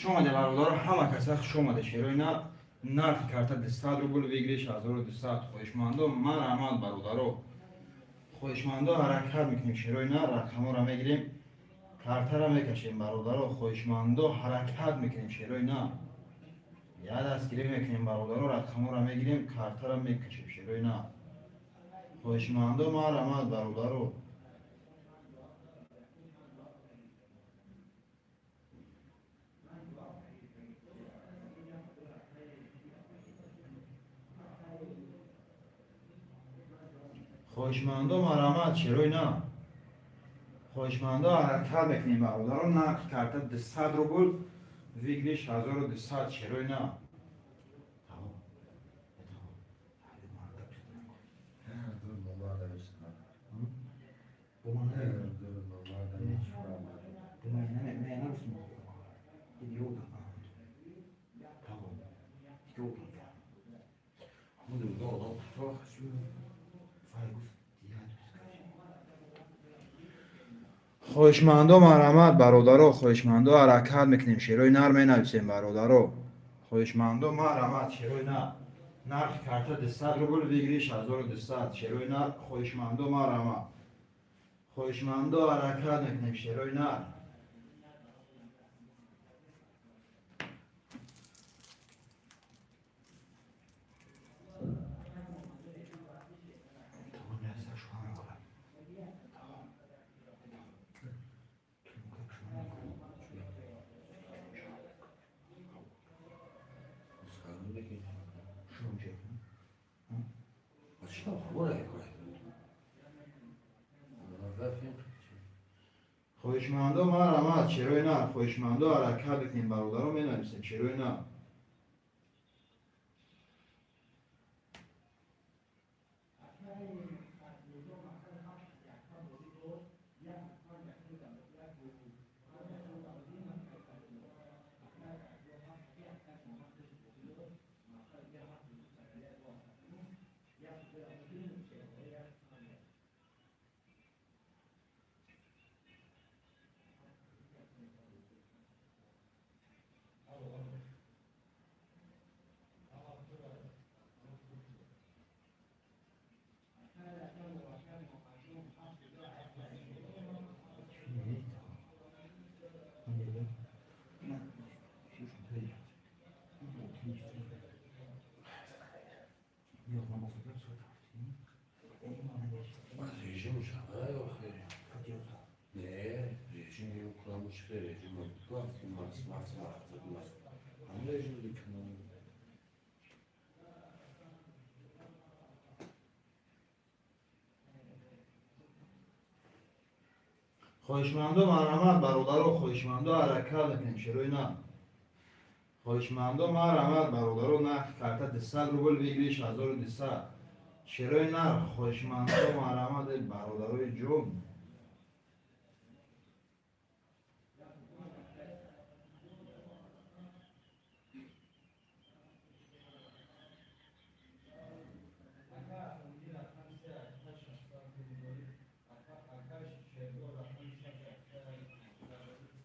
Омаде, бародаро, ҳама каса хуш омаде. Шерои нар, нархи карта 200 рубл, выигрыш 1200. Хоҳишмандо, марҳамат, бародаро, хоҳишмандо, ҳаракат мекунем. Шерои нар, рақаморо мегирем, картара мекашем, бародаро. Хоҳишмандо, ҳаракат мекунем. Шерои нар, я дастгирӣ мекунем, бародаро, рақаморо мегирем, картара мекашем. Шерои нар, хоҳишмандо, марҳамат, бародаро. Хоҳишмандо, марҳамат. Шерои нар, хоҳишмандо, ҳаракат мекунем, бародаро. Нархи карта 200 рубл, выигрыш 1200. Шерои нар. Хоҳишмандо, марҳамат, бародаро. Хоҳишмандо, ҳаракат мекунем. Шерои нар менависем, бародаро. Хоҳишмандо, марҳамат. Шерои нар, нархи карта 200 рубл, выигрыш 1200. Шерои нар, хоҳишмандо, марҳамат. Хоҳишмандо, ҳаракат мекунем. Шерои нар. Хоҳишмандо, марҳамат. Шерои нар, хоҳишмандо, ҳаракат бикунем, бародаро. Менависем шерои нар. Режим шавай охир. Не, режим режим мас мас мас. Ҳам режим диканам. Хоҳишмандо, марҳамат, бародаро. Хоҳишмандо, ҳаракат мекунем. Шерои нар, хоҳишмандо, марҳамат, бародаро. Нархи карта 200 рубл, выигрыш 1200. Шерои нар, хоҳишмандо, марҳамат, бародарои ҷон.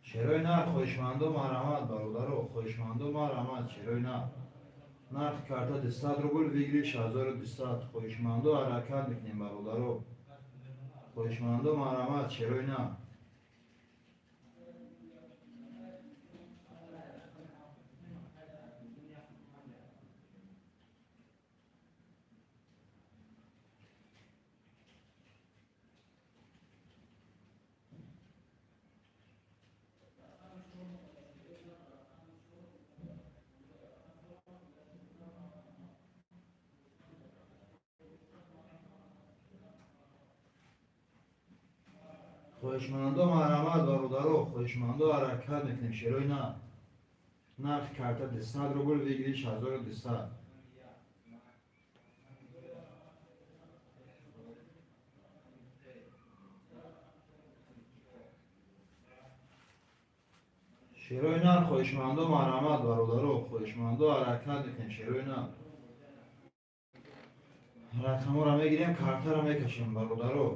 Шерои нар, хоҳишмандо, марҳамат, бародаро. Хоҳишмандо, марҳамат. Шерои нар, нархи карта 200 рубл, выигрыш 1200. Хоҳишмандо, ҳаракат мекунем, бародаро. Хоҳишмандо, марҳамат. Шерои нар. Хоҳишмандо, марҳамат, бародаро. Хоҳишмандо, ҳаракат мекунем. Шерои нар, нархи карта 200 рубл, выигрыш 1200. Шерои нар, хоҳишмандо, марҳамат, бародаро. Хоҳишмандо, ҳаракат мекунем. Шерои нар, рақаморо мегирем, картаро мекашем, бародаро.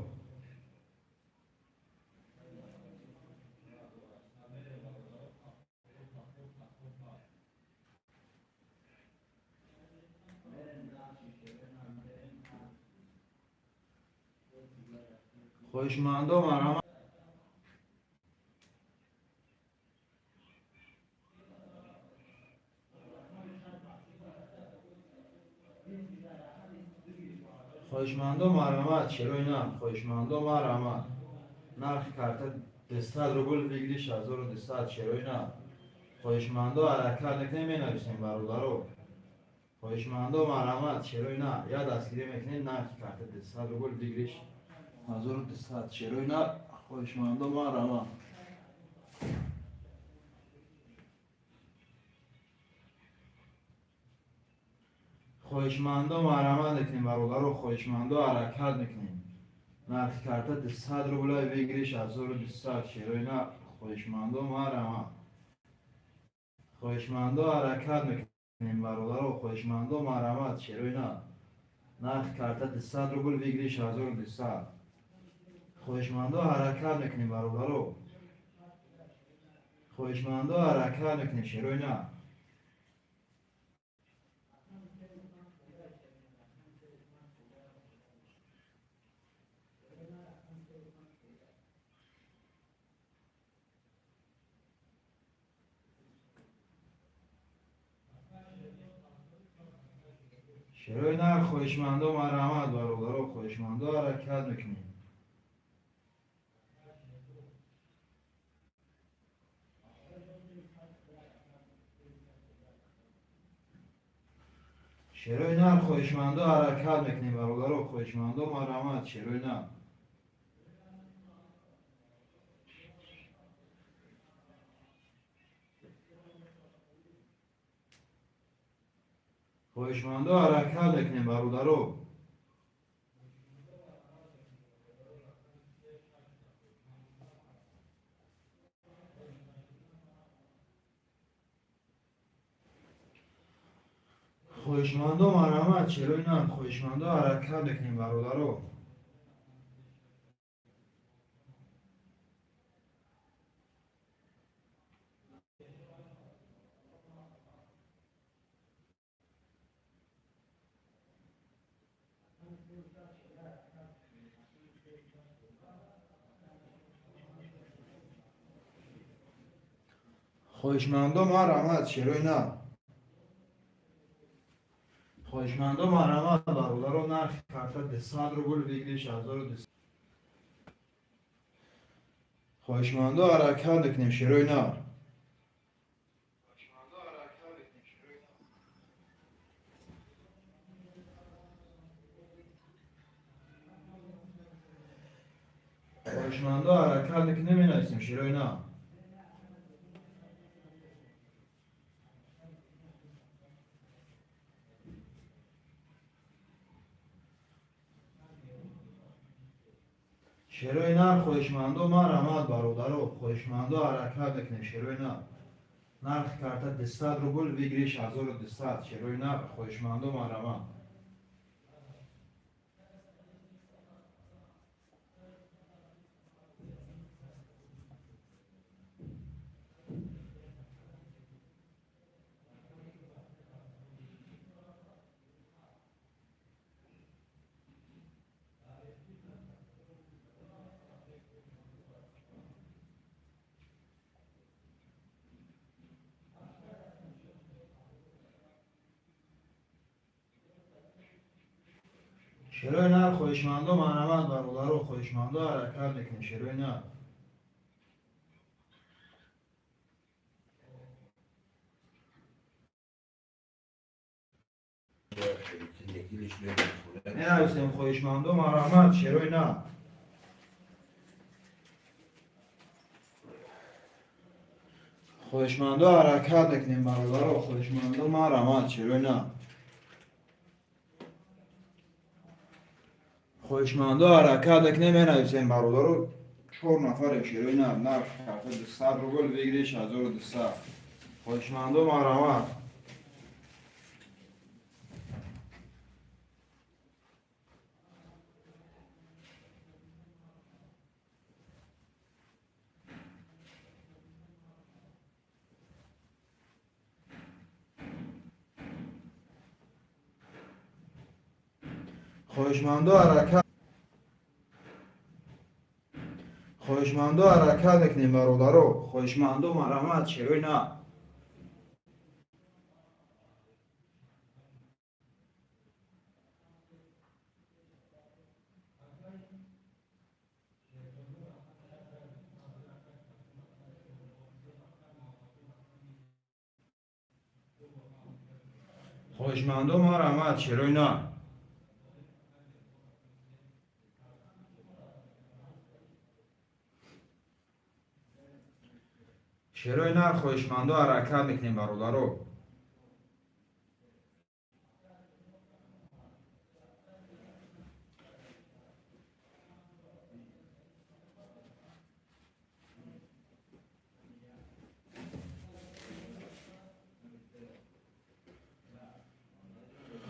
Хоҳишмандо, марҳамат. Хоҳишмандо, марҳамат, шерои нар. Хоҳишмандо, марҳамат. Нархи карта 200 рубл, выигрыш 1200, шерои нар. Хоҳишмандо, ҳаракат мекунем, менависем, бародаро. Хоҳишмандо, марҳамат, шерои нар. Я дастгирӣ мекунем, нархи карта 200 рубл, выигрыш 1200, шерои нар. Хоҳишмандо, марҳамат. Хоҳишмандо, марҳамат мекунем, бародаро. Хоҳишмандо, ҳаракат мекунем. Нархи карта 200 рубла, выигрыш 1200, шерои нар. Хоҳишмандо, марҳамат. Хоҳишмандо, ҳаракат мекунем, бародаро. Хоҳишмандо, марҳамат, шерои нар. Нархи карта 200 рубл, выигрыш 1200. Хоҳишмандо, ҳаракат мекунем, бародаро. Хоҳишмандо, ҳаракат мекунем, шерои нар. Шерои нар, хоҳишмандо, марҳамат, бародаро. Хоҳишмандо, ҳаракат мекунем. Шерои нар, хоҳишмандо, ҳаракат мекунем, бародаро. Хоҳишмандо, марҳамат, шерои нар. Хоҳишмандо, ҳаракат мекунем, бародаро. Хоҳишмандо, марҳамат, шерои нар. Хоҳишмандо, ҳаракат мекунем, бародаро. Хоҳишмандо, марҳамат, шерои нар. Хоҳишмандо, марҳамат, бародаро. Нархи карта 200 рубл, выигрыш 1200. Хоҳишмандо, ҳаракат мекунем, шерои нар. Хоҳишмандо, ҳаракат мекунем, шерои нар. Хоҳишмандо, ҳаракат мекунем, менависем, шерои нар. Шерои нар, хоҳишмандо, марҳамат, бародаро. Хоҳишмандо, ҳаракат мекунем, шерои нар. Нархи карта 200 рубл, выигрыш 1200, шерои нар. Хоҳишмандо, марҳамат. Шерои нар, хоҳишмандо, марҳамат, бародаро. Хоҳишмандо, ҳаракат мекунем, шерои нар. Менависем, хоҳишмандо, марҳамат, шерои нар. Хоҳишмандо, ҳаракат мекунем, бародаро. Хоҳишмандо, марҳамат, шерои нар. Хоҳишмандо, ҳаракат мекунем, менависем, бародаро. Чор нафарем, шерои нар. Нарх карта 200 рубл, выигрыш 1200. Хоҳишмандо, марҳамат. Хоҳишмандо, ҳаракат. Хоҳишмандо, ҳаракат мекунем, бародаро. Хоҳишмандо, марҳамат, шерои нар. Хоҳишмандо, марҳамат, шерои нар. Шерои нар, хоҳишмандо, ҳаракат мекунем, бародаро.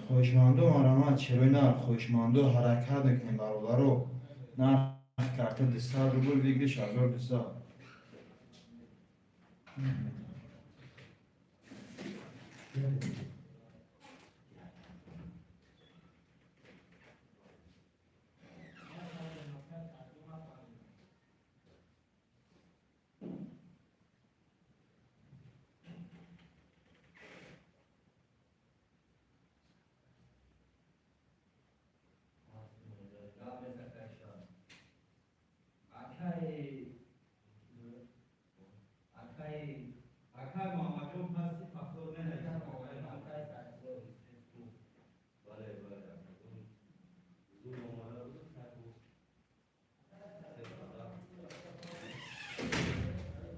Хоҳишмандо, марҳамат, шерои нар. Хоҳишмандо, ҳаракат мекунем, бародаро. Нархи карта 200 рубл, выигрыш 1200.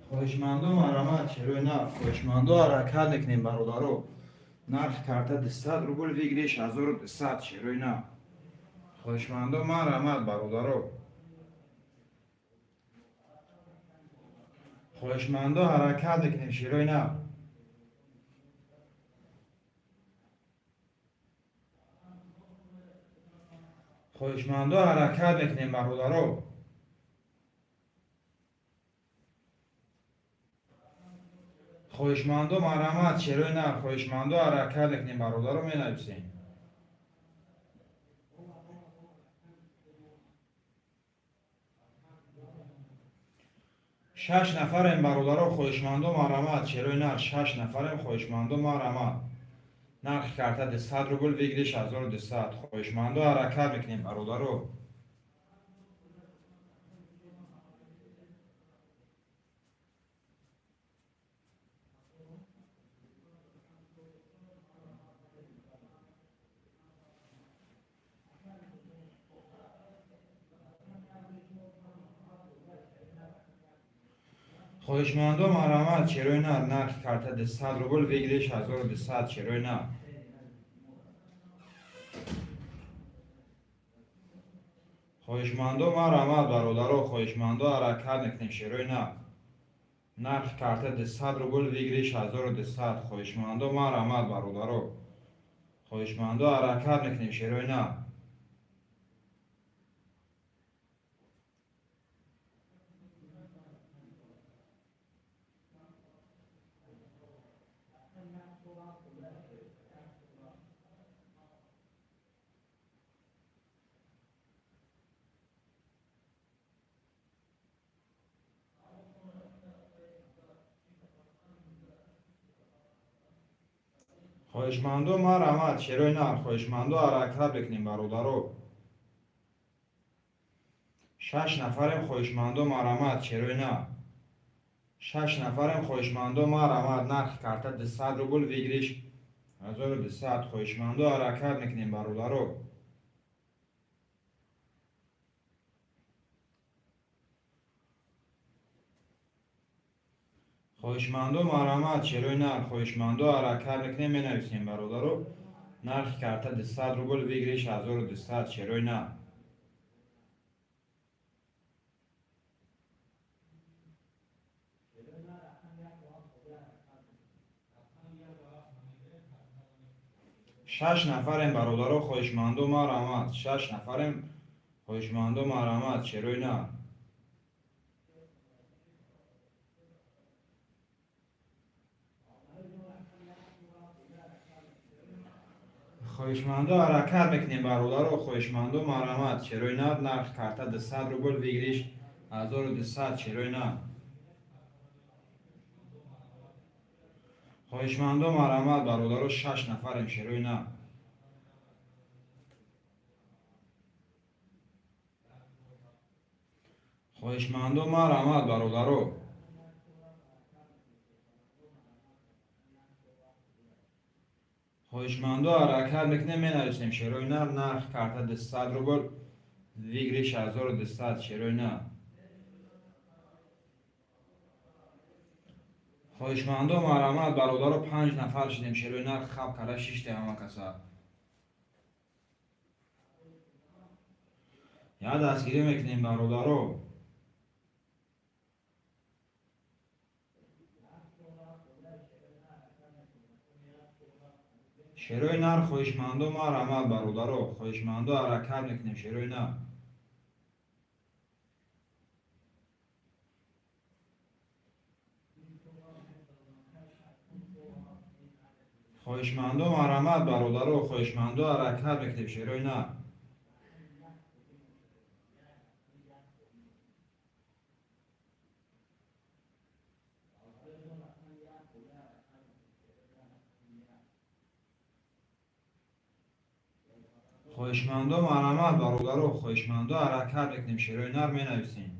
Хоҳишмандо, марҳамат, шерои нар. Хоҳишмандо, ҳаракат мекунем, бародаро. Нархи карта 200 рубл, выигрыш 1200, шерои нар. Хоҳишмандо, марҳамат, бародаро. Хоҳишмандо, ҳаракат мекунем, шерои нар. Хоҳишмандо, ҳаракат мекунем, бародаро. Хоҳишмандо, марҳамат, шерои нар. Хоҳишмандо, ҳаракат мекунем, бародаро, менависем. Шаш нафарем, бародаро. Хоҳишмандо, марҳамат, шерои нар. Шаш нафарем. Хоҳишмандо, марҳамат. Нархи карта 200 рубл, выигрыш 1200. Хоҳишмандо, ҳаракат мекунем, бародаро. Хоҳишмандо, марҳамат, шерои нар. Нархи карта 200 рубл, выигрыш 1200, шерои нар. Хоҳишмандо, марҳамат, бародаро. Хоҳишмандо, ҳаракат мекунем, шерои нар. Нархи карта 200 рубл, выигрыш 1200. Хоҳишмандо, марҳамат, бародаро. Хоҳишмандо, ҳаракат мекунем, шерои нар. Хоҳишмандо, марҳамат, шерои нар. Хоҳишмандо, ҳаракат мекунем, бародаро. Шаш нафарем. Хоҳишмандо, марҳамат, шерои нар. Шаш нафарем. Хоҳишмандо, марҳамат. Нархи карта 200 рубл, выигрыш 1200. Хоҳишмандо, ҳаракат мекунем, бародаро. Хоҳишмандо, марҳамат, шерои нар. Хоҳишмандо, ҳаракат мекунем, менависем, бародаро. Нархи карта 200 рубл, выигрыш 1200, шерои нар. Шаш нафарем, бародаро. Хоҳишмандо, марҳамат. Шаш нафарем. Хоҳишмандо, марҳамат, шерои нар. Хоҳишмандо, ҳаракат мекунем, бародаро. Хоҳишмандо, марҳамат, шерои нар. Нархи карта 200 рубл, выигрыш 1200 шерои нар. Хоҳишмандо, марҳамат, бародаро, шаш нафарем, шерои нар. Хоҳишмандо, марҳамат, бародаро. Хоҳишмандо, ҳаракат мекунем, менависем, шерои нар. Нарх карта 200 рубл, выигрыш 1200, шерои нар. Хоҳишмандо, марҳамат, бародаро, панҷ нафар шидем, шерои нар, хаб карда шиштем ҳама каса. Я дастгирӣ мекунем, бародаро. Шерои нар, хоҳишмандо, марҳамат, бародаро. Хоҳишмандо, ҳаракат мекунем, шерои нар. Хоҳишмандо, марҳамат, бародаро. Хоҳишмандо, ҳаракат мекунем, шерои нар. Хоҳишмандо, марҳамат, бародаро. Хоҳишмандо, ҳаракат мекунем, шерои нар, менависем.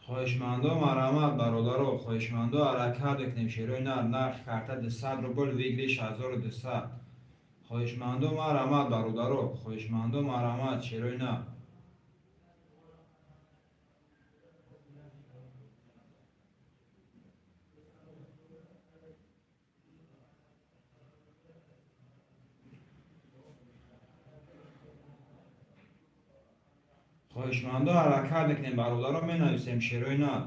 Хоҳишмандо, марҳамат, бародаро. Хоҳишмандо, ҳаракат мекунем, шерои нар. Нархи карта 200 рубл, выигрыш 1200. Хоҳишмандо, марҳамат, бародаро. Хоҳишмандо, марҳамат, шерои нар. Хоҳишмандо, ҳаракат мекунем, бародаро, менависем, шерои нар.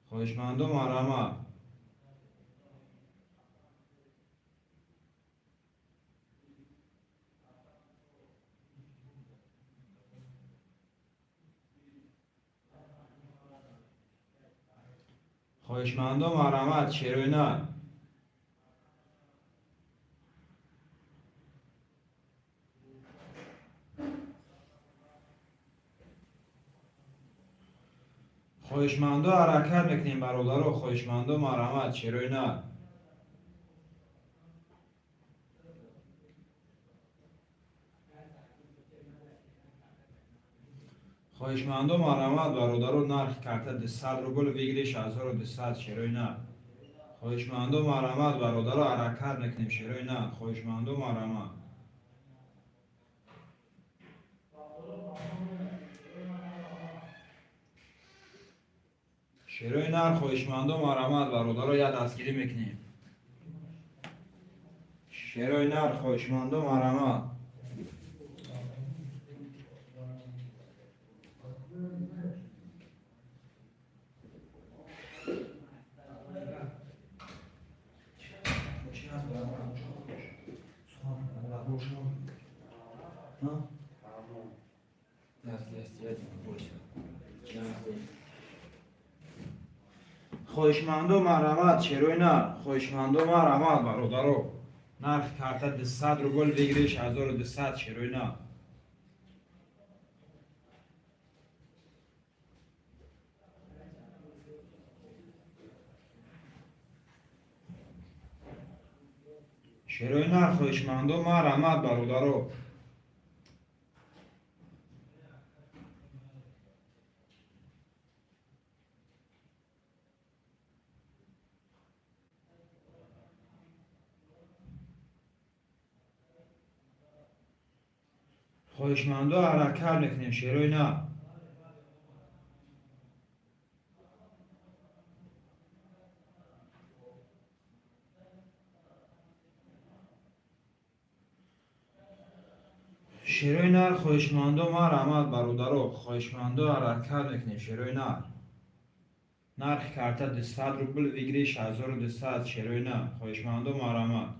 Хоҳишмандо, марҳамат. Хоҳишмандо, марҳамат, шерои нар. Хоҳишмандо, ҳаракат мекунем, бародаро. Хоҳишмандо, марҳамат, шерои нар. Хоҳишмандо, марҳамат, бародаро. Нархи карта 200 рубл, выигрыш 1200, шерои нар. Хоҳишмандо, марҳамат, бародаро, ҳаракат мекунем, шерои нар. Хоҳишмандо, марҳамат. Шерои нар, хоҳишмандо, марҳамат, бародаро, я дастгирӣ мекунем. Шерои нар, хоҳишмандо, марҳамат. Хоҳишмандо, марҳамат, шерои нар. Хоҳишмандо, марҳамат, бародаро. Нархи карта 200 рубл, выигрыш 1200, шерои нар. Шерои нар, хоҳишмандо, марҳамат, бародаро. Хоҳишмандо, ҳаракат мекунем, шерои нар. Шерои нар, хоҳишмандо, марҳамат, бародаро. Хоҳишмандо, ҳаракат мекунем, шерои нар. Нархи карта 200 рубл, выигрыш 1200, шерои нар. Хоҳишмандо, марҳамат.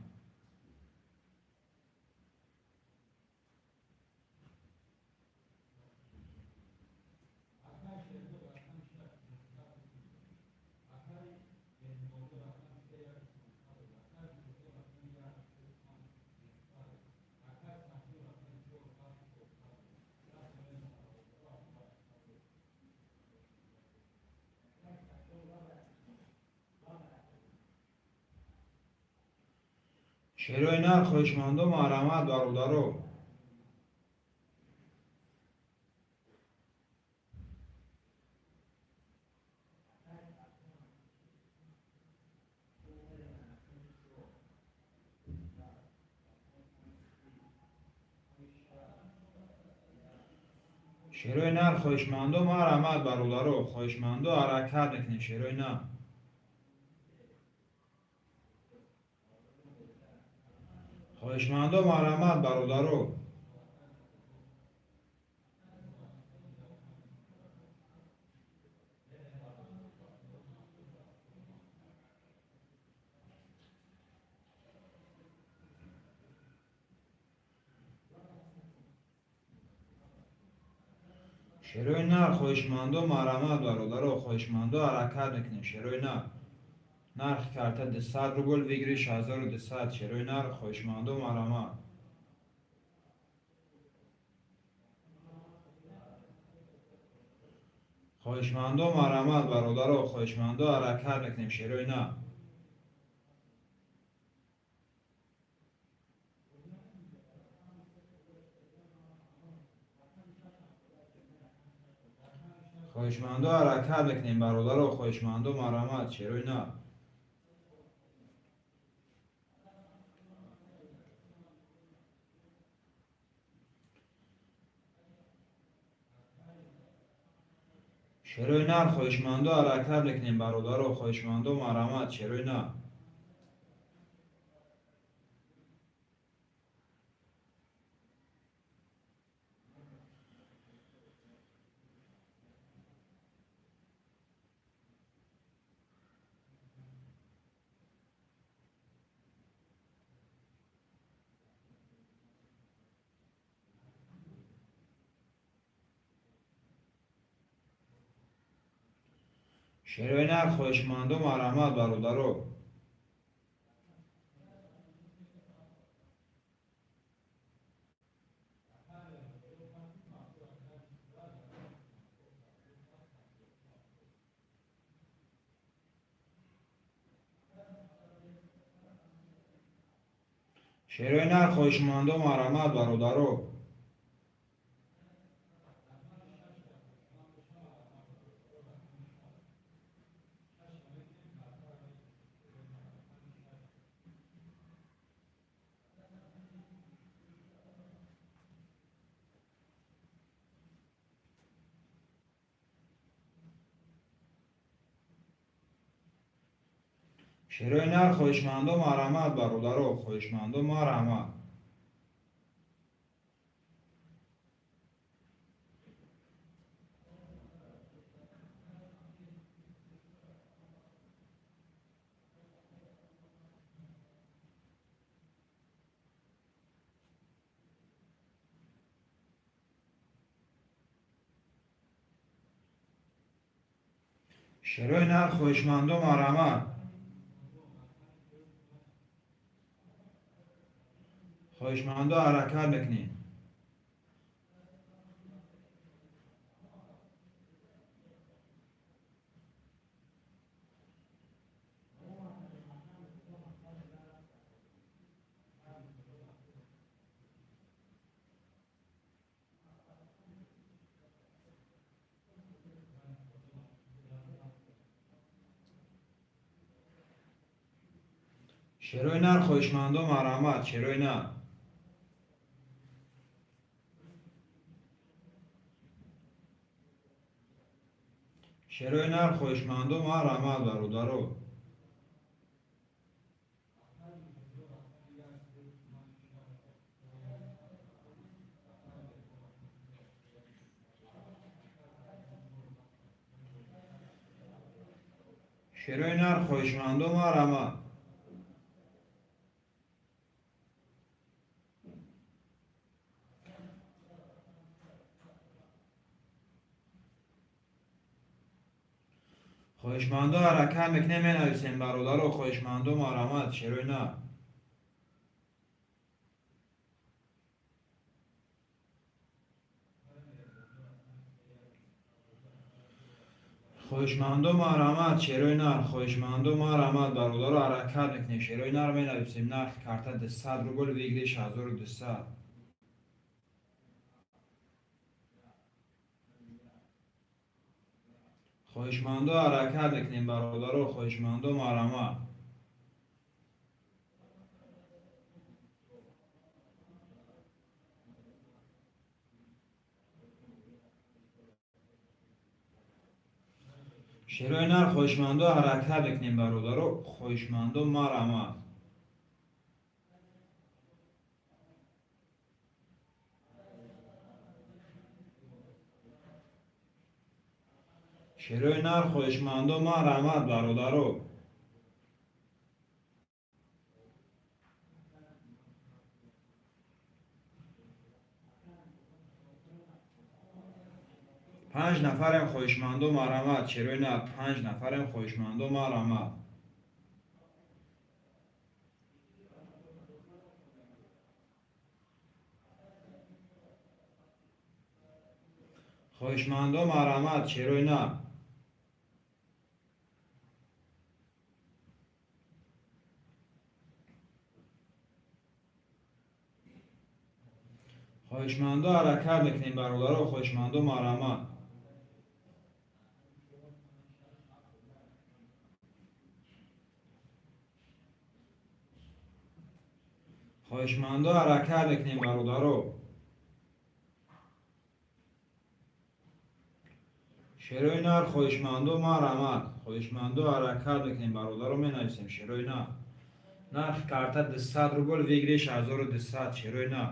Шерои нар, хоҳишмандо, марҳамат, бародаро. Шерои нар, хоҳишмандо, марҳамат, бародаро. Хоҳишмандо, ҳаракат мекунем, шерои нар. Хоҳишмандо, марҳамат, бародаро. Шерои нар, хоҳишмандо, марҳамат, бародаро. Хоҳишмандо, ҳаракат мекунем, шерои нар. Нархи карта 200 рубл, выигрыш 1200. Шерои нар, хоҳишмандо, марҳамат. Хоҳишмандо, марҳамат, бародаро. Хоҳишмандо, ҳаракат мекунем, шерои нар. Хоҳишмандо, ҳаракат мекунем, бародаро. Хоҳишмандо, марҳамат, шерои нар. Шерои нар, хоҳишмандо, ҳаракат мекунем, бародаро. Хоҳишмандо, марҳамат, шерои нар. Шерои нар, хоҳишмандо, марҳамат, бародаро. Шерои нар, хоҳишмандо, марҳамат, бародаро. Шерои нар, хоҳишмандо, марҳамат, бародаро. Хоҳишмандо, марҳамат. Шерои нар, хоҳишмандо, марҳамат. Хоҳишмандо, ҳаракат мекунем. Шерои нар, хоҳишмандо, марҳамат, шерои нар. Шерои нар, хоҳишмандо, марҳамат, бародаро. Шерои нар, хоҳишмандо, марҳамат. Хоҳишмандо, ҳаракат мекунем, менависем, бародаро. Хоҳишмандо, марҳамат, шерои нар. Хоҳишмандо, марҳамат, шерои нар. Хоҳишмандо, марҳамат, бародаро, ҳаракат мекунем. Шерои нар менависем. Нархи карта 200 рубл, выигрыш 1200. Хоҳишмандо, ҳаракат мекунем, бародаро. Хоҳишмандо, марҳамат. Шерои нар, хоҳишмандо, ҳаракат мекунем, бародаро. Хоҳишмандо, марҳамат. Шерои нар, хоҳишмандо, марҳамат, бародаро. Панҷ нафарем, хоҳишмандо, марҳамат. Шерои нар, панҷ нафарем, хоҳишмандо, марҳамат. Хоҳишмандо, марҳамат, шерои нар. Хоҳишмандо, ҳаракат мекунем, бародаро. Хоҳишмандо, марҳамат. Хоҳишмандо, ҳаракат мекунем, бародаро. Шерои нар, хоҳишмандо, марҳамат. Хоҳишмандо, ҳаракат мекунем, бародаро, менависем шерои нар. Нархи карта 200 рубл, выигрыш 1200. Шерои нар.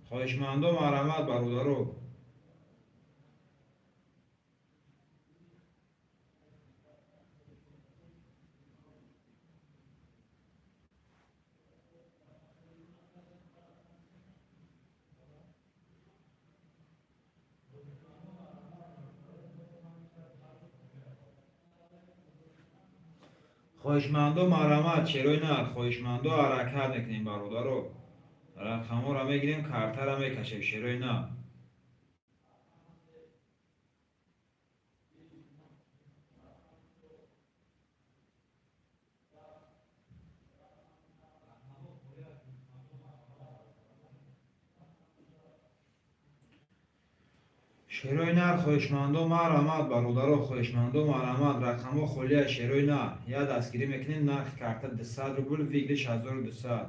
Хоҳишмандо, марҳамат, бародаро. Хоҳишмандо, марҳамат, шерои нар. Хоҳишмандо, ҳаракат мекунем, бародаро. Рақамҳоро мегирем, картаро мекашем, шерои нар. Шерои нар, хоҳишмандо, марҳамат, бародаро. Хоҳишмандо, марҳамат. Рақамҳо холия, шерои нар. Я дастгирӣ мекунем. Нархи карта 200 рубл, выигрыш 1200.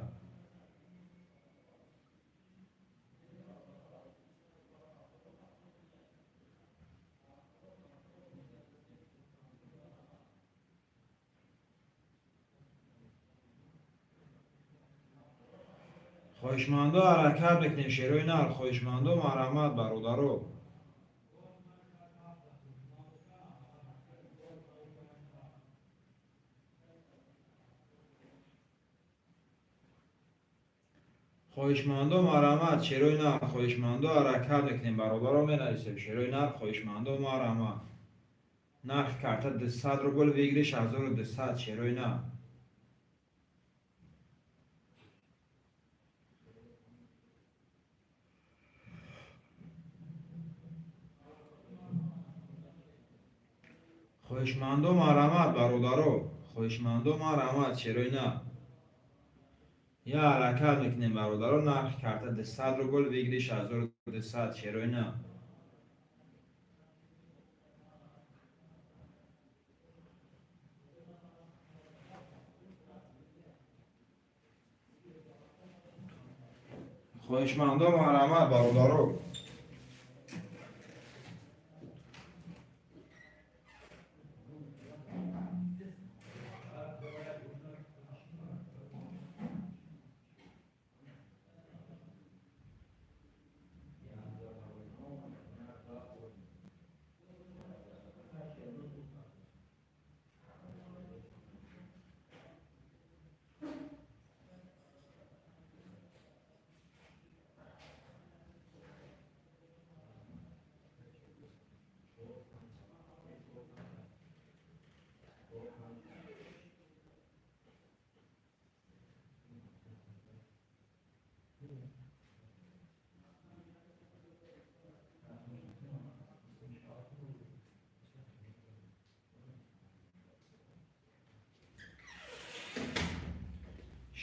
Хоҳишмандо, ҳаракат мекунем, шерои нар. Хоҳишмандо, марҳамат, бародаро. Хоҳишмандо, марҳамат, шерои нар. Хоҳишмандо, ҳаракат мекунем, бародаро, менависем шерои нар. Хоҳишмандо, марҳамат. Нархи карта 200 рубл, выигрыш 1200. Шерои нар. Хоҳишмандо, марҳамат, бародаро. Хоҳишмандо, марҳамат, шерои нар. Я ҳаракат мекунем, бародаро. Нархи карта 200 рубл, выигрыш 1200. Шерои нар. Хоҳишмандо, марҳамат, бародаро.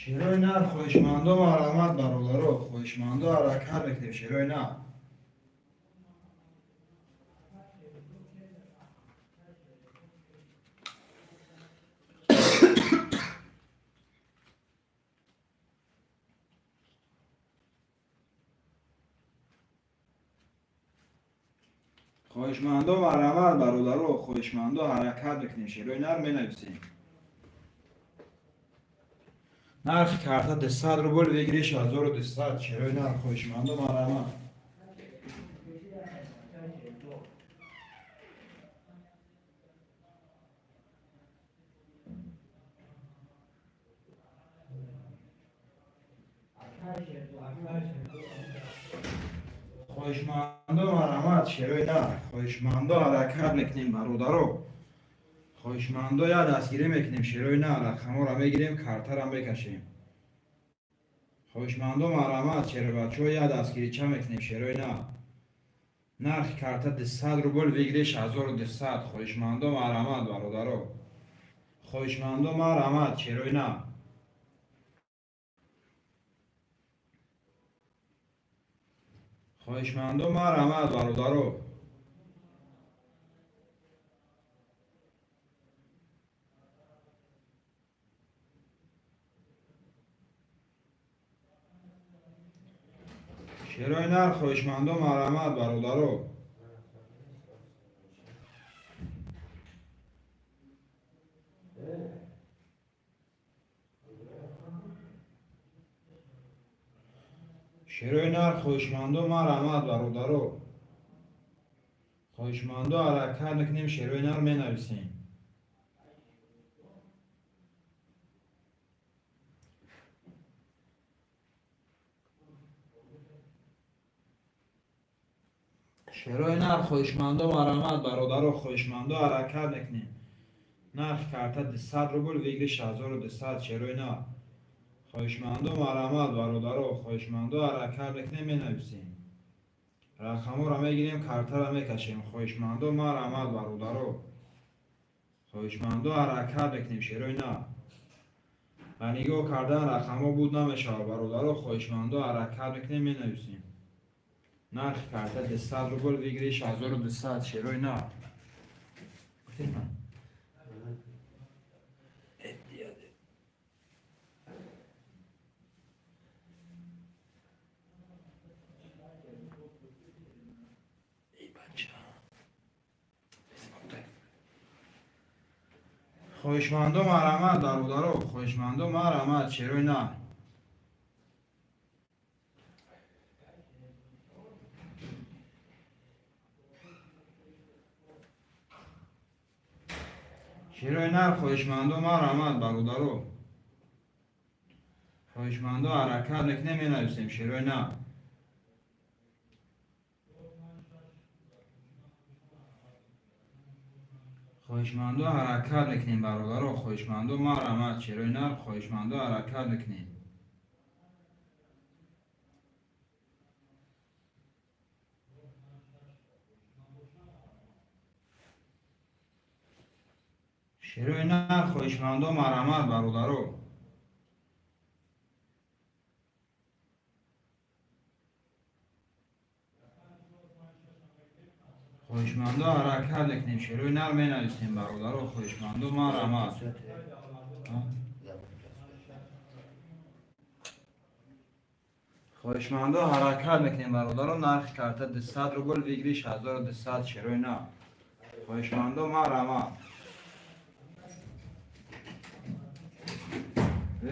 Шерои нар, хоҳишмандо, марҳамат, бародаро, хоҳишмандо, ҳаракат мекунем, шерои нар. Хоҳишмандо, марҳамат, бародаро, хоҳишмандо, ҳаракат мекунем, шерои нар менависем. Нархи карта 200 рубл, выигрыш 1200. Шерои нар, хоҳишмандо, марҳамат. Хоҳишмандо, марҳамат, шерои нар. Хоҳишмандо, ҳаракат мекунем, бародаро. Хоҳишмандо, як дастгирӣ мекунем, шерои нар, рақамҳоро мегирем, картара мекашем. Хоҳишмандо, марҳамат, шеробачаҳо, як дастгирича мекунем, шерои нар. Нархи карта 200 рубл, выигрыш 1200. Хоҳишмандо, марҳамат, бародаро. Хоҳишмандо, марҳамат, шерои нар. Хоҳишмандо, марҳамат, бародаро. Шерои нар, хоҳишмандо, марҳамат, бародаро. Шерои нар, хоҳишмандо, марҳамат, бародаро. Хоҳишмандо, ҳаракат мекунем, шерои нар менависем. Шерои нар, хоҳишмандо, марҳамат, бародаро, хоҳишмандо, ҳаракат мекунем. Нархи карта 200 рубл, выигрыш 1200. Шерои нар. Хоҳишмандо, марҳамат, бародаро, хоҳишмандо, ҳаракат мекунем, менависем. Рақамҳоро мегирем, картара мекашем. Хоҳишмандо, марҳамат, бародаро. Хоҳишмандо, ҳаракат мекунем, шерои нар. Ба нигоҳ кардан рақамҳо буд намешавад, бародаро, хоҳишмандо, ҳаракат мекунем, менависем. Нархи карта 200 рубл, выигрыш 1200. Шерои нар. Гуфтем? Хоҳишмандо, марҳамат, бародаро, хоҳишмандо, марҳамат, шерои нар. Шерои нар, хоҳишмандо, марҳамат, бародаро. Хоҳишмандо, ҳаракат мекунем, менависем, шерои нар. Хоҳишмандо, ҳаракат мекунем, бародаро, хоҳишмандо, марҳамат, шерои нар, хоҳишмандо, ҳаракат мекунем. Шерои нар, хоҳишмандо, марҳамат, бародаро. Хоҳишмандо, ҳаракат мекунем, шерои нар менависем, бародаро, хоҳишмандо, марҳамат. Хоҳишмандо, ҳаракат мекунем, бародаро. Нархи карта 200 рубл, выигрыш 1200. Шерои нар. Хоҳишмандо, марҳамат.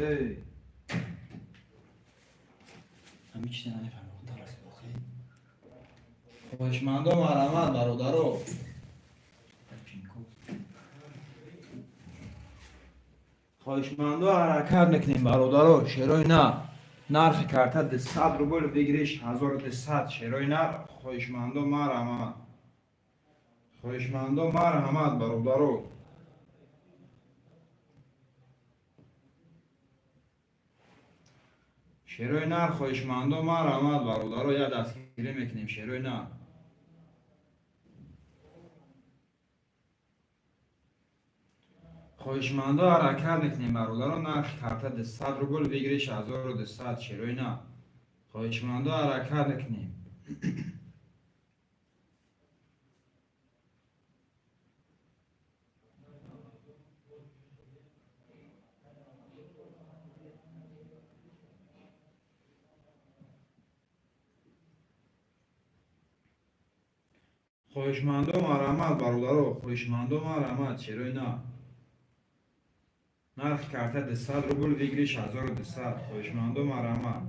Эй. Ҳамин чизе намефаҳмам. Хоҳишмандо, марҳамат, бародаро. Хоҳишмандо, ҳаракат мекунем, бародаро, шерои нар. Нархи карта 200 рубл, выигрыш 1200. Шерои нар, хоҳишмандо, марҳамат. Хоҳишмандо, марҳамат, бародаро. Шерои нар, хоҳишмандо, марҳамат, бародаро, як дастгирӣ мекунем, шерои нар. Хоҳишмандо, ҳаракат мекунем, бародаро. Нархи карта 200 рубл, выигрыш 1200. Шерои на, хоҳишмандо, ҳаракат мекунем. Хоҳишмандо, марҳамат, бародаро. Хоҳишмандо, марҳамат. Шерои на, нархи карта 200 рубл, выигрыш 1200. Хоҳишмандо, марҳамат.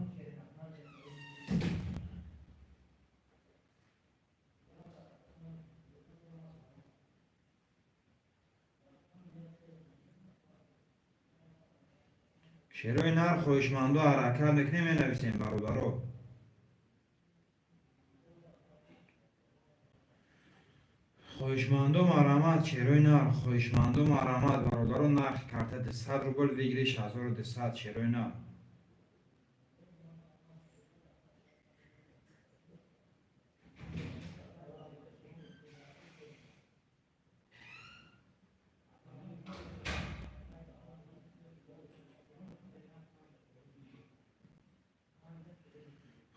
Шерои нар, хоҳишмандо, ҳаракат мекунем, менависем, бародаро. Хоҳишмандо, марҳамат. Шерои нар, хоҳишмандо, марҳамат, бародаро. Нархи карта 200 рубл, выигрыш 1200. Шерои нар.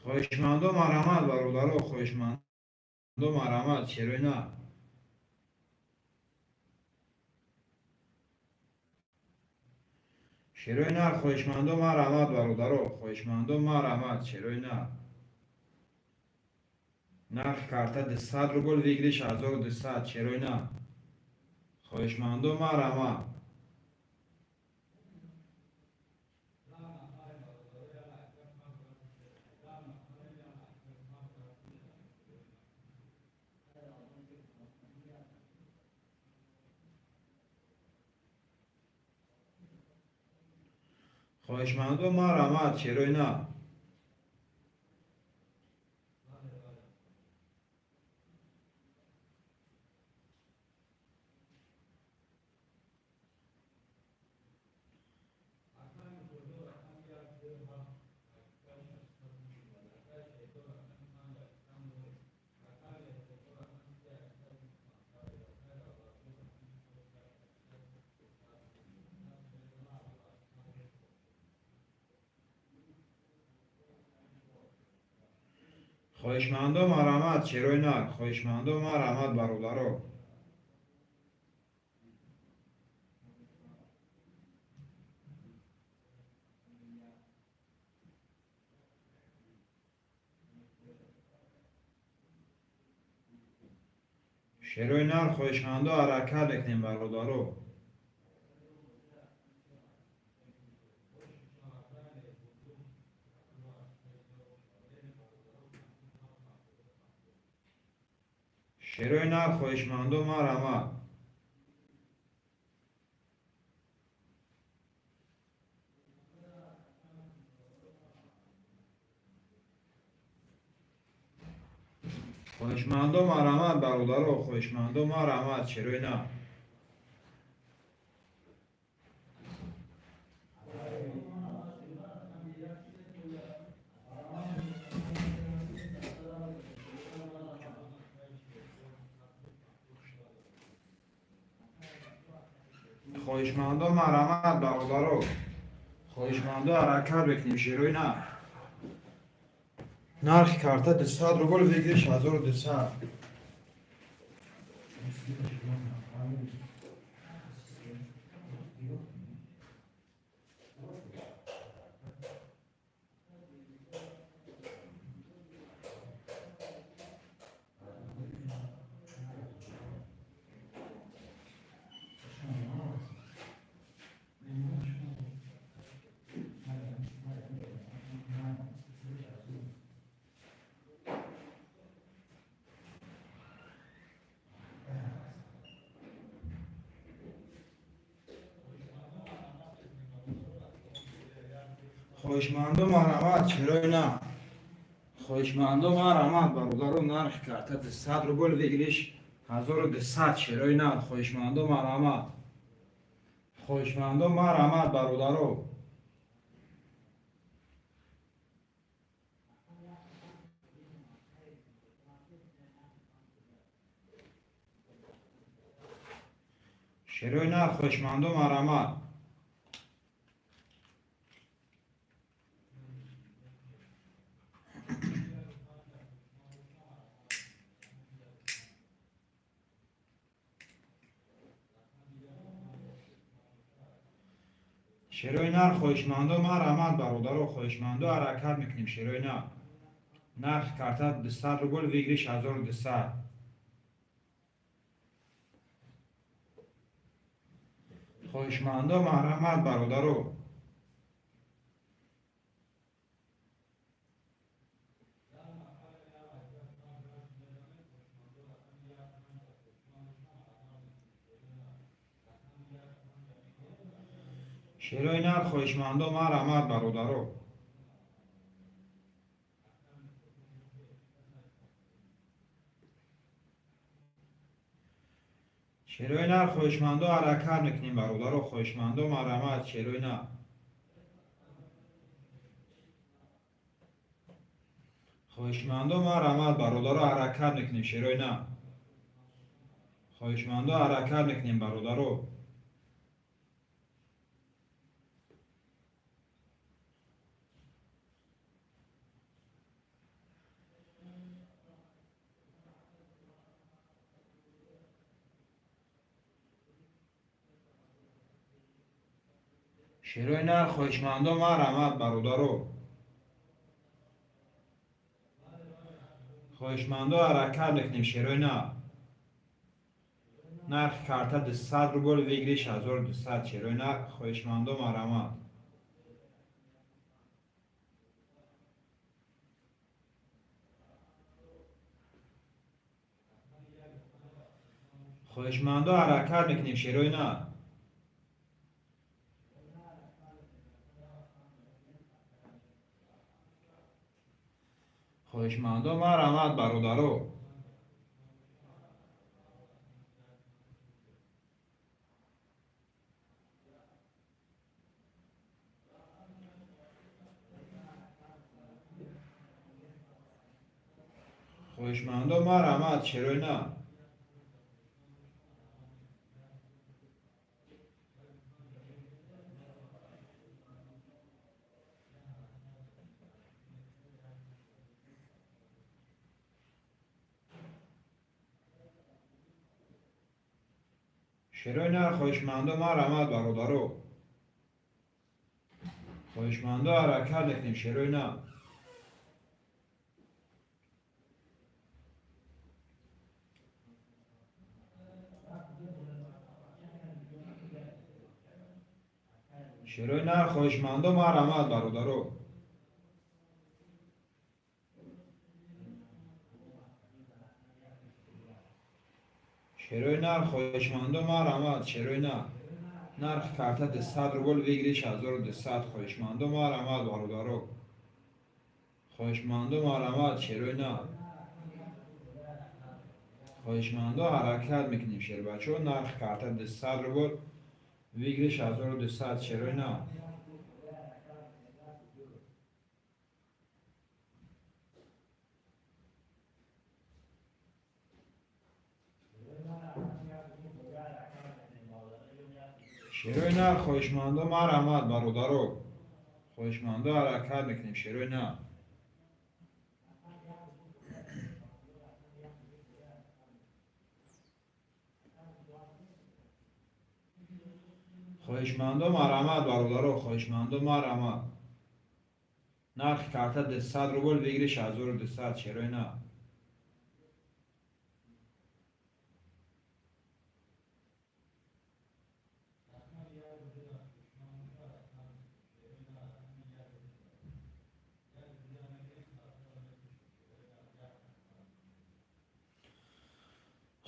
Хоҳишмандо, марҳамат, бародаро. Хоҳишмандо, марҳамат. Шерои нар. Шерои нар, хоҳишмандо, марҳамат, бародаро. Хоҳишмандо, марҳамат. Шерои нар, нархи карта 200 рубл, выигрыш 1200. Шерои нар, хоҳишмандо, марҳамат. Хоҳишмандо, марҳамат. Шерои нар. Хоҳишмандо, марҳамат. Шерои нар, хоҳишмандо, марҳамат, бародаро. Шерои нар, хоҳишмандо, ҳаракат мекунем, бародаро. Шерои нар, хоҳишмандо, марҳамат. Хоҳишмандо, марҳамат, бародаро. Хоҳишмандо, марҳамат. Шерои нар. Хоҳишмандо, марҳамат, бародаро. Хоҳишмандо, ҳаракат мекунем. Шерои нар, нархи карта 200 рубл, выигрыш 1200. Хоҳишмандо, марҳамат. Шерои нар, хоҳишмандо, марҳамат, бародаро. Нархи карта 200 рубл, выигрыш 1200. Шерои нар, хоҳишмандо, марҳамат. Хоҳишмандо, марҳамат, бародаро. Шерои нар, хоҳишмандо, марҳамат. Шерои нар, хоҳишмандо, марҳамат, бародаро, хоҳишмандо, ҳаракат мекунем. Шерои нар, нархи карта 200 рубл, выигрыш 1200. Хоҳишмандо, марҳамат, бародаро. Шерои нар, хоҳишмандо, марҳамат, бародаро. Шерои нар, хоҳишмандо, ҳаракат мекунем, бародаро, хоҳишмандо, марҳамат. Шерои нар, хоҳишмандо, марҳамат, бародаро, ҳаракат мекунем. Шерои нар, хоҳишмандо, ҳаракат мекунем, бародаро. Шерои нар, хоҳишмандо, марҳамат, бародаро. Хоҳишмандо, ҳаракат мекунем. Шерои нар, нархи карта 200 рубл, выигрыш 1200. Шерои нар, хоҳишмандо, марҳамат. Хоҳишмандо, ҳаракат мекунем. Шерои нар. Хоҳишмандо, марҳамат, бародаро. Хоҳишмандо, марҳамат. Шерои нар. Шерои нар, хоҳишмандо, марҳамат, бародаро. Хоҳишмандо, ҳаракат мекунем. Шерои нар. Шерои нар, хоҳишмандо, марҳамат, бародаро. Шерои нар, хоҳишмандо, марҳамат. Шерои нар, нархи карта 200 рубл, выигрыш 1200. Хоҳишмандо, марҳамат, бародаро. Хоҳишмандо, марҳамат. Шерои нар, хоҳишмандо, ҳаракат мекунем. Шербачо, нархи карта 200 рубл, выигрыш 1200. Шерои нар. Шерои нар, хоҳишмандо, марҳамат, бародаро. Хоҳишмандо, ҳаракат мекунем. Шерои нар. Хоҳишмандо, марҳамат, бародаро. Хоҳишмандо, марҳамат. Нархи карта 200 рубл, выигрыш 1200. Шерои нар.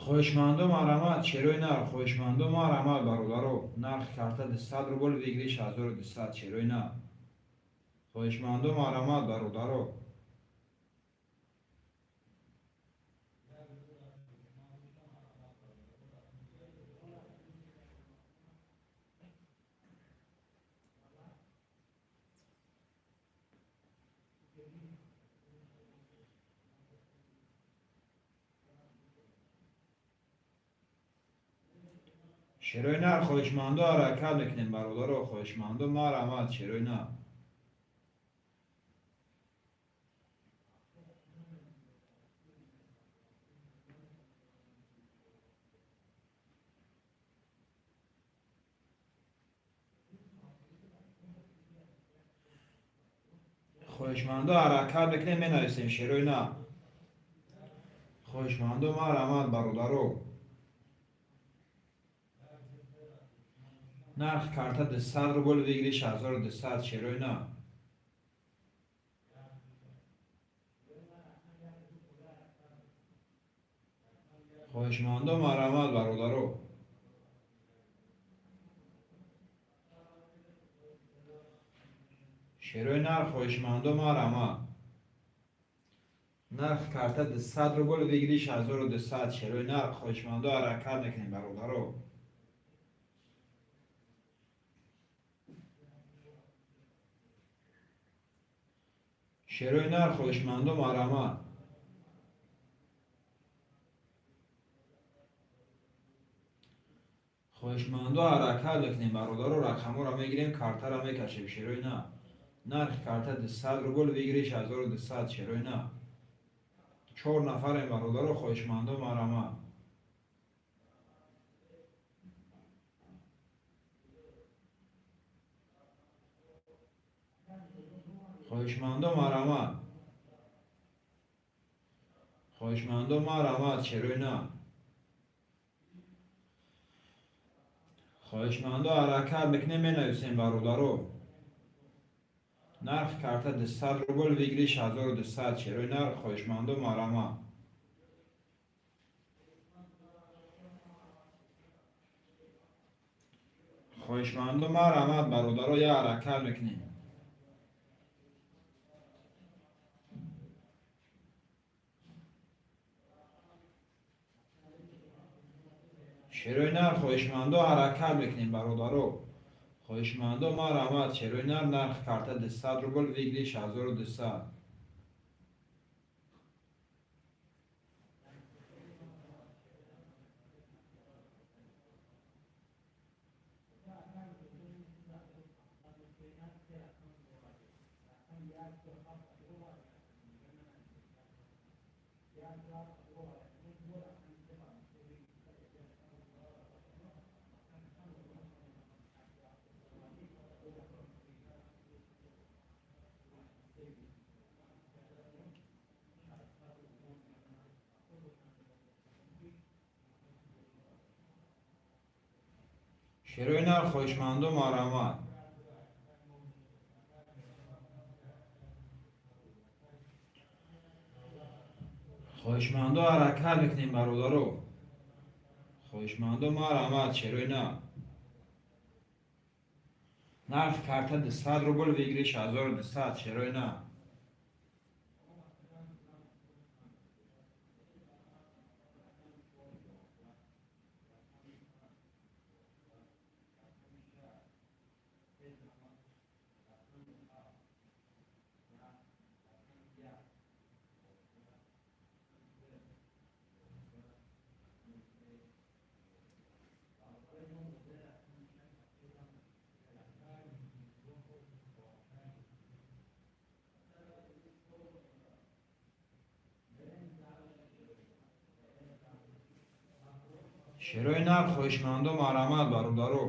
Хоҳишмандо, марҳамат. Шерои нар, хоҳишмандо, марҳамат, бародаро. Нархи карта 200 рубл, выигрыш 1200. Шерои нар, хоҳишмандо, марҳамат, бародаро. Шерои нар, хоҳишмандо, ҳаракат мекунем, бародаро, хоҳишмандо, марҳамат, шерои нар. Хоҳишмандо, ҳаракат мекунем, менависем, шерои нар. Хоҳишмандо, марҳамат, бародаро. Нарх карта 200 рубл, выигрыш 1200, шерои нар. Хоҳишмандо, марҳамат, бародаро. Шерои нар, хоҳишмандо, марҳамат. Нарх карта 200 рубл, выигрыш 1200, шерои нар, хоҳишмандо, ҳаракат мекунем, бародаро. Шерои нар, хоҳишмандо, марҳамат. Хоҳишмандо, ҳаракат мекунем, бародаро, рақамҳоро мегирем, картаро мекашем, шерои нар. Нархи карта 200 рубл, выигрыш 1200, шерои нар. Чор нафарем, бародаро, хоҳишмандо, марҳамат. Хоҳишмандо, марҳамат. Хоҳишмандо, марҳамат, шерои нар. Хоҳишмандо, ҳаракат мекунем, менависем, бародаро. Нархи карта 200 рубл, выигрыш 1200, шерои нар, хоҳишмандо, марҳамат. Хоҳишмандо, марҳамат, бародаро, я ҳаракат мекунем. Шерои нар, хоҳишмандо, ҳаракат мекунем, бародаро. Хоҳишмандо, марҳамат, шерои нар, нархи карта 200 рубл, выигрыш 1200. Шерои нар, хоҳишмандо, марҳамат. Хоҳишмандо, ҳаракат мекунем, бародаро. Хоҳишмандо, марҳамат, шерои нар. Нархи карта 200 рубл, выигрыш 1200, шерои нар. Шерои нар, хоҳишмандо, марҳамат, бародаро.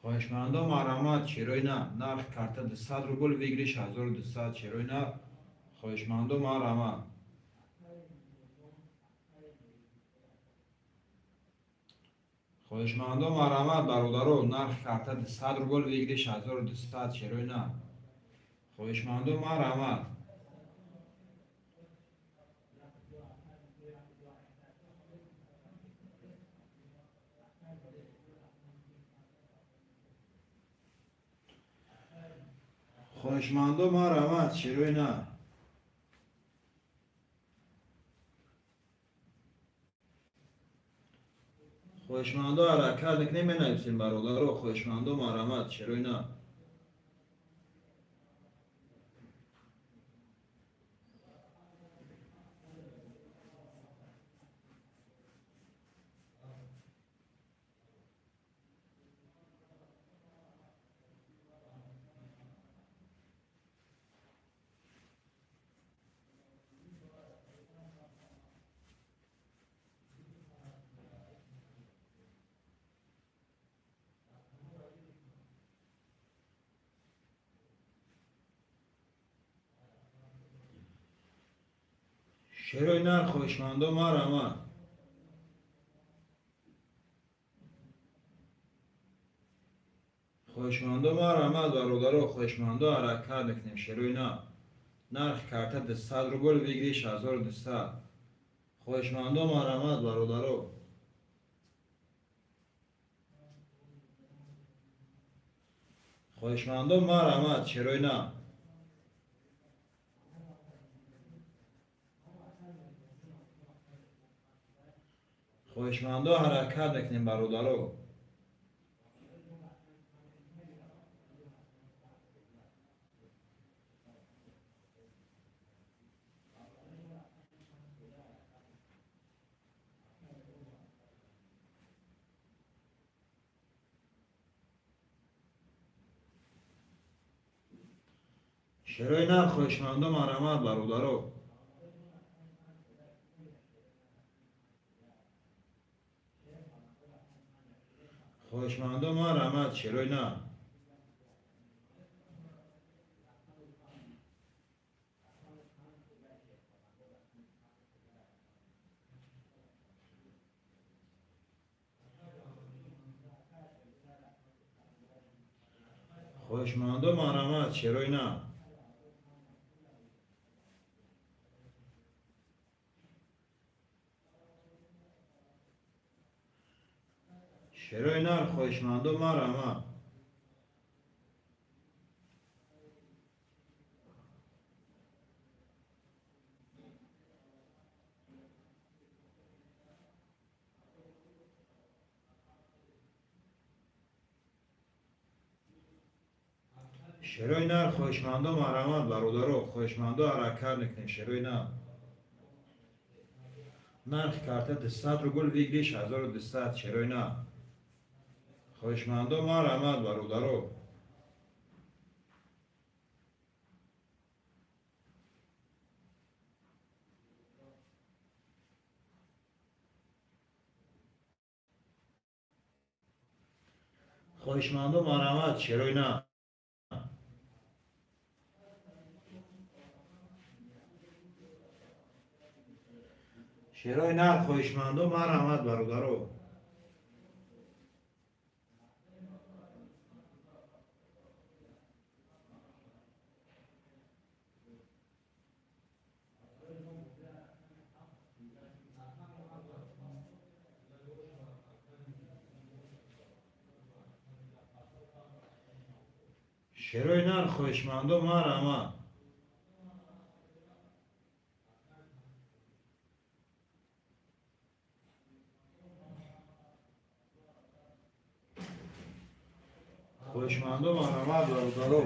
Хоҳишмандо, марҳамат, шерои нар. Нархи карта 200 рубл, выигрыш 1200, шерои нар, хоҳишмандо, марҳамат. Хоҳишмандо, марҳамат, бародаро, нархи карта 200 рубл, выигрыш 1200, шерои нар. Хоҳишмандо, марҳамат. Хоҳишмандо, марҳамат, шерои нар. Хоҳишмандо, ҳаракат мекунем, менависем, бародаро, хоҳишмандо, марҳамат, шерои нар. Шерои нар, хоҳишмандо, марҳамат. Хоҳишмандо, марҳамат, бародаро, хоҳишмандо, ҳаракат мекунем. Шерои нар. Нархи карта 200 рубл, выигрыш 1200. Хоҳишмандо, марҳамат, бародаро. Хоҳишмандо, марҳамат, шерои нар. Хоҳишмандо, ҳаракат мекунем, бародаро. Шерои нар, хоҳишмандо, марҳамат, бародаро. Хоҳишмандо, марҳамат, шерои нар. Хоҳишмандо, марҳамат, шерои нар. Шерои нар, хоҳишмандо, марҳамат. Шерои нар, хоҳишмандо, марҳамат, бародаро, хоҳишмандо, ҳаракат мекунем. Шерои нар. Нархи карта 200 рубл, выигрыш 1200. Шерои нар. Хоҳишмандо, марҳамат, бародаро. Хоҳишмандо, марҳамат, шерои нар. Шерои нар, хоҳишмандо, марҳамат, бародаро. Шерои нар, хоҳишмандо, марҳамат. Хоҳишмандо, марҳамат, бародаро.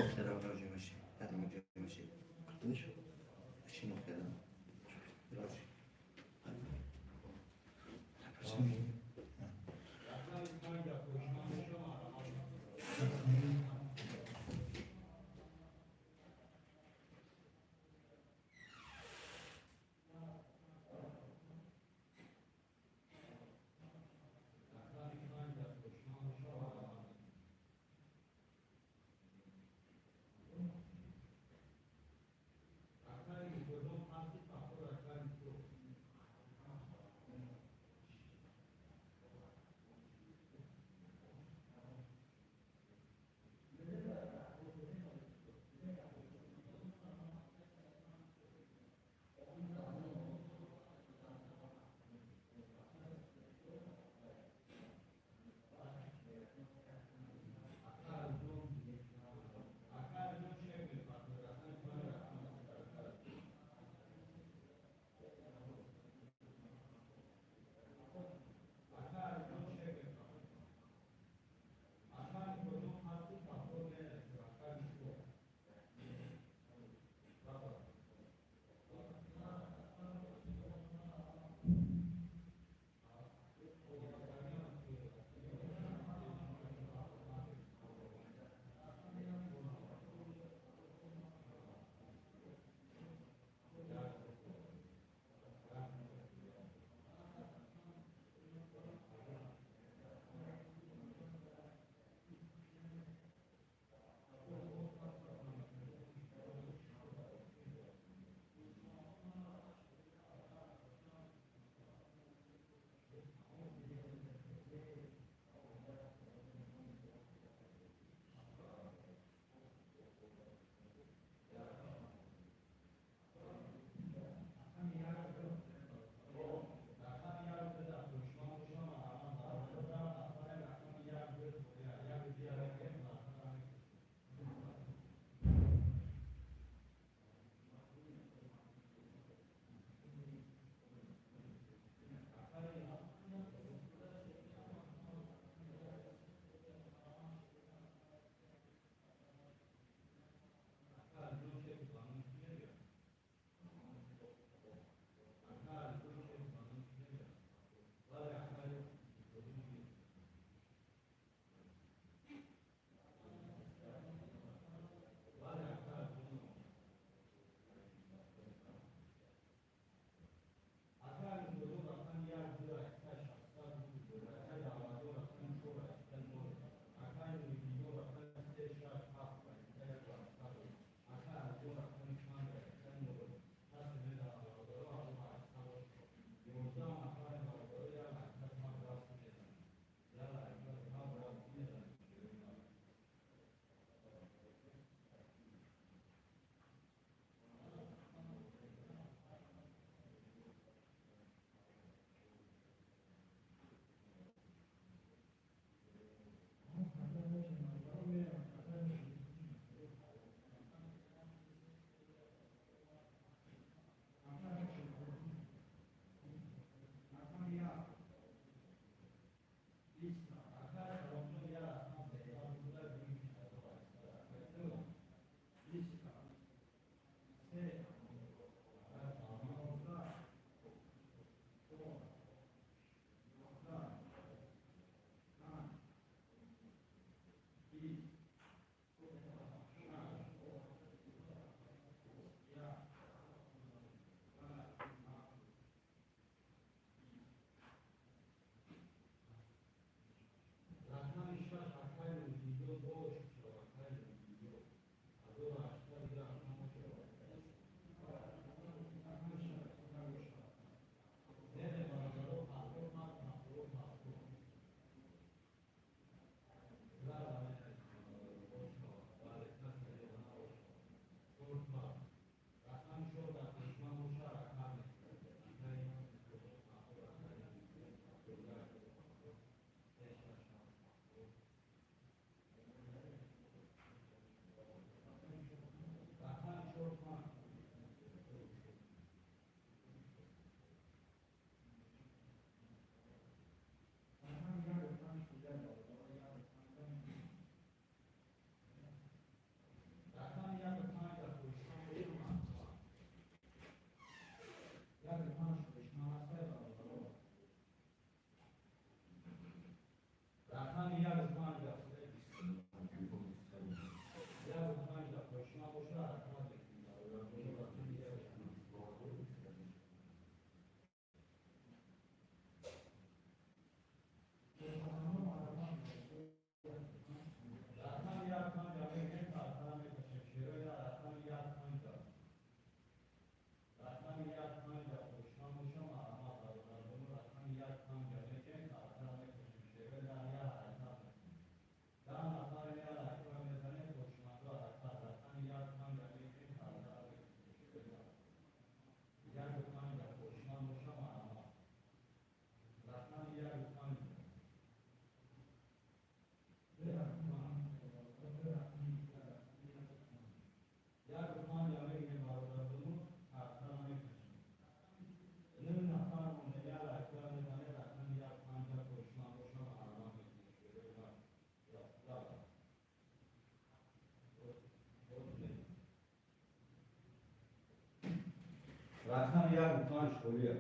Рақам 1 5 холия.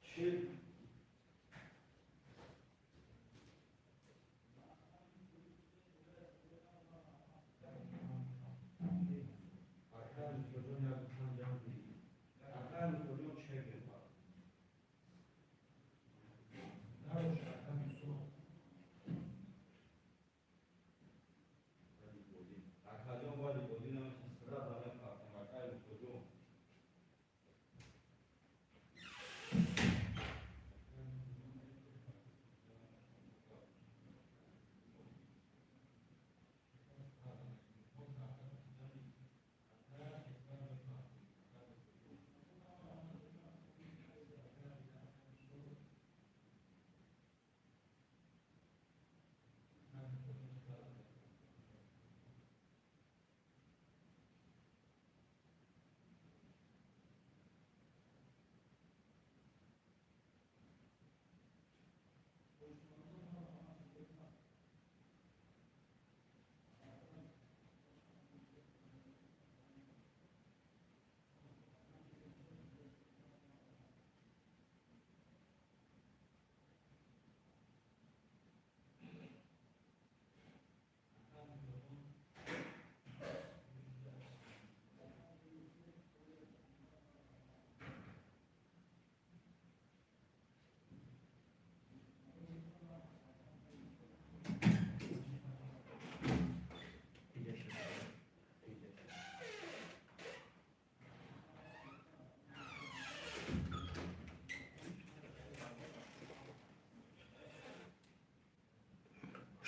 Чил.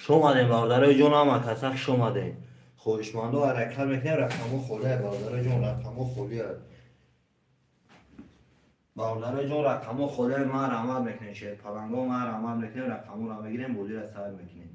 Шомадем, бародарои ҷон, ҳама каса хуш омадем. Хоҳишмандо, ҳаракат мекунем, рақамҳо холия, бародарои ҷон, рақамҳо холия. Бародарои ҷон, рақамҳо холия, ман раҳмат мекунем, шерпаланго, ман раҳмат мекунем, рақамҳоро мегирем, бозиро сар мекунем.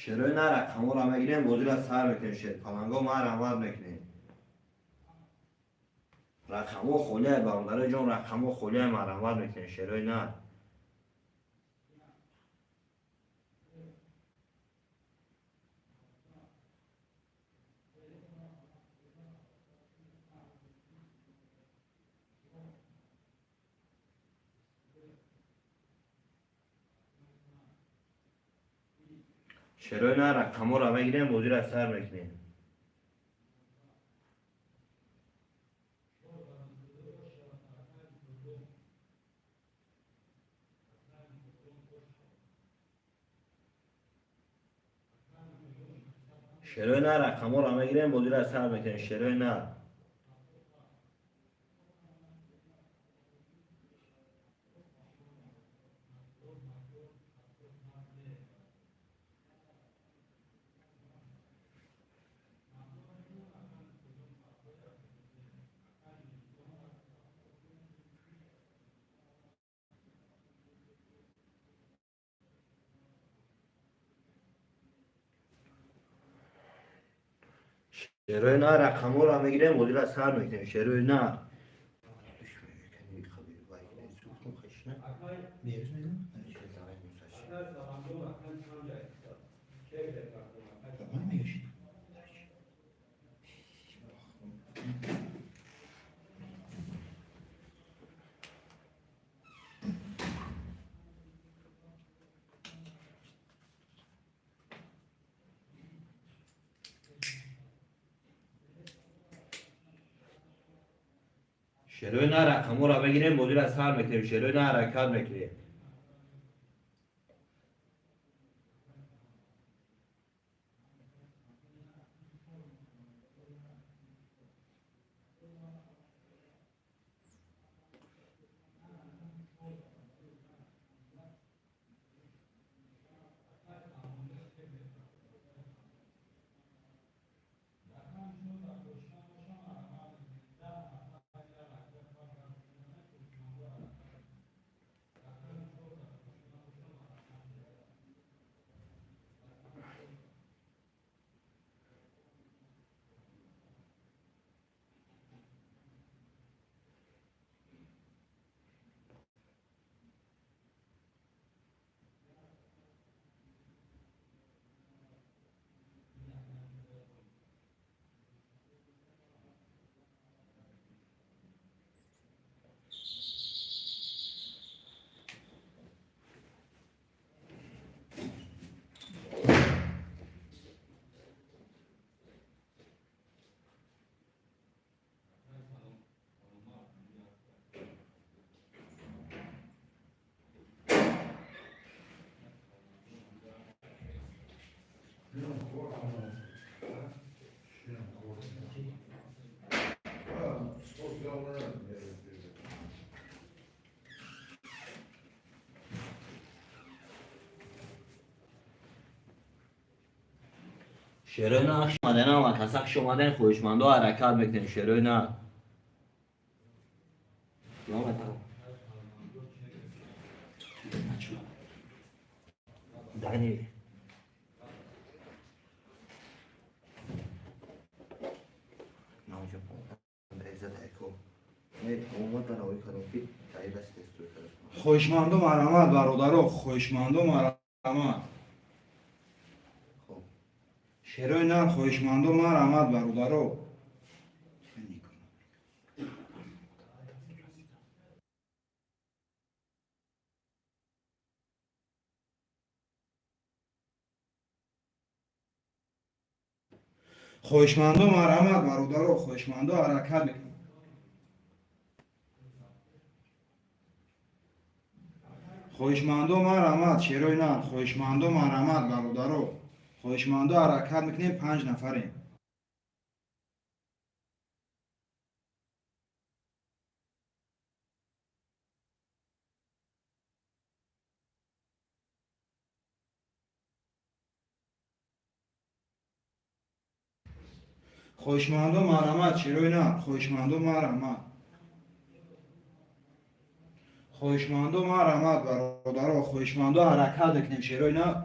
Шерои на, рақамҳоро мегирем, бозиро сар мекунем, шерпаланго, ман раҳмат мекунем. Рақамҳо холия, бародарои ҷон, рақамҳо холия, ман раҳмат мекунем, шерои на. Шерои на, рақамҳоро мегирем, бозиро сар мекунем. Шерои на, рақамҳоро мегирем, бозиро сар мекунем, шерои на. Шерои на, рақамҳоро мегирем, бозиро сар мекунем, шерои на. Шерои на, рақамҳоро мегирем, бозиро сар мекунем, шерои на, ҳаракат мекунем. Шерои на хуш омаден, ҳама каса хуш омаден, хоҳишмандо ҳаракат мекунем, шерои на. Дани. Хоҳишмандо марҳамат, бародаро, хоҳишмандо марҳамат. Шерои нар, хоҳишмандо марҳамат, бародаро. Хоҳишмандо марҳамат, бародаро, хоҳишмандо ҳаракат мекунем. Хоҳишмандо марҳамат, шерои нар, хоҳишмандо марҳамат, бародаро. Хоҳишмандо ҳаракат мекунем, 5 нафарем. Хоҳишмандо марҳамат, шерои нар, хоҳишмандо марҳамат. Хоҳишмандо марҳамат, бародаро, хоҳишмандо ҳаракат мекунем, шерои нар.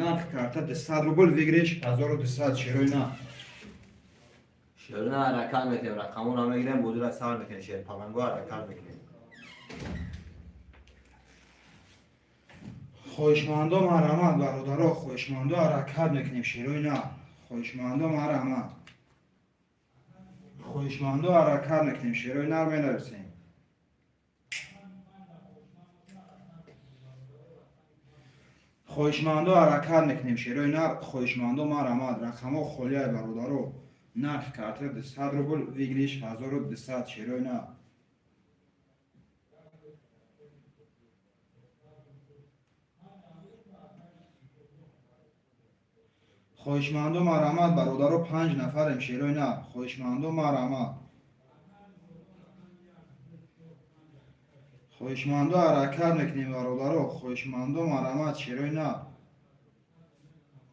Нарх карта 200 рубл, выигрыш 1200, шерои нар. Шерои нар ҳаракат мекунем, рақамонро мегирем, бозиро сар мекунем, шер паланго ҳаракат мекунем. Хоҳишмандо марҳамат, бародаро, хоҳишмандо ҳаракат мекунем, шерои нар. Хоҳишмандо марҳамат. Хоҳишмандо ҳаракат мекунем, шерои нар менависем. Хоҳишмандо ҳаракат мекунем, шерои нар. Хоҳишмандо марҳамат. Рақамҳо холиай, бародаро. Нарх карта 200 рубл, выигрыш 1200, шерои нар. Хоҳишмандо марҳамат, бародаро, 5 нафарем, шерои нар. Хоҳишмандо марҳамат. Хоҳишмандо ҳаракат мекунем, бародаро. Хоҳишмандо марҳамат, шерои нар.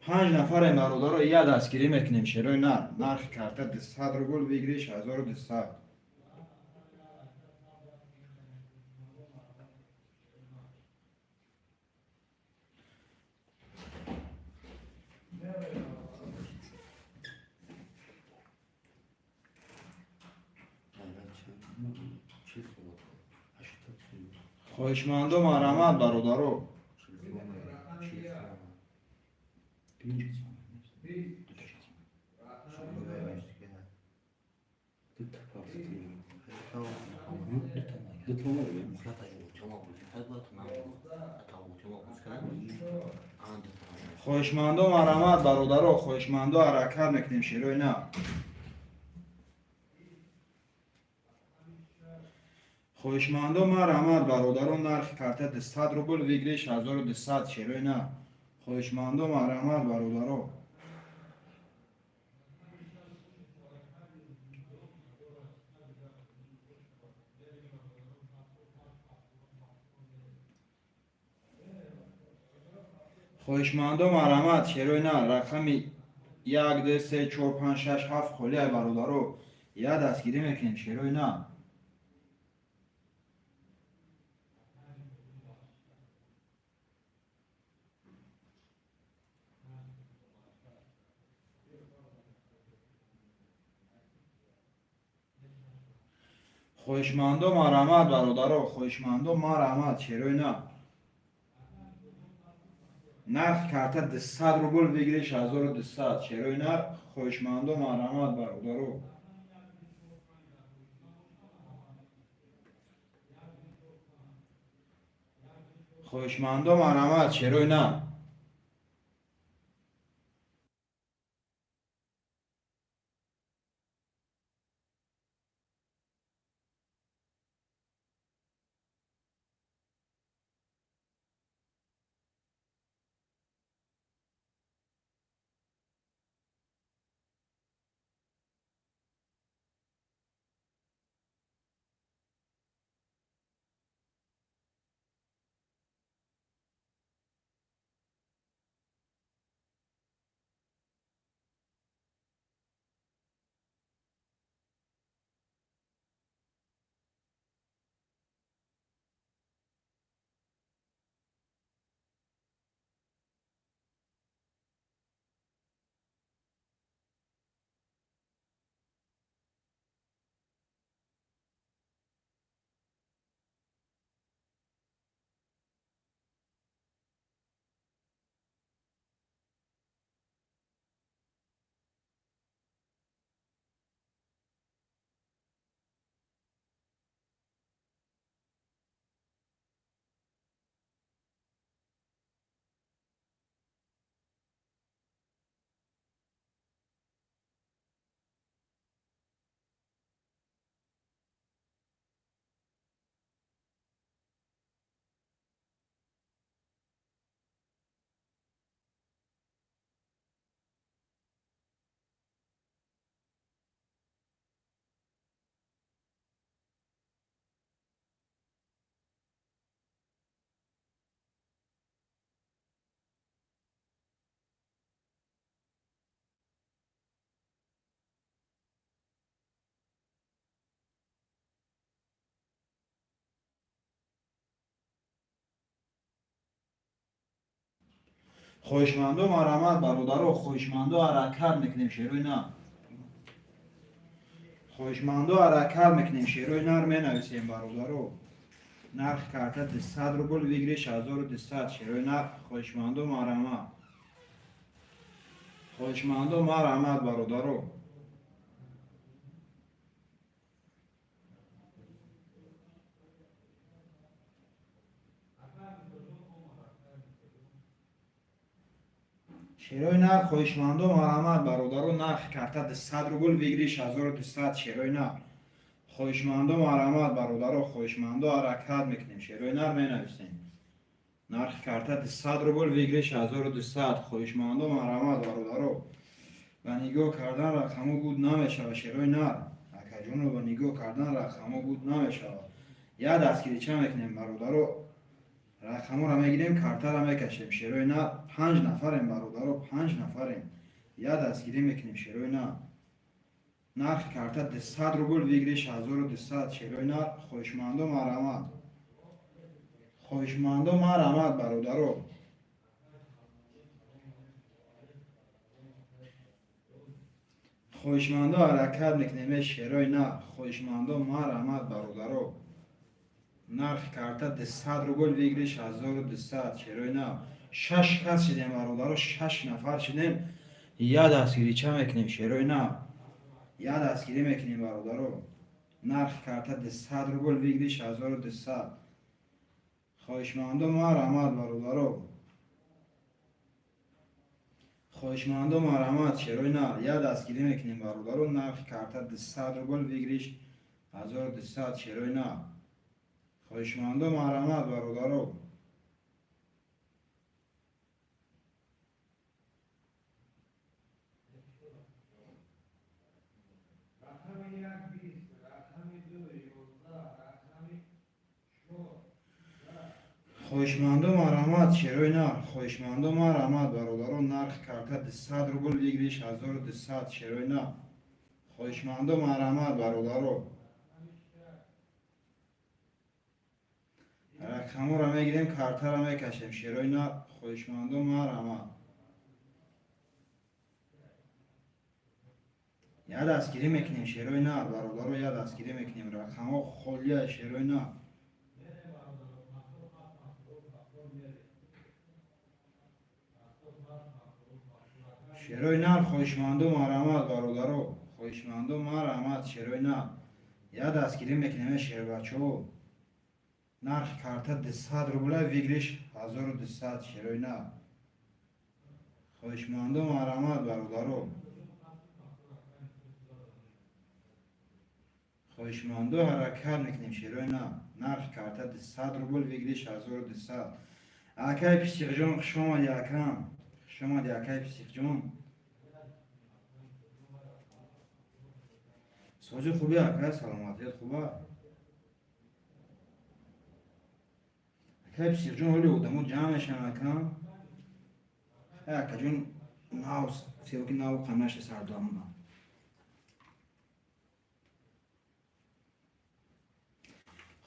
5 нафарем, бародаро, як дастгирӣ мекунем, шерои нар. Нархи карта 200 рубл, выигрыш 1200. Хоҳишмандо марҳамат, бародаро. Хоҳишмандо марҳамат, бародаро, хоҳишмандо ҳаракат мекунем, шерои нар. Хоҳишмандо марҳамат, бародаро, нархи карта 200 рубл, выигрыш 1200, шерои нар. Хоҳишмандо марҳамат, бародаро. Хоҳишмандо марҳамат, шерои нар. Рақами 1 2 3 4 5 6 7 холиай, бародаро. Як дастгирӣ мекунем, шерои нар. Хоҳишмандо марҳамат, бародаро, хоҳишмандо марҳамат, шерои нар. Нархи карта 200 рубл, выигрыш 1200, шерои нар. Хоҳишмандо марҳамат, бародаро. Хоҳишмандо марҳамат, шерои нар. Хоҳишмандо, марҳамат, бародаро, хоҳишмандо, ҳаракат мекунем, шерои нар. Хоҳишмандо, ҳаракат мекунем, шерои нар, менависем, бародаро. Нархи карта 200 рубл, выигрыш 1200, шерои нар. Хоҳишмандо, марҳамат, хоҳишмандо, марҳамат, бародаро. Шерои нар, хоҳишмандо, марҳамат, бародаро. Нархи карта 200 рубл, выигрыш 1200, шерои нар. Хоҳишмандо, марҳамат, бародаро, хоҳишмандо, ҳаракат мекунем, шерои нар, менависем. Нархи карта 200 рубл, выигрыш 1200. Хоҳишмандо, марҳамат, бародаро. Ба нигоҳ кардан рақамҳо буд намешавад, шерои нар. Акаҷоно, ба нигоҳ кардан рақамҳо буд намешавад. Як дастгирича мекунем, бародаро, рақамҳоро мегирем, картаро мекашем, шерои нар. Панҷ нафарем, бародаро, панҷ нафарем, як дастгирӣ мекунем, шерои нар. Нархи карта 200 рубл, выигрыш 1200, шерои нар. Хоҳишмандо, марҳамат, хоҳишмандо, марҳамат, бародаро. Хоҳишмандо, ҳаракат мекунем, е шерои нар. Хоҳишмандо, марҳамат, бародаро. Нархи карта 200 рубл, выигрыш 1200, шерои нар. Шаш кас шидем, бародаро, шаш нафар шидем, як дастгирича мекунем, шерои нар, як дастгирӣ мекунем, бародаро. Нархи карта 200 рубл, выигрыш 1200. Хоҳишмандо, марҳамат, бародаро, хоҳишмандо, марҳамат, шерои нар, як дастгирӣ мекунем, бародаро. Нархи карта 200 рубл, выигрыш 1200, шерои нар. Хоҳишмандо, марҳамат, бародаро. Рақами як 20, рақами ду 11, рақами чор. Хоҳишмандо, марҳамат, шерои нар. Хоҳишмандо, марҳамат, бародаро. Нархи карта 200 рубл, выигрыш 1200, шерои нар. Хоҳишмандо, марҳамат, бародаро. Рақамҳоро мегирем, картаро мекашем, шерои нар. Хоҳишмандо, марҳамат, як дастгирӣ мекунем, шерои нар, бародаро, як дастгирӣ мекунем. Рақамҳо холия, шерои нар. Мере, бародаро, 77, 70, мере. 77, 70. Рақами Шерои нар, хоҳишмандо, марҳамат, бародаро, хоҳишмандо, марҳамат, шерои нар, як дастгирӣ мекунем, е шербачаҳо. Нархи карта 200 рубла, выигрыш 1200, шерои нар. Хоҳишмандо, марҳамат, бародаро. Хоҳишмандо, ҳаракат мекунем, шерои нар. Нархи карта 200 рубл, выигрыш 1200. Акай Писиқҷон, хуш омадӣ, акам, хуш омадӣ, акай Писиқҷон. Сози хуби, ака, саломатият хуба, акай Писиқҷон? Ҳоли одамо ҷамъ мешаванд, акам. Акаҷон, нав севки нав қанаши сардамона.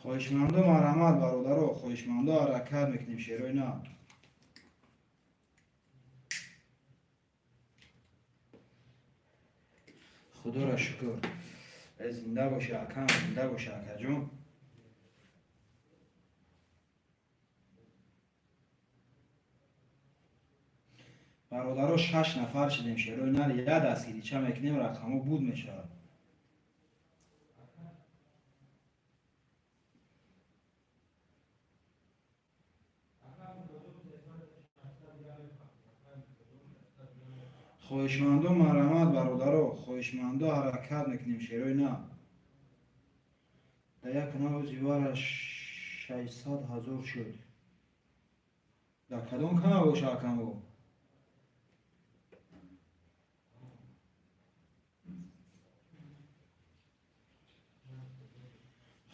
Хоҳишмандо, марҳамат, бародаро, хоҳишмандо, ҳаракат мекунем, шерои нар. Худоро шукр. Зинда боши, акам, зинда боши, акаҷон. Бародаро, шаш нафар шидем, шерои нар, як дастгирича мекунем, рақамҳо буд мешавад. Рақами кодум 360 дига мефаҳмед. Рақами кодум 600 дига мефаҳмед. Хоҳишмандо, марҳамат, бародаро, хоҳишмандо, ҳаракат мекунем, шерои нар. Дар як канал зивара 600 000 шуд. Дар кадом канал боша, акамбо?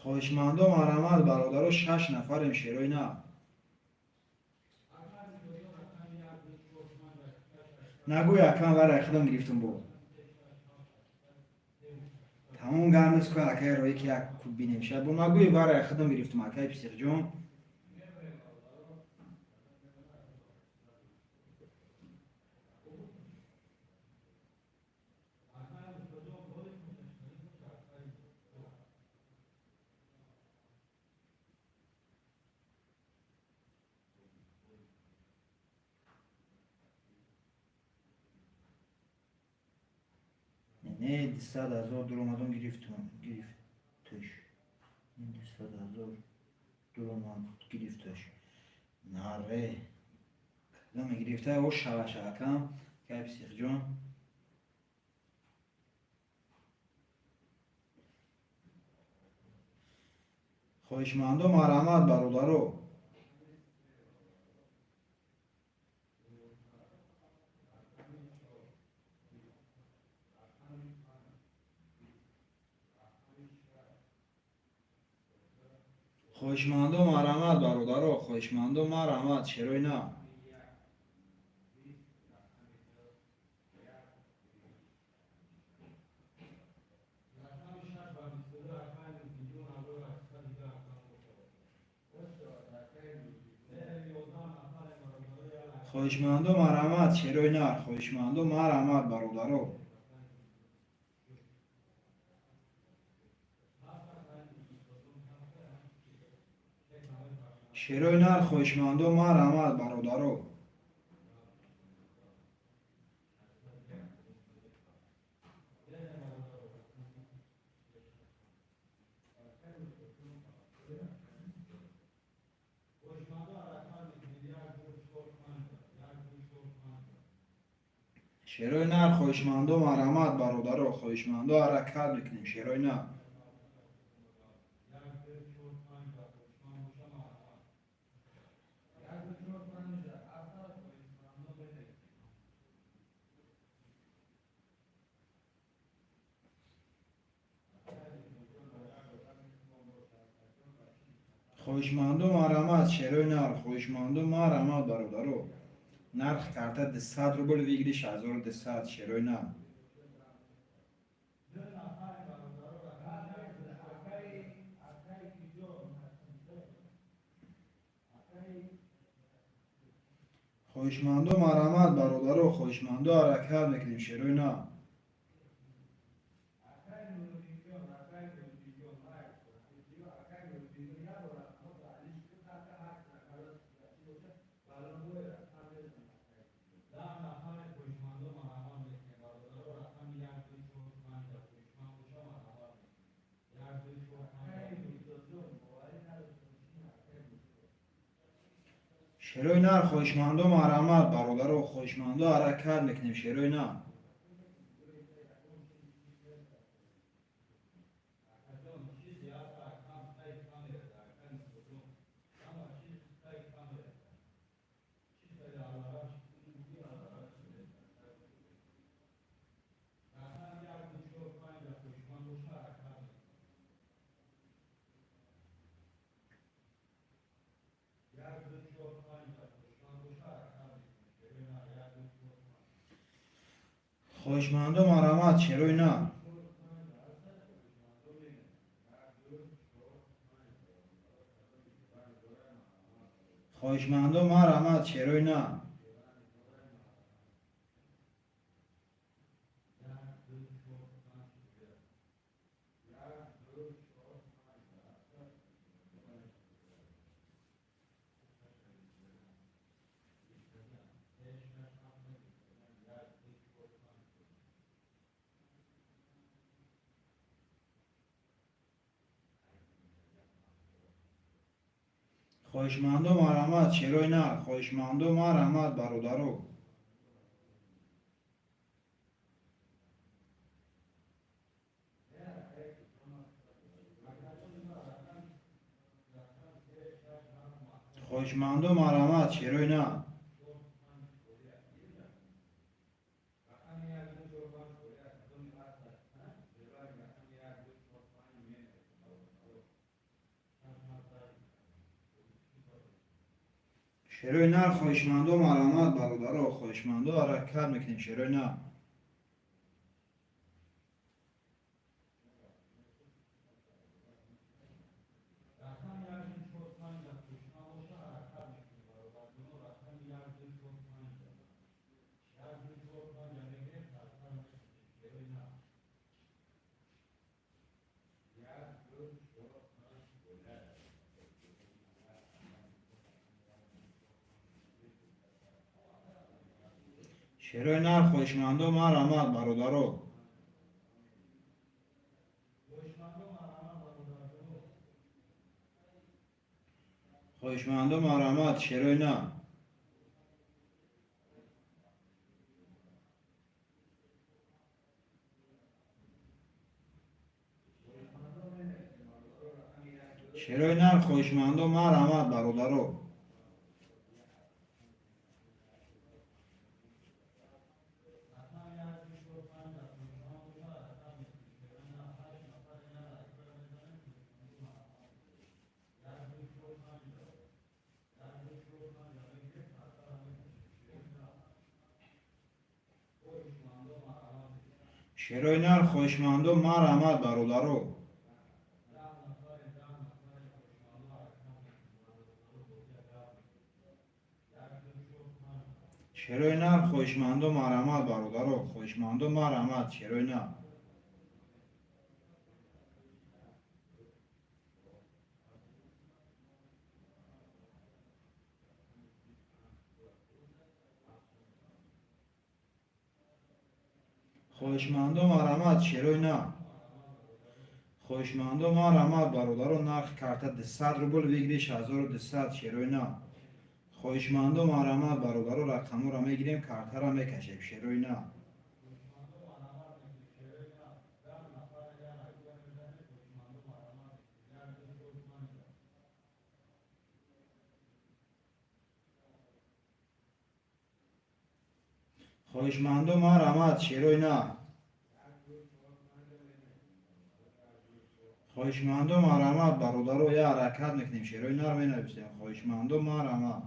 Хоҳишмандо, марҳамат, бародаро, шаш нафарем, шерои нар. Рақами кодум рақами як ду чор панҷ шаш ҳашт. Нагӯй, акам, варай худам гирифтум бо. Тамом гарм нест ку, акай рои, ки як куб бинем шад бо. Нагӯй, варай худам гирифтум, акай Писиқҷон. Не, 200 000 дуромадон, гирифтум, гирифташ. 200 000 дуромад, гирифташ. Наре кадоме гирифта? О, шава шавакам кай, психҷон. Хоҳишмандо, марҳамат, бародаро. Хоҳишмандо, марҳамат, бародаро. Хоҳишмандо, марҳамат, шерои на. Хоҳишмандо, марҳамат, шерои нар. Хоҳишмандо, марҳамат, бародаро. Шерои нар, хоҳишмандо, марҳамат, бародаро. Шерои нар, хоҳишмандо, марҳамат, бародаро. Хоҳишмандо, ҳаракат мекунем, шерои нар. Хоҳишмандо, марҳамат, шерои нар. Хоҳишмандо, марҳамат, бародаро. Нархи карта 200 рубл, выигрыш 1200, шерои нар. Хоҳишмандо, марҳамат, бародаро. Хоҳишмандо, ҳаракат мекунем, шерои нар. Шерои нар, хоҳишмандо, марҳамат, бародаро. Хоҳишмандо, ҳаракат мекунем, шерои нар. Хоҳишмандо, марҳамат, шерои нар. Хоҳишмандо, марҳамат, шерои нар. Хоҳишмандо, марҳамат, шерои нар. Хоҳишмандо, марҳамат, бародаро. Хоҳишмандо, марҳамат, шерои нар. Шерои нар, хоҳишмандо, марҳамат, бародаро. Хоҳишмандо, ҳаракат мекунем, шерои нар. Шерои нар, хоҳишмандо, марҳамат, бародаро. Хоҳишмандо, марҳамат, шерои на. Шерои нар, хоҳишмандо, марҳамат, бародаро. Шерои нар, хоҳишмандо, марҳамат, бародаро. Шерои нар, хоҳишмандо, марҳамат, бародаро. Хоҳишмандо, марҳамат, шерои нар. Хоҳишмандо, марҳамат, шерои на. Хоҳишмандо, марҳамат, бародаро. Нархи карта 200 рубл, выигрыш 1200, шерои на. Хоҳишмандо, марҳамат, бародаро, рақамҳоро мегирем, картаро мекашем, шерои на. Хоҳишмандо, марҳамат, шерои на. Хоҳишмандо, марҳамат, бародаро, я ҳаракат мекунем, шерои нар менависем. Хоҳишмандо, марҳамат.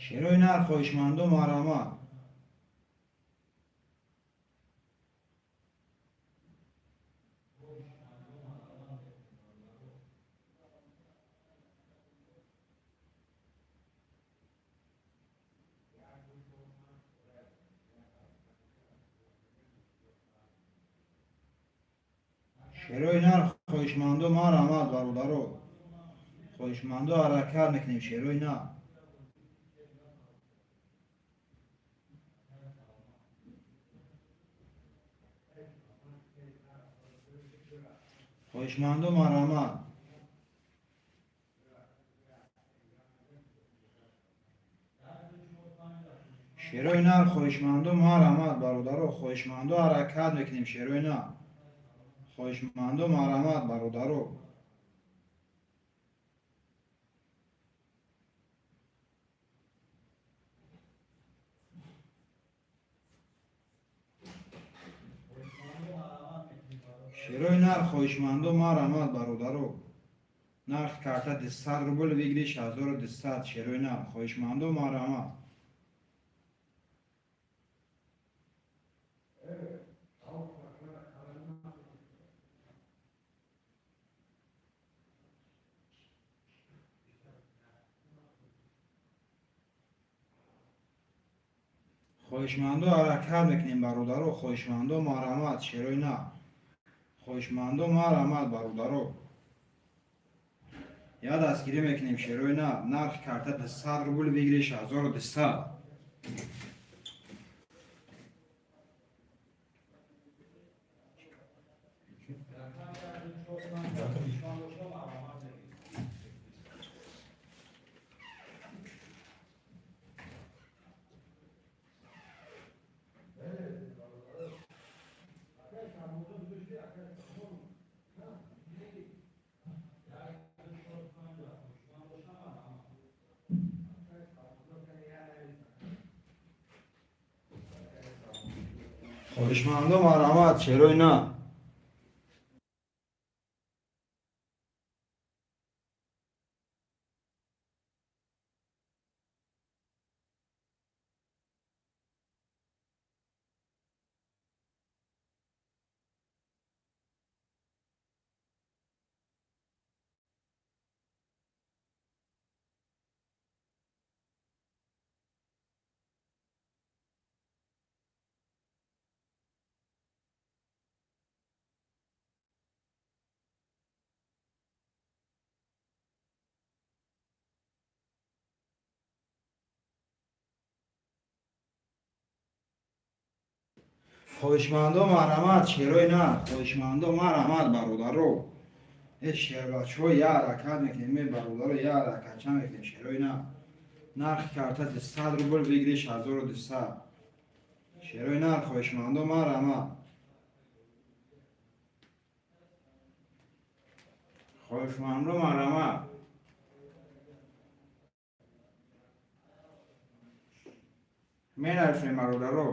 Шерои нар, хоҳишмандо, марҳамат. Шерои нар, хоҳишмандо, марҳамат, бародаро. Хоҳишмандо, ҳаракат мекунем, шерои нар. Хоҳишмандо, марҳамат. Шерои нар, хоҳишмандо, марҳамат, бародаро. Хоҳишмандо, ҳаракат мекунем, шерои нар. Хоҳишмандо, марҳамат, бародаро. Шерои нар, хоҳишмандо, марҳамат, бародаро. Нархи карта 200 рубл, выигрыш 1200, шерои нар. Хоҳишмандо, марҳамат. Хоҳишмандо, ҳаракат мекунем, бародаро. Хоҳишмандо, марҳамат, шерои нар. Хоҳишмандо, марҳамат, бародаро. Я дастгирӣ мекунем, шерои нар. Нархи карта 200 рубл, выигрыш 1200. Хоҳишмандо, марҳамат, шерои на. Хоҳишмандо, марҳамат, шерои нар. Хоҳишмандо, марҳамат, бародаро. Э, шербачаҳо, я ҳаракат мекунем, э, бародаро, я ҳаракатча мекунем, шерои нар. Нархи карта 100 рубл, выигрыш 1200. Шерои нар, хоҳишмандо, марҳамат. Хоҳишмандо, марҳамат. Менависем, бародаро.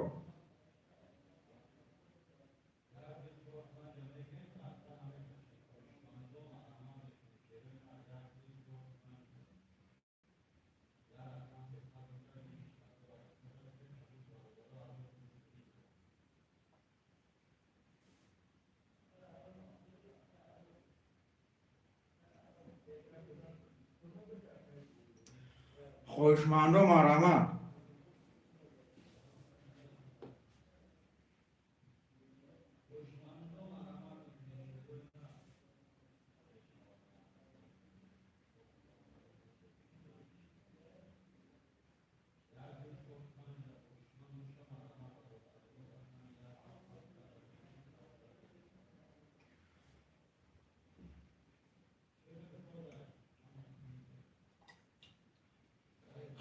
Хоҳишмандо, марҳамат.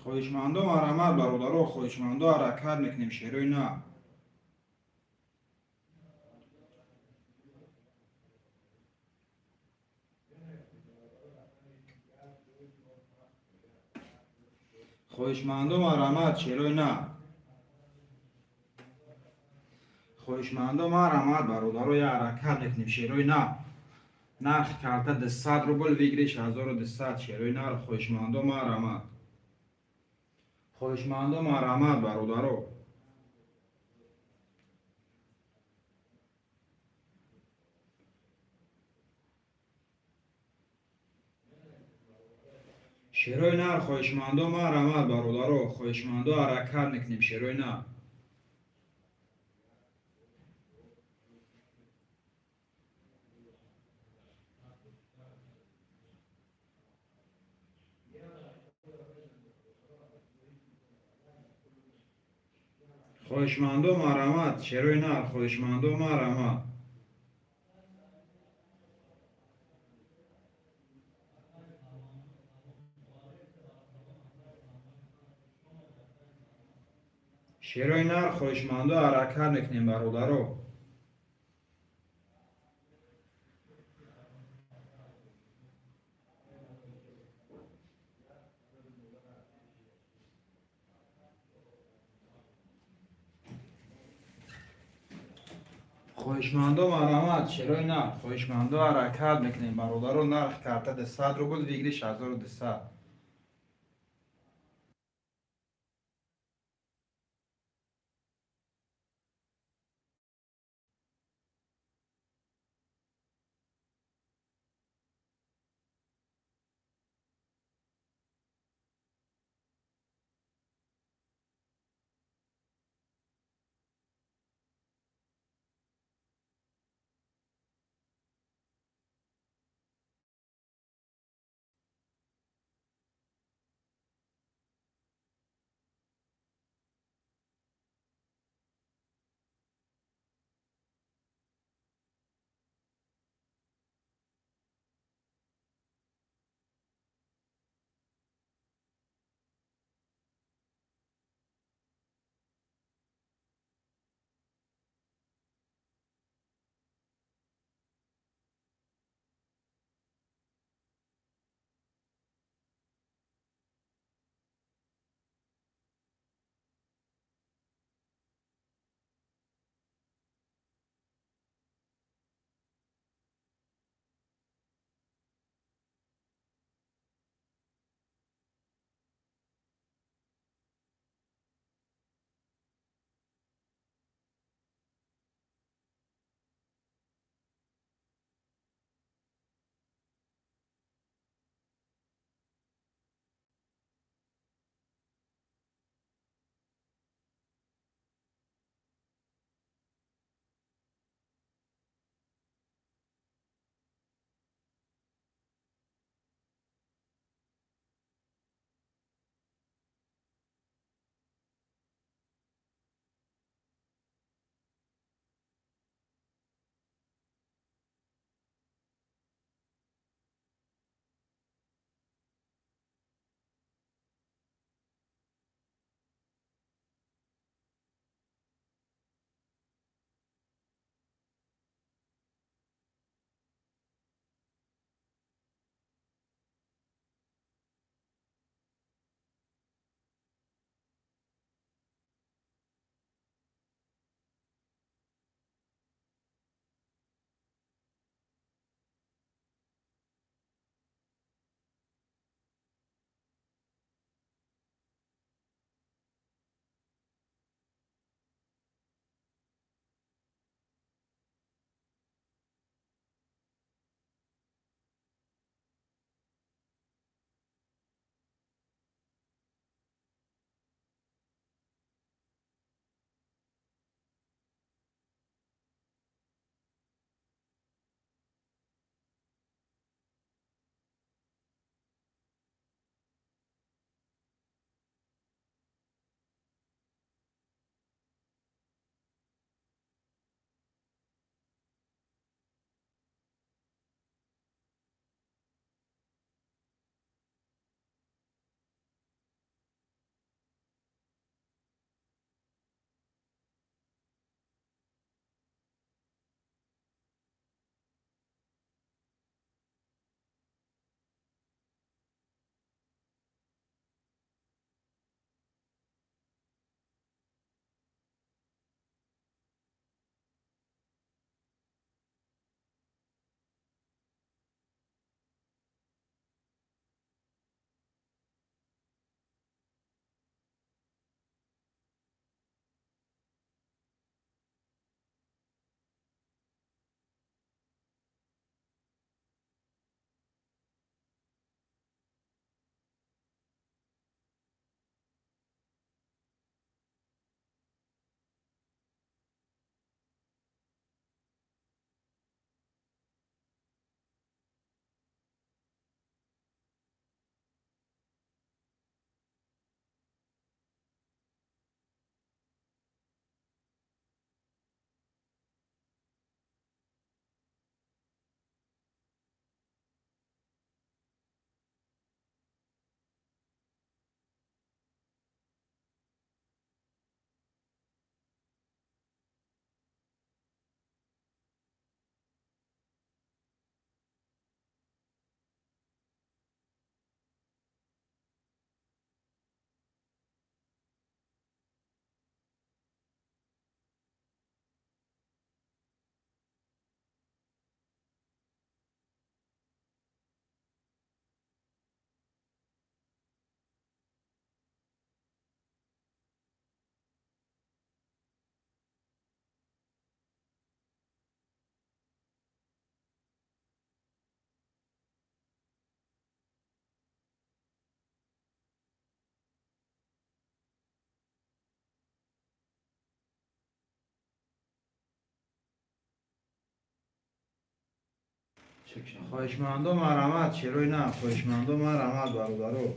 Хоҳишмандо, марҳамат, бародаро. Хоҳишмандо, ҳаракат мекунем, шерои нар. Хоҳишмандо, марҳамат, шерои нар. Хоҳишмандо, марҳамат, бародаро, я ҳаракат мекунем, шерои нар. Нархи карта 200 рубл, выигрыш 1200. Шерои нар, хоҳишмандо, марҳамат. Хоҳишмандо, марҳамат, бародаро. Шерои нар, хоҳишмандо, марҳамат, бародаро. Хоҳишмандо, ҳаракат мекунем, шерои нар. Хоҳишмандо, марҳамат, шерои нар. Хоҳишмандо, марҳамат. Шерои нар, хоҳишмандо, ҳаракат мекунем, бародаро. Хоҳишмандо, марҳамат, шерои нар. Хоҳишмандо, ҳаракат мекунем, бародаро. Нархи карта 100 рубл, выигрыш 1200. Хоҳишмандо, марҳамат, шерои нар. Хоҳишмандо, марҳамат, бародаро.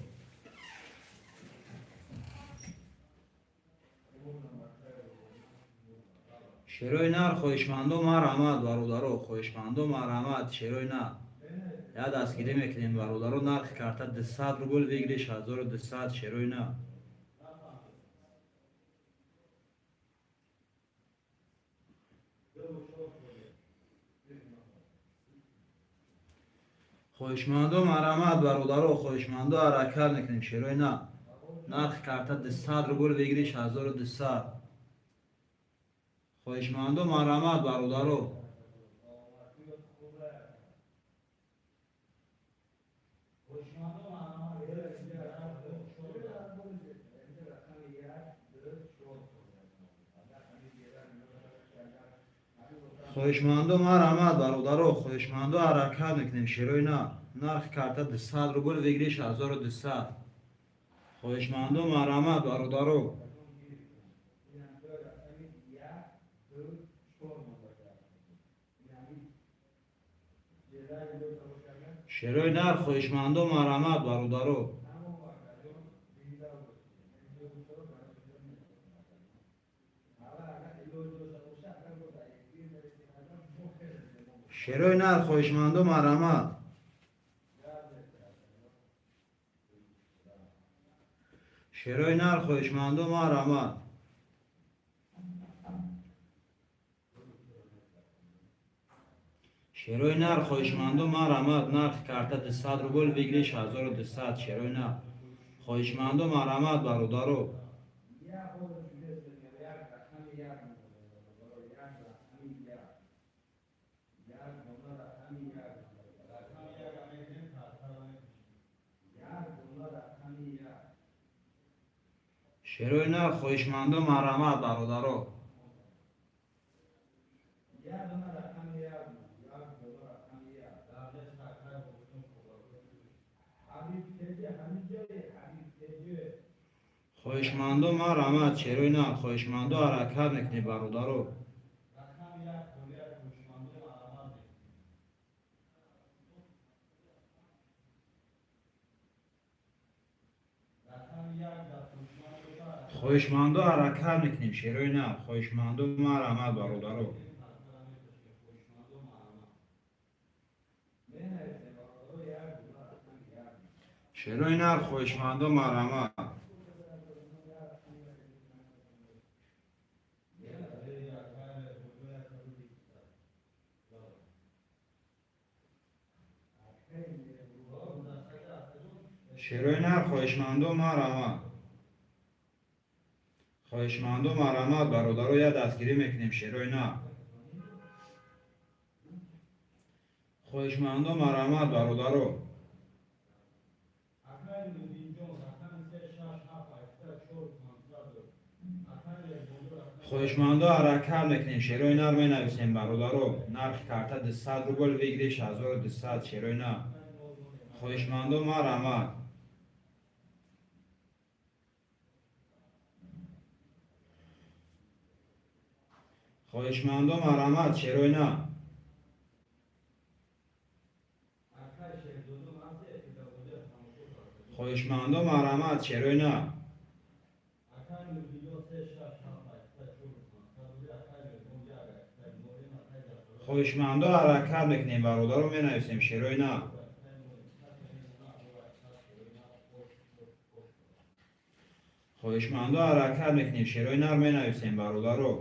Шерои нар, хоҳишмандо, марҳамат, бародаро. Хоҳишмандо, марҳамат, шерои нар. Я дастгирӣ мекунем, бародаро. Нархи карта 200 рубл, выигрыш 1200, шерои нар. Хоҳишмандо, марҳамат, бародаро. Хоҳишмандо, ҳаракат мекунем, шерои нар. Нархи карта 200 рубл, выигрыш 1200. Хоҳишмандо, марҳамат, бародаро. Хоҳишмандо, марҳамат, бародаро. Хоҳишмандо, ҳаракат мекунем, шерои нар. Нархи карта 200 рубл, выигрыш 1200. Хоҳишмандо, марҳамат, бародаро. Шерои нар, хоҳишмандо, марҳамат, бародаро. Шерои нар, хоҳишмандо, марҳамат. Шерои нар, хоҳишмандо, марҳамат. Шерои нар, хоҳишмандо, марҳамат. Нархи карта 200 рубл, выигрыш 1200, шерои нар. Хоҳишмандо, марҳамат, бародаро. Шерои нар, хоҳишмандо, марҳамат, бародаро. Хоҳишмандо, марҳамат, шерои нар. Хоҳишмандо, ҳаракат мекунем, бародаро. Хоҳишмандо, ҳаракат мекунем, шерои нар. Хоҳишмандо, марҳамат, бародаро. Шерои нар, хоҳишмандо, марҳамат. Шерои нар, хоҳишмандо, марҳамат. Хоҳишмандо, марҳамат, бародаро. Я дастгирӣ мекунем, шерои нар. Хоҳишмандо, марҳамат, бародаро. Хоҳишмандо, ҳаракат мекунем, шерои нар, менависем, бародаро. Нархи карта 200 рубл, выигрыш 1200, шерои нар. Хоҳишмандо, марҳамат. Хоҳишмандо, марҳамат, шерои нар. Хоҳишмандо, марҳамат, шерои нар. Хоҳишмандо, ҳаракат мекунем, бародаро, менависем, шерои нар. Хоҳишмандо, ҳаракат мекунем, шерои нар, менависем, бародаро.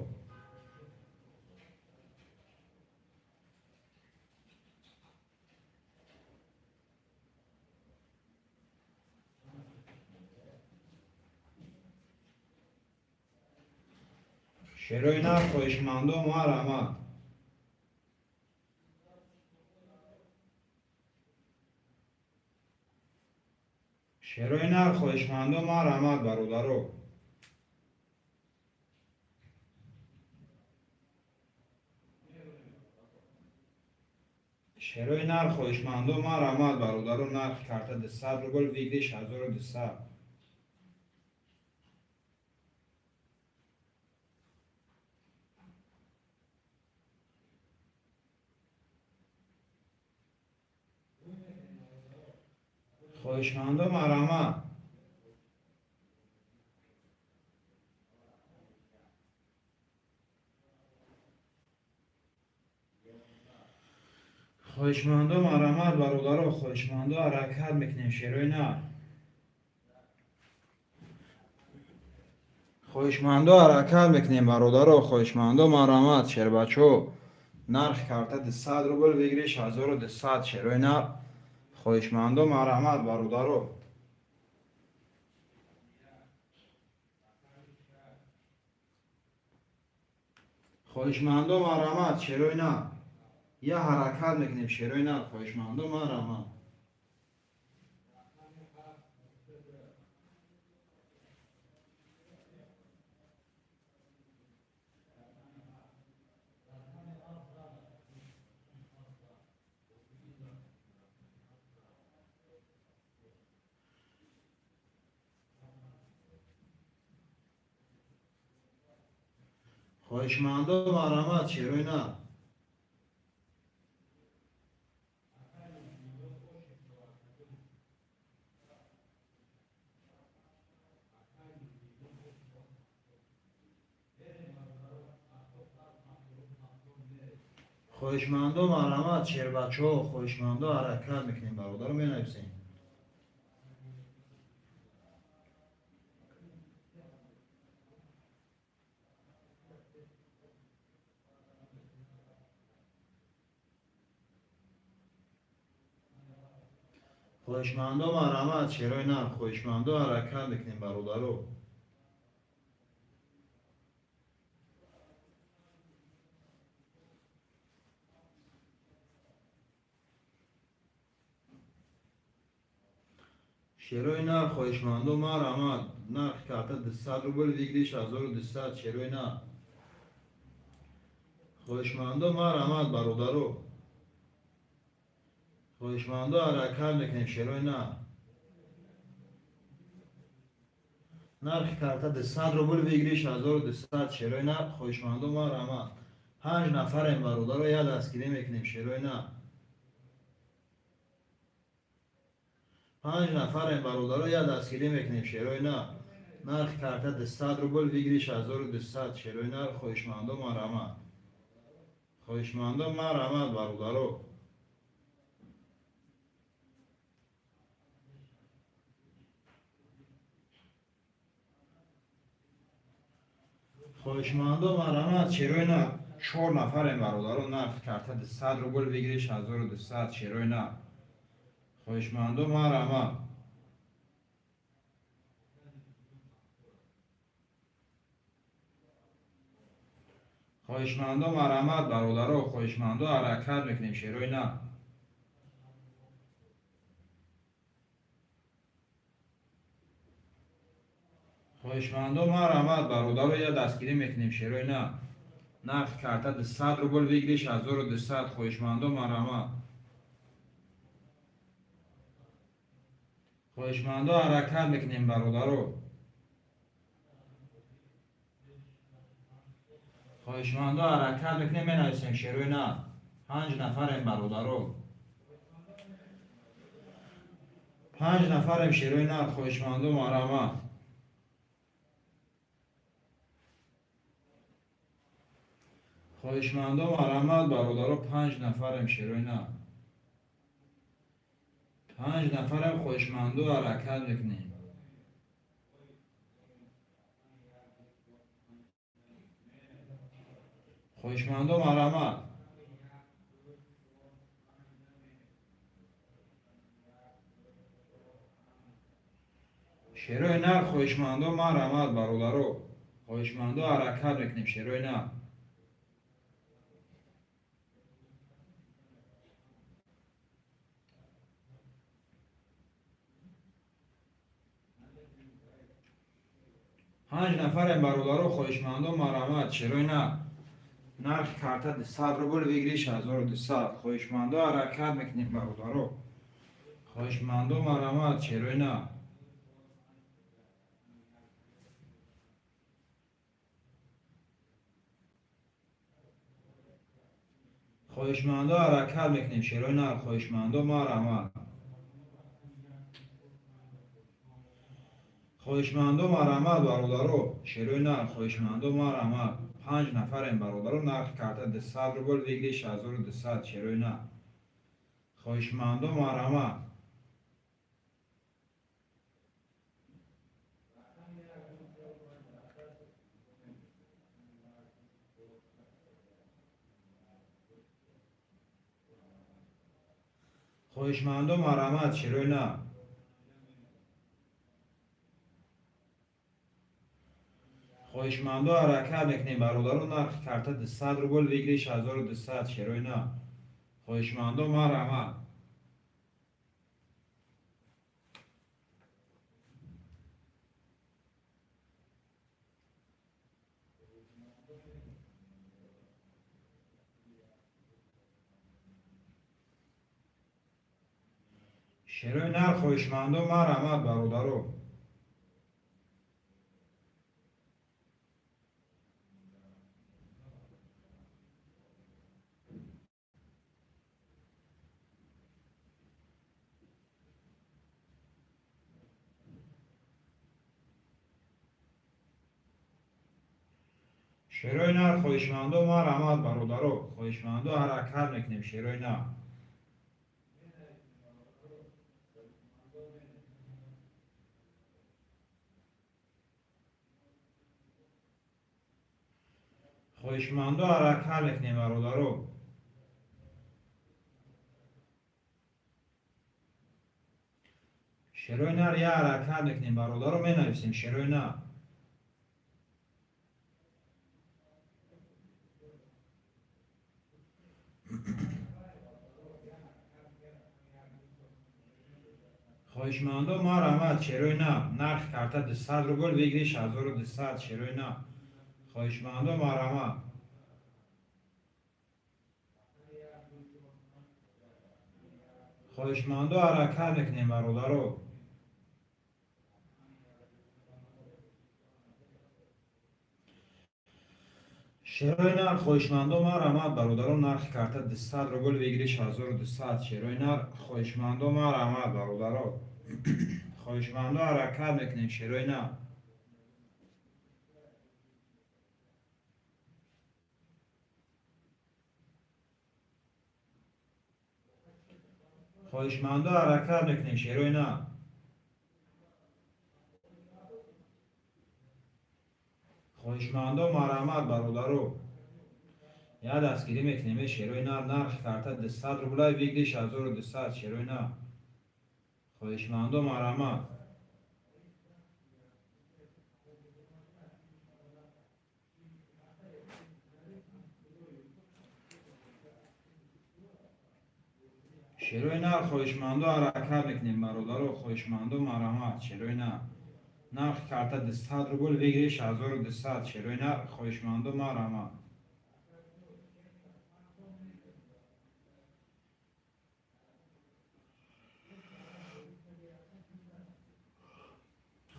Шерои нар, хоҳишмандо, марҳамат. Шерои нар, хоҳишмандо, марҳамат, бародаро. Шерои нар, хоҳишмандо, марҳамат, бародаро. Нархи карта 200 рубл, выигрыш 1200. Хоҳишмандо, марҳамат. Хоҳишмандо, марҳамат, бародаро. Хоҳишмандо, ҳаракат мекунем, шерои нар. Хоҳишмандо, ҳаракат мекунем, бародаро. Хоҳишмандо, марҳамат, шербачо. Нархи карта 200 рубл, выигрыш 1200, шерои нар. Хоҳишмандо, марҳамат, бародаро. Хоҳишмандо, марҳамат, шерои нар. Я ҳаракат мекунем, шерои нар. Хоҳишмандо, марҳамат. Хоҳишмандо, марҳамат, шерои нар. Хоҳишмандо, марҳамат, шербачаҳо. Хоҳишмандо, ҳаракат мекунем, бародаро, менависем. Хоҳишмандо, марҳамат, шерои нар. Хоҳишмандо, ҳаракат мекунем, бародаро. Шерои нар, хоҳишмандо, марҳамат. Нархи карта 200 рубл, выигрыш 1200, шерои нар. Хоҳишмандо, марҳамат, бародаро. Хоҳишмандо, ҳаракат мекунем, шерои нар. Нархи карта 200 рубл, выигрыш 1200, шерои нар. Хоҳишмандо, марҳамат. Панҷ нафарем, бародаро, як дастгирӣ мекунем, шерои нар. Панҷ нафарем, бародаро, як дастгирӣ мекунем, шерои нар. Нархи карта 200 рубл, выигрыш 1200, шерои нар. Хоҳишмандо, марҳамат. Хоҳишмандо, марҳамат, бародаро. Хоҳишмандо, марҳамат, шерои нар. Чор нафарем, бародаро. Нархи карта 200 рубл, выигрыш 1200, шерои нар. Хоҳишмандо, марҳамат. Хоҳишмандо, марҳамат, бародаро. Хоҳишмандо, ҳаракат мекунем, шерои нар. Хоҳишмандо, марҳамат, бародаро, як дастгирӣ мекунем, шерои нар. Нархи карта 200 рубл, выигрыш 1200. Хоҳишмандо, марҳамат. Хоҳишмандо, ҳаракат мекунем, бародаро. Хоҳишмандо, ҳаракат мекунем, менависем, шерои нар. Панҷ нафарем, бародаро. Панҷ нафарем, шерои нар. Хоҳишмандо, марҳамат. Хоҳишмандо, марҳамат, бародаро. Панҷ нафарем, шерои нар. Панҷ нафарем, хоҳишмандо, ҳаракат мекунем. Хоҳишмандо, марҳамат. Шерои нар, хоҳишмандо, марҳамат, бародаро. Хоҳишмандо, ҳаракат мекунем, шерои нар. Панҷ нафарем, бародаро. Хоҳишмандо, марҳамат, шерои нар. Нархи карта 200 рубл, выигрыш 1200. Хоҳишмандо, ҳаракат мекунем, бародаро. Хоҳишмандо, марҳамат, шерои нар. Хоҳишмандо, ҳаракат мекунем, шерои нар. Хоҳишмандо, марҳамат. Хоҳишмандо марҳамат, бародаро, шерои нар, хоҳишмандо марҳамат. 5 нафарем, бародаро, нархи карта 200 рубл, выигрыш 1200, шерои нар. Хоҳишмандо марҳамат. Хоҳишмандо марҳамат, шерои нар. Хоҳишмандо ҳаракат мекунем, бародаро, нархи карта 200 рубл, выигрыш 1200, шерои нар. Хоҳишмандо марҳамат. Шерои нар, хоҳишмандо марҳамат, бародаро. Шерои нар, хоҳишмандо марҳамат, бародаро. Хоҳишмандо ҳаракат мекунем, шерои нар. Хоҳишмандо ҳаракат мекунем, бародаро. Шерои нар я ҳаракат мекунем, бародаро, менависем шерои нар. Хоҳишмандо марҳамат, шерои нар. Нархи карта 200 рубл, выигрыш 1200, шерои нар. Хоҳишмандо марҳамат. Хоҳишмандо ҳаракат мекунем, бародаро. Шерои нар, хоҳишмандо марҳамат, бародаро, нархи карта 200 рубл, выигрыш 1200, шерои нар, хоҳишмандо марҳамат, бародаро. Хоҳишмандо ҳаракат мекунем, шерои нар. Хоҳишмандо ҳаракат мекунем, шерои нар. Хоҳишмандо марҳамат, бародаро. Я дастгирӣ мекунем, шерои нар. Нархи карта 200 рубла, выигрыш 1200, шерои нар. Хоҳишмандо марҳамат. Шерои нар, хоҳишмандо ҳаракат мекунем, бародаро. Хоҳишмандо марҳамат, шерои нар. Нархи карта 200 рубл, выигрыш 1200, шерои нар, хоҳишмандо марҳамат.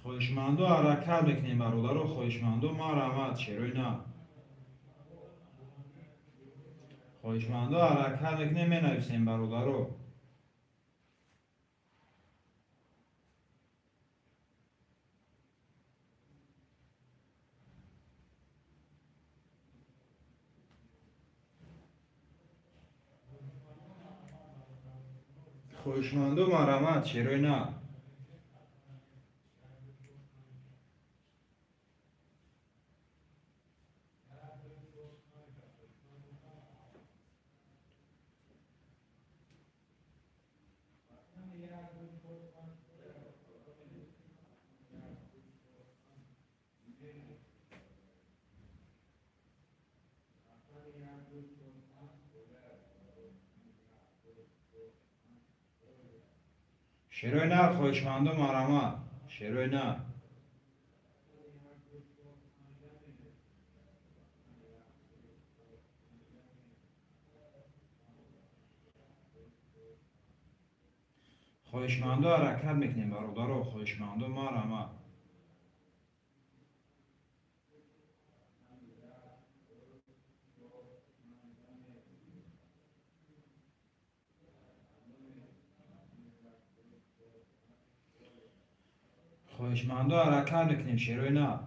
Хоҳишмандо ҳаракат мекунем, бародаро. Хоҳишмандо марҳамат, шерои нар. Хоҳишмандо ҳаракат мекунем, менависем, бародаро. Хоҳишмандо марҳамат, шерои нар. Шерои нар, хоҳишмандо марҳамат, шерои нар. Хоҳишмандо ҳаракат мекунем, бародаро. Хоҳишмандо марҳамат. Хоҳишмандо, ҳаракат мекунем, шерои нар.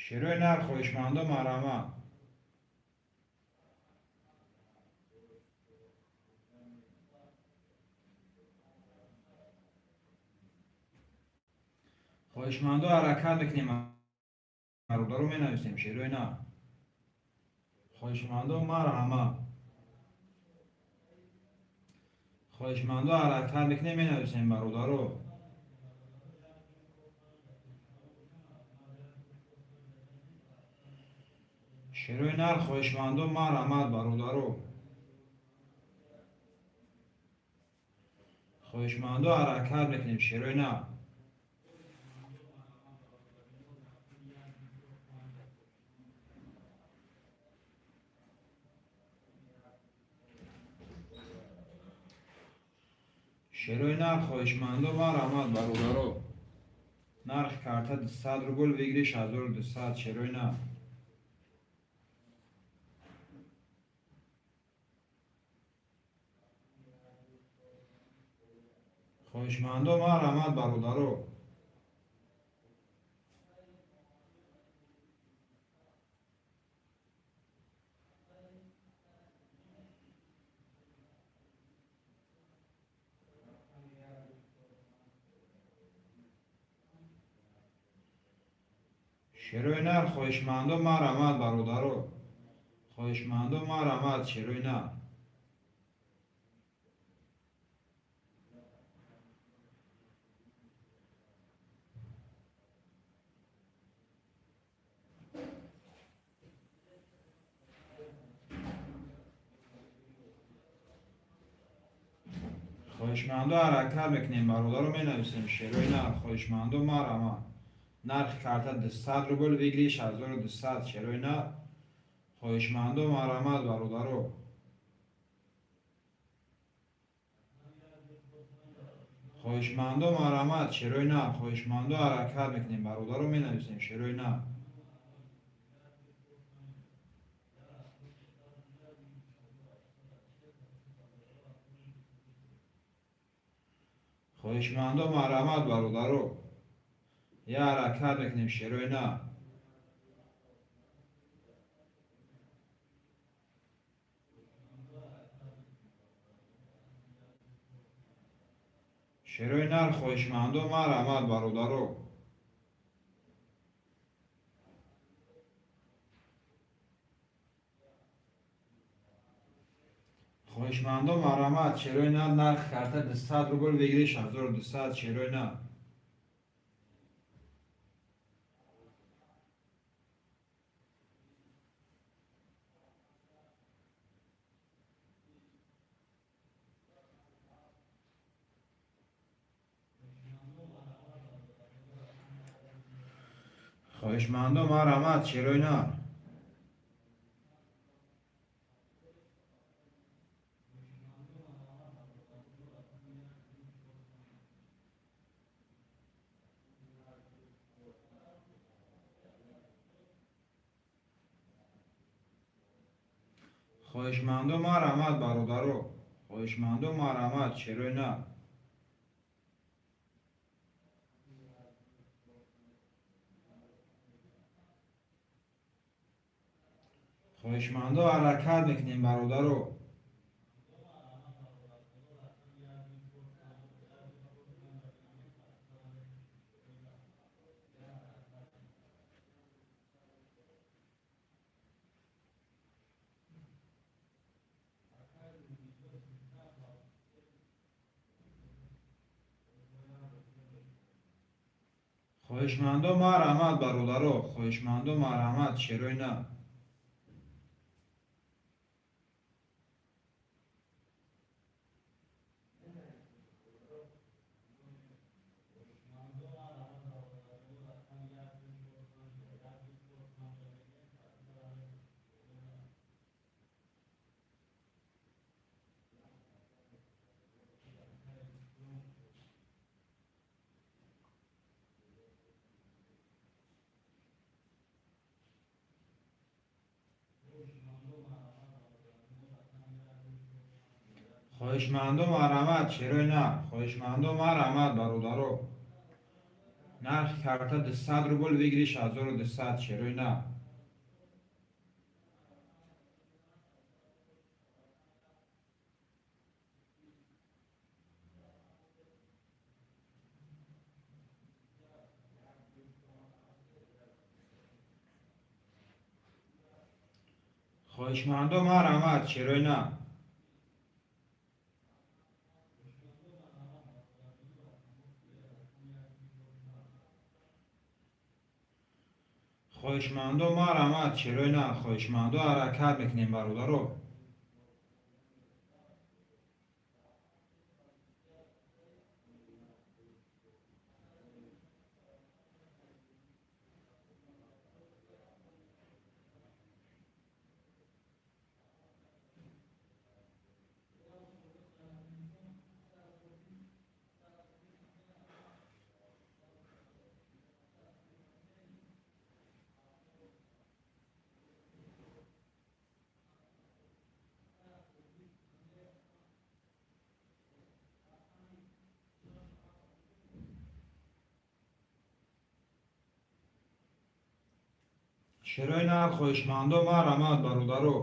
Шерои нар, хоҳишмандо, марҳамат. Хоҳишмандо, ҳаракат мекунем, бародаро, менависем, шерои нар. Хоҳишмандо, марҳамат. Хоҳишмандо, ҳаракат мекунем, менависем, бародаро. Шерои нар, хоҳишмандо, марҳамат, бародаро. Хоҳишмандо, ҳаракат мекунем, шерои нар. Шерои нар, хоҳишмандо, марҳамат, бародаро. Нархи карта 200 рубл, выигрыш 1200, шерои нар. Хоҳишмандо, марҳамат, бародаро. Шерои нар, хоҳишмандо, марҳамат, бародаро. Хоҳишмандо, марҳамат, шерои нар. Хоҳишмандо, ҳаракат мекунем, бародаро, менависем, шерои нар. Хоҳишмандо, марҳамат. Нархи карта 200 рубл, выигрыш 1200, шерои нар. Хоҳишмандо, марҳамат, бародаро. Хоҳишмандо, марҳамат, шерои нар. Хоҳишмандо, ҳаракат мекунем, бародаро, менависем, шерои нар. Хоҳишмандо, марҳамат, бародаро. Я ҳаракат мекунем, шерои нар. Шерои нар, хоҳишмандо, марҳамат, бародаро. Хоҳишмандо, марҳамат, шерои нар. Нархи карта 200 рубл, выигрыш 1200, шерои нар. Хоҳишмандо, марҳамат, шерои нар. Хоҳишмандо, марҳамат, бародаро. Хоҳишмандо, марҳамат, шерои нар. Хоҳишмандо, ҳаракат мекунем, бародаро. Хоҳишмандо, марҳамат, бародаро. Хоҳишмандо, марҳамат, шерои нар. Хоҳишмандо, марҳамат, шерои нар. Хоҳишмандо, марҳамат, бародаро. Нархи карта 200 рубл, выигрыш 1200, шерои нар. Хоҳишмандо, марҳамат, шерои нар. Хоҳишмандо, марҳамат, шерои нар. Хоҳишмандо, ҳаракат мекунем, бародаро. Шерои нар, хоҳишмандо, марҳамат, бародаро.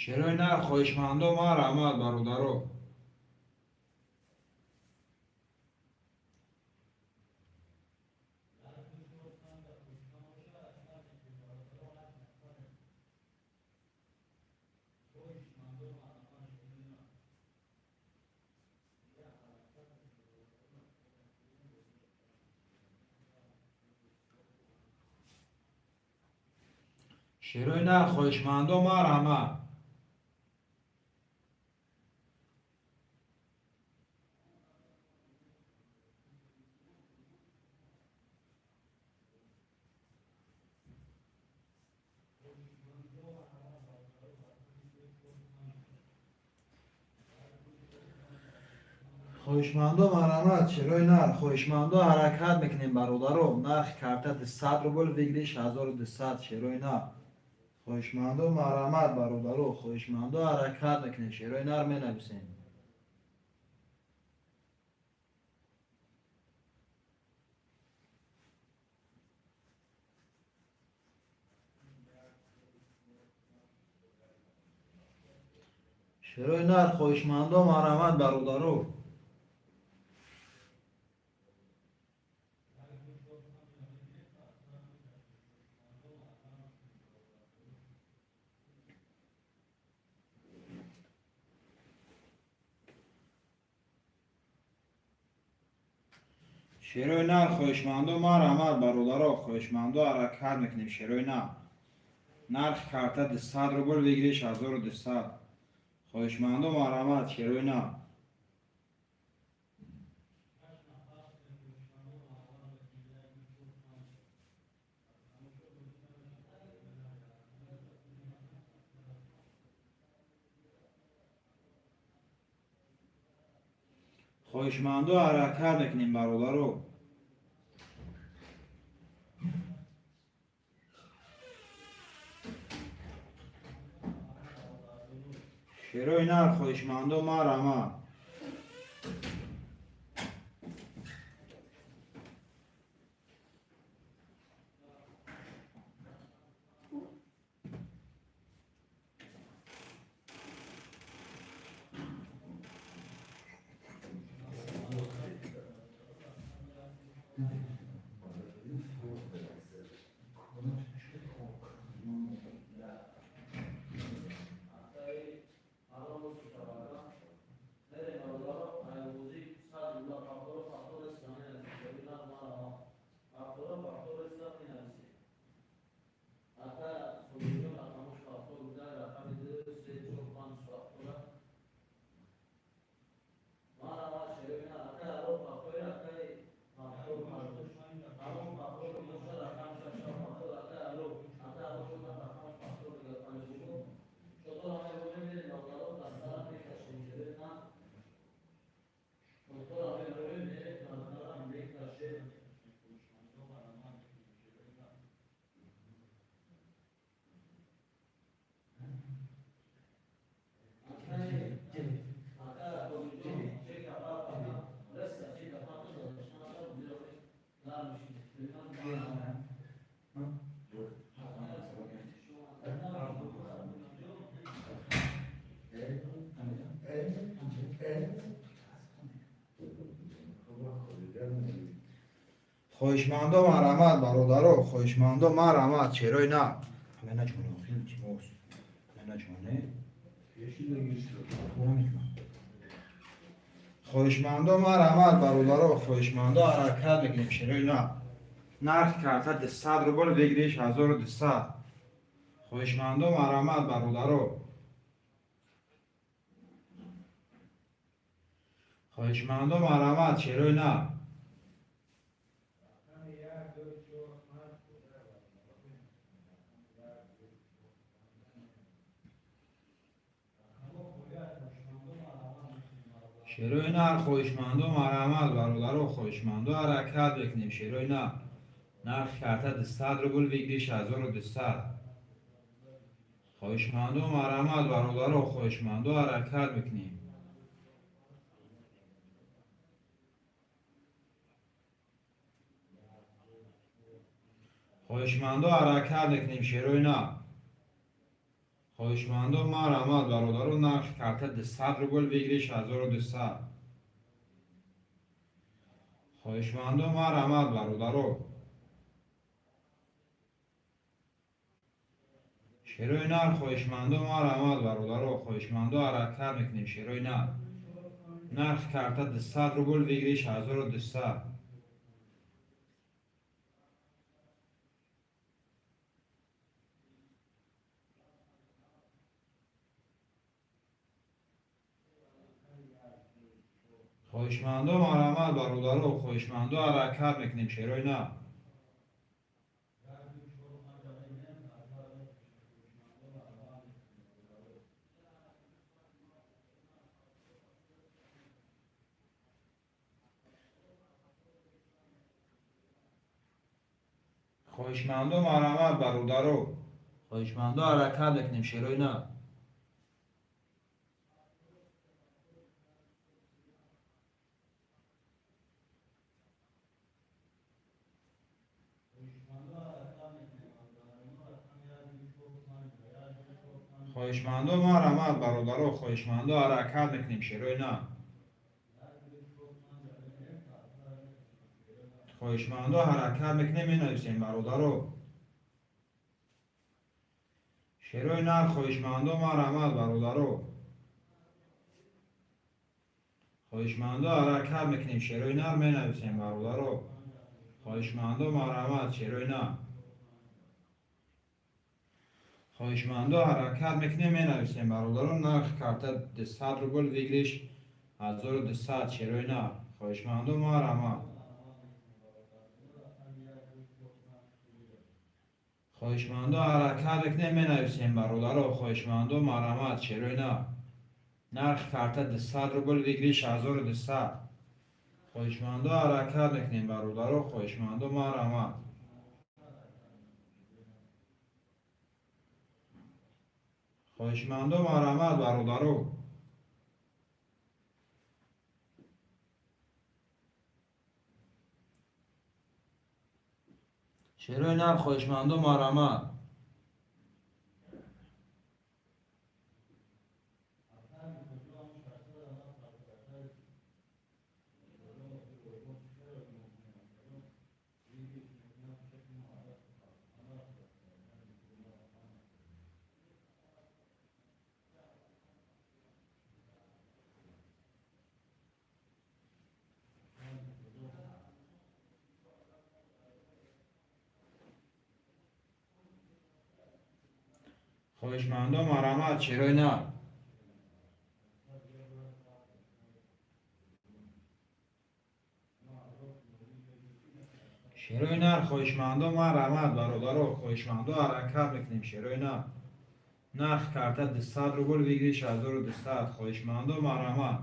Шерои нар, хоҳишмандо, марҳамат, бародаро. Шерои нар, хоҳишмандо, марҳамат. Хоҳишмандо, марҳамат, шерои нар. Хоҳишмандо, ҳаракат мекунем, бародаро. Нархи карта 200 рубл, выигрыш 1200, шерои нар. Хоҳишмандо, марҳамат, бародаро. Хоҳишмандо, ҳаракат мекунем, шерои нар менависем. Шерои нар, хоҳишмандо, марҳамат, бародаро. Шерои нар, хоҳишмандо, марҳамат, бародаро. Хоҳишмандо, ҳаракат мекунем, шерои нар. Нархи карта 200 рубл, выигрыш 1200. Хоҳишмандо, марҳамат, шерои нар. Хоҳишмандо, ҳаракат мекунем, бародаро. Шерои нар, хоҳишмандо, марҳамат. Хоҳишмандо марҳамат, бародаро, хоҳишмандо марҳамат, шерои нар. Мена ҷоне, охир илтимос. Мена ҷоне. Хоҳишмандо марҳамат, бародаро, хоҳишмандо ҳаракат мекунем, шерои нар. Нархи карта 200 рубл, выигрыш 1200. Хоҳишмандо марҳамат, бародаро. Хоҳишмандо марҳамат, шерои нар. Шерои нар, хоҳишмандо марҳамат, бародаро, хоҳишмандо ҳаракат мекунем, шерои нар. Нархи карта 200 рубл, выигрыш 1200. Хоҳишмандо марҳамат, бародаро, хоҳишмандо ҳаракат мекунем. Хоҳишмандо ҳаракат мекунем, шерои нар. Хоҳишмандо марҳамат, бародаро, нархи карта 200 рубл, выигрыш 1200. Хоҳишмандо марҳамат, бародаро. Шерои нар, хоҳишмандо марҳамат, бародаро, хоҳишмандо ҳаракат мекунем, шерои нар. Нархи карта 200 рубл, выигрыш 1200. Хоҳишмандо марҳамат, бародаро, хоҳишмандо ҳаракат мекунем, шерои нар. Хоҳишмандо марҳамат, бародаро, хоҳишмандо ҳаракат мекунем, шерои нар. Хоҳишмандо марҳамат, бародаро, хоҳишмандо ҳаракат мекунем, шерои нар. Хоҳишмандо ҳаракат мекунем, менависем, бародаро. Шерои нар, хоҳишмандо марҳамат, бародаро. Хоҳишмандо ҳаракат мекунем, шерои нар менависем, бародаро. Хоҳишмандо марҳамат, шерои нар. Хоҳишмандо ҳаракат мекунем, менависем, бародаро. Нархи карта 200 рубл, выигрыш 1200, шерои нар. Хоҳишмандо марҳамат. Хоҳишмандо ҳаракат мекунем, менависем, бародаро. Хоҳишмандо марҳамат, шерои нар. Нархи карта 200 рубл, выигрыш 1200. Хоҳишмандо ҳаракат мекунем, бародаро. Хоҳишмандо марҳамат. Хоҳишмандо марҳамат, бародаро. Шерои нар, хоҳишмандо марҳамат. Хоҳишмандо марҳамат, шерои нар. Шерои нар, хоҳишмандо марҳамат, бародаро, хоҳишмандо ҳаракат мекунем, шерои нар. Нархи карта 200 рубл, выигрыш 1200. Хоҳишмандо марҳамат.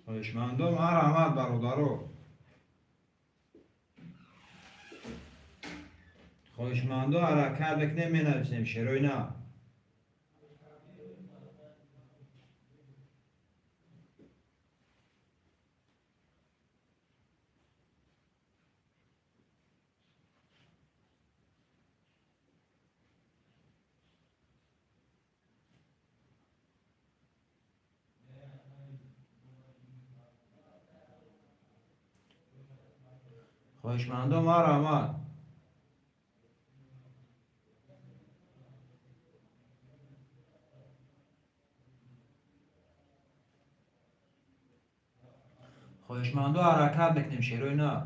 Хоҳишмандо марҳамат, бародаро. Хоҳишмандо ҳаракат мекунем, менависем, шерои нар. Хоҳишмандо, марҳамат. Хоҳишмандо, ҳаракат мекунем, шерои нар.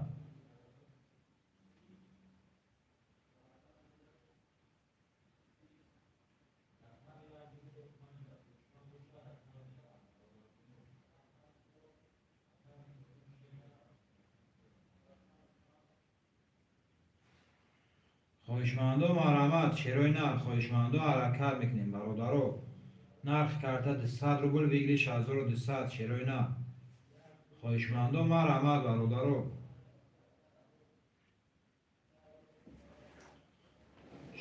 Хоҳишмандо, марҳамат, шерои нар. Хоҳишмандо, ҳаракат мекунем, бародаро. Нархи карта 200 рубл, выигрыш 1200, шерои нар. Хоҳишмандо, марҳамат, бародаро.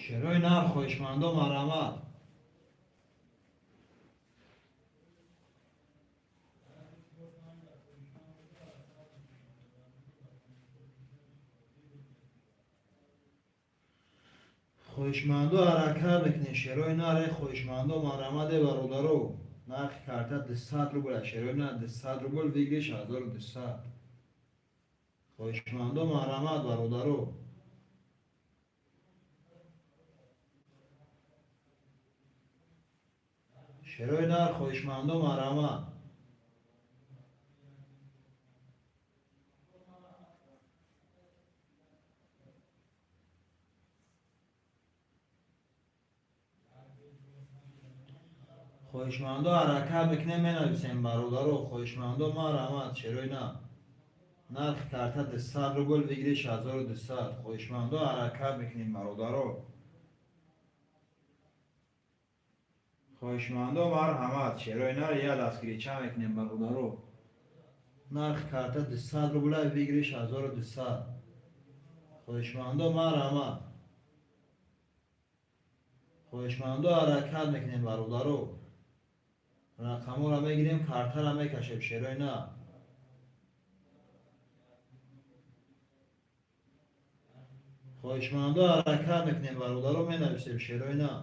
Шерои нар, хоҳишмандо, марҳамат. Хоҳишмандо, ҳаракат мекунем, шерои наре. Хоҳишмандо, марҳамате, бародаро. Нархи карта 200 рубл, шерои нар, 200 рубл, выигрыш 1200. Хоҳишмандо, марҳамат, бародаро. Шерои нар, хоҳишмандо, марҳамат. Хоҳишмандо, ҳаракат мекунем, менависем, бародаро. Хоҳишмандо, марҳамат, шерои нар. Нархи карта 200 рубл, выигрыш 1200. Хоҳишмандо, ҳаракат мекунем, бародаро. Хоҳишмандо, марҳамат, шерои нар, я дастгирича мекунем, бародаро. Нархи карта 200 рубла, выигрыш 1200. Хоҳишмандо, марҳамат. Хоҳишмандо, ҳаракат мекунем, бародаро. Рақамҳоро мегирем, картаро мекашем, шерои нар. Хоҳишмандо, ҳаракат мекунем, бародаро, менависем, шерои нар.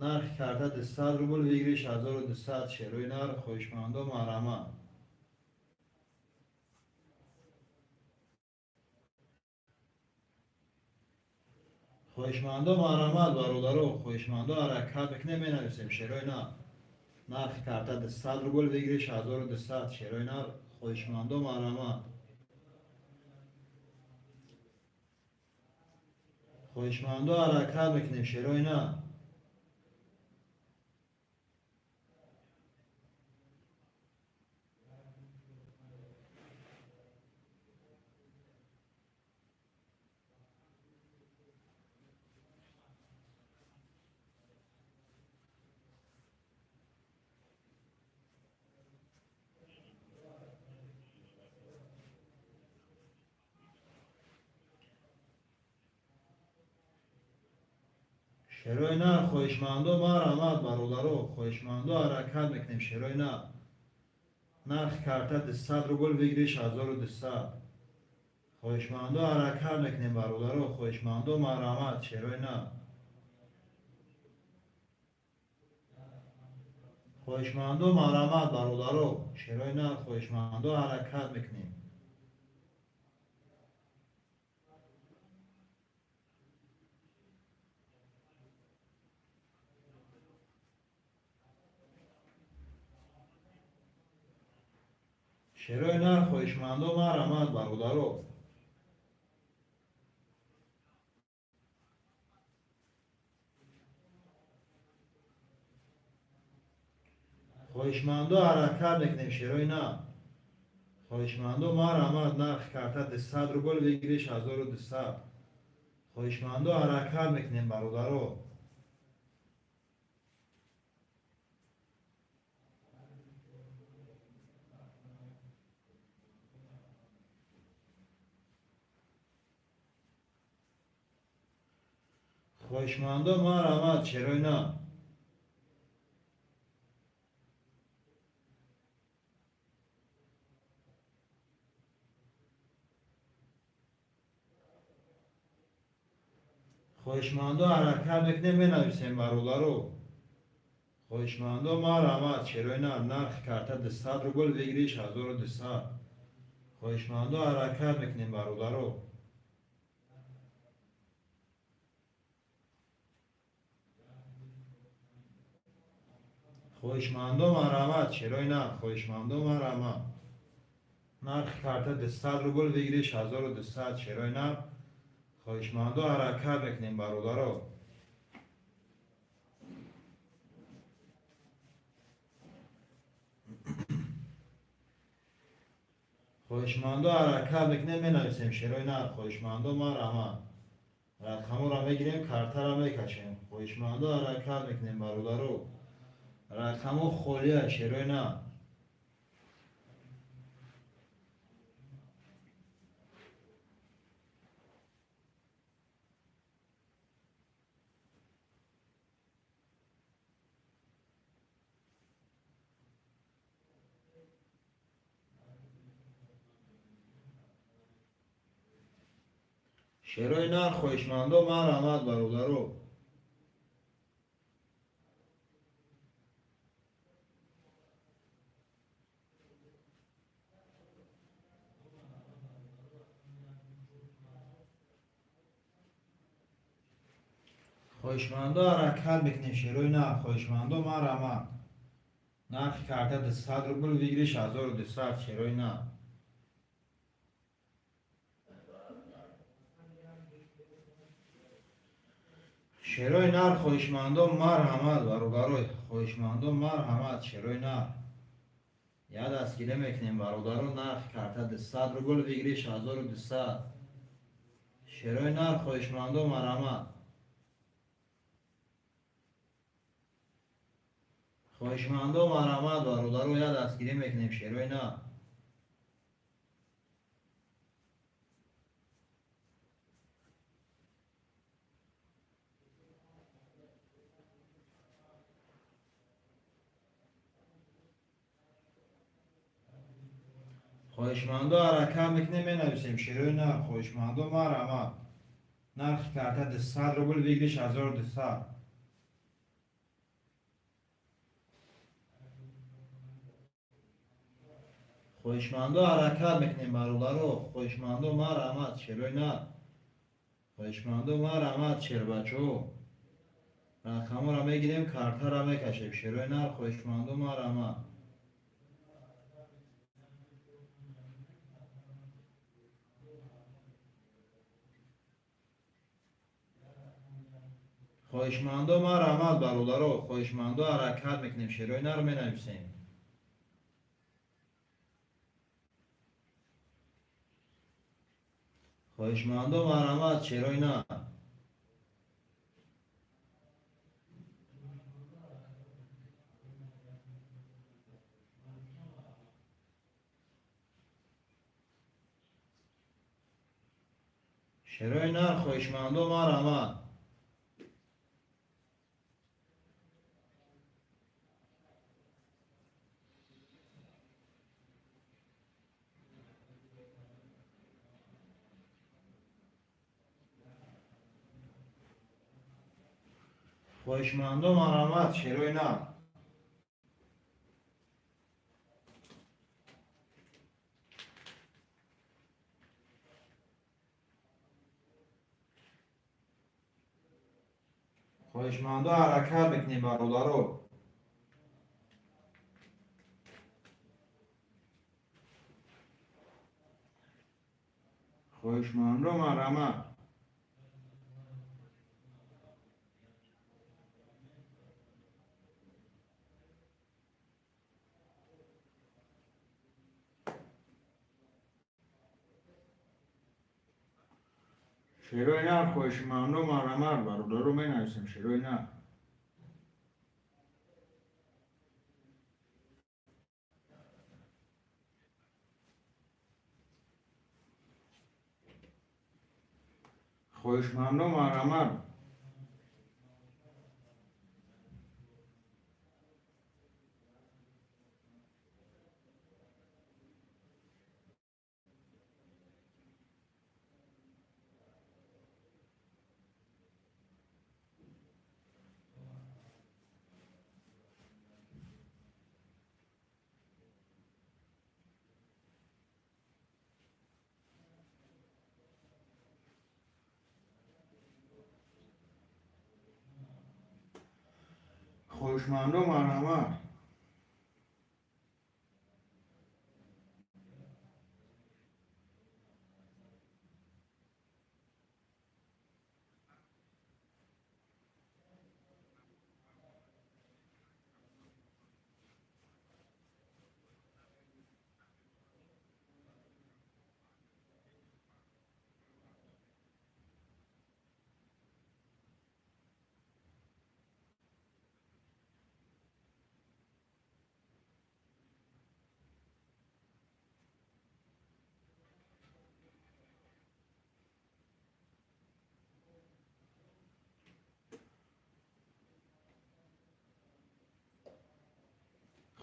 Нархи карта 200 рубл, выигрыш 1200, шерои нар. Хоҳишмандо, марҳамат. Хоҳишмандо, марҳамат, бародаро. Хоҳишмандо, ҳаракат мекунем, менависем, шерои нар. Нархи карта 200 рубл, выигрыш 1200, шерои нар. Хоҳишмандо, марҳамат. Хоҳишмандо, ҳаракат мекунем, шерои нар. Шерои нар, хоҳишмандо, марҳамат, бародаро. Хоҳишмандо, ҳаракат мекунем, шерои нар. Нархи карта 200 рубл, выигрыш 1200. Хоҳишмандо, ҳаракат мекунем, бародаро. Хоҳишмандо, марҳамат, шерои нар. Хоҳишмандо, марҳамат, бародаро. Шерои нар, хоҳишмандо, ҳаракат мекунем. Шерои нар, хоҳишмандо, марҳамат, бародаро. Хоҳишмандо, ҳаракат мекунем, шерои нар. Хоҳишмандо, марҳамат. Нархи карта 200 рубл, выигрыш 1200. Хоҳишмандо, ҳаракат мекунем, бародаро. Хоҳишмандо, марҳамат, шерои нар. Хоҳишмандо, ҳаракат мекунем, менависем, бародаро. Хоҳишмандо, марҳамат, шерои нар. Нархи карта 200 рубл, выигрыш 1200. Хоҳишмандо, ҳаракат мекунем, бародаро. Хоҳишмандо, марҳамат, шерои нар. Хоҳишмандо, марҳамат. Нархи карта 200 рубл, выигрыш 1200, шерои нар. Хоҳишмандо, ҳаракат мекунем, бародаро. Хоҳишмандо, ҳаракат мекунем, менависем, шерои нар. Хоҳишмандо, марҳамат. Рақаморо мегирем, картаро мекашем. Хоҳишмандо, ҳаракат мекунем, бародаро. Рақамо холия, шерои нар. Шерои нар, хоҳишмандо, марҳамат, бародаро. Хоҳишмандо, ҳаракат мекунем, шерои нар. Хоҳишмандо, марҳамат. Нархи карта 200 рубл, выигрыш 1200, шерои нар. Шерои нар, хоҳишмандо, марҳамат, бародаро. Хоҳишмандо, марҳамат, шерои нар. Я дастгирӣ мекунем, бародаро. Нархи карта 200 рубл, выигрыш 1200. Шерои нар, хоҳишмандо, марҳамат. Хоҳишмандо, марҳамат, бародаро. Я дастгирӣ мекунем, шерои нар. Хоҳишмандо, ҳаракат мекунем, менависем, шерои нар. Хоҳишмандо, марҳамат. Нархи карта 200 рубл, выигрыш 1200. Хоҳишмандо, ҳаракат мекунем, бародаро. Хоҳишмандо, марҳамат, шерои нар. Хоҳишмандо, марҳамат, шербачаҳо. Рақаморо мегирем, картаро мекашем, шерои нар. Хоҳишмандо, марҳамат. Хоҳишмандо, марҳамат, бародаро. Хоҳишмандо, ҳаракат мекунем, шерои нар, менависем. Хоҳишмандо, марҳамат, шерои нар. Шерои нар, хоҳишмандо, марҳамат. Хоҳишмандо, марҳамат, шерои нар. Хоҳишмандо, ҳаракат мекунем, бародаро. Хоҳишмандо, марҳамат. Шерои нар, хоҳишмандо, марҳамат, бародаро, менависем, шерои нар. Хоҳишмандо, марҳамат. Хоҳишмандо, марҳамат.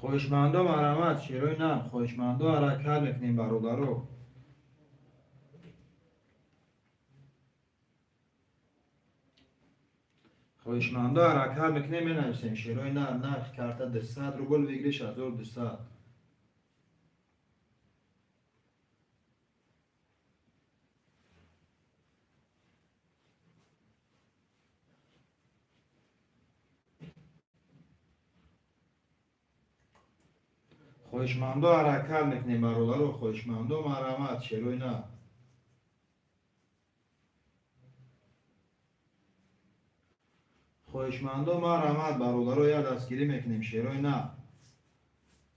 Хоҳишмандо марҳамат, шерои нар, хоҳишмандо ҳаракат мекунем бародаро. Хоҳишмандо ҳаракат мекунем, менависем шерои нар, нархи карта 200 рубл, выигрыш 1200. Хоҳишмандо ҳаракат мекунем бародаро, хоҳишмандо марҳамат, шерои нар. Хоҳишмандо марҳамат бародаро, як дастгирӣ мекунем шерои нар.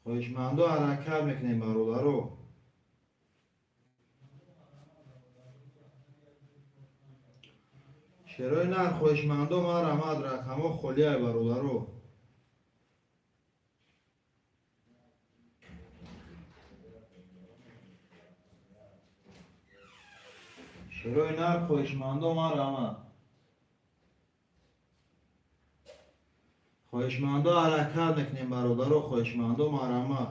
Хоҳишмандо ҳаракат мекунем бародаро. Шерои нар, хоҳишмандо марҳамат, рақамҳо холиай бародаро. Шерои нар, хоҳишмандо марҳамат. Хоҳишмандо ҳаракат мекунем бародаро, хоҳишмандо марҳамат.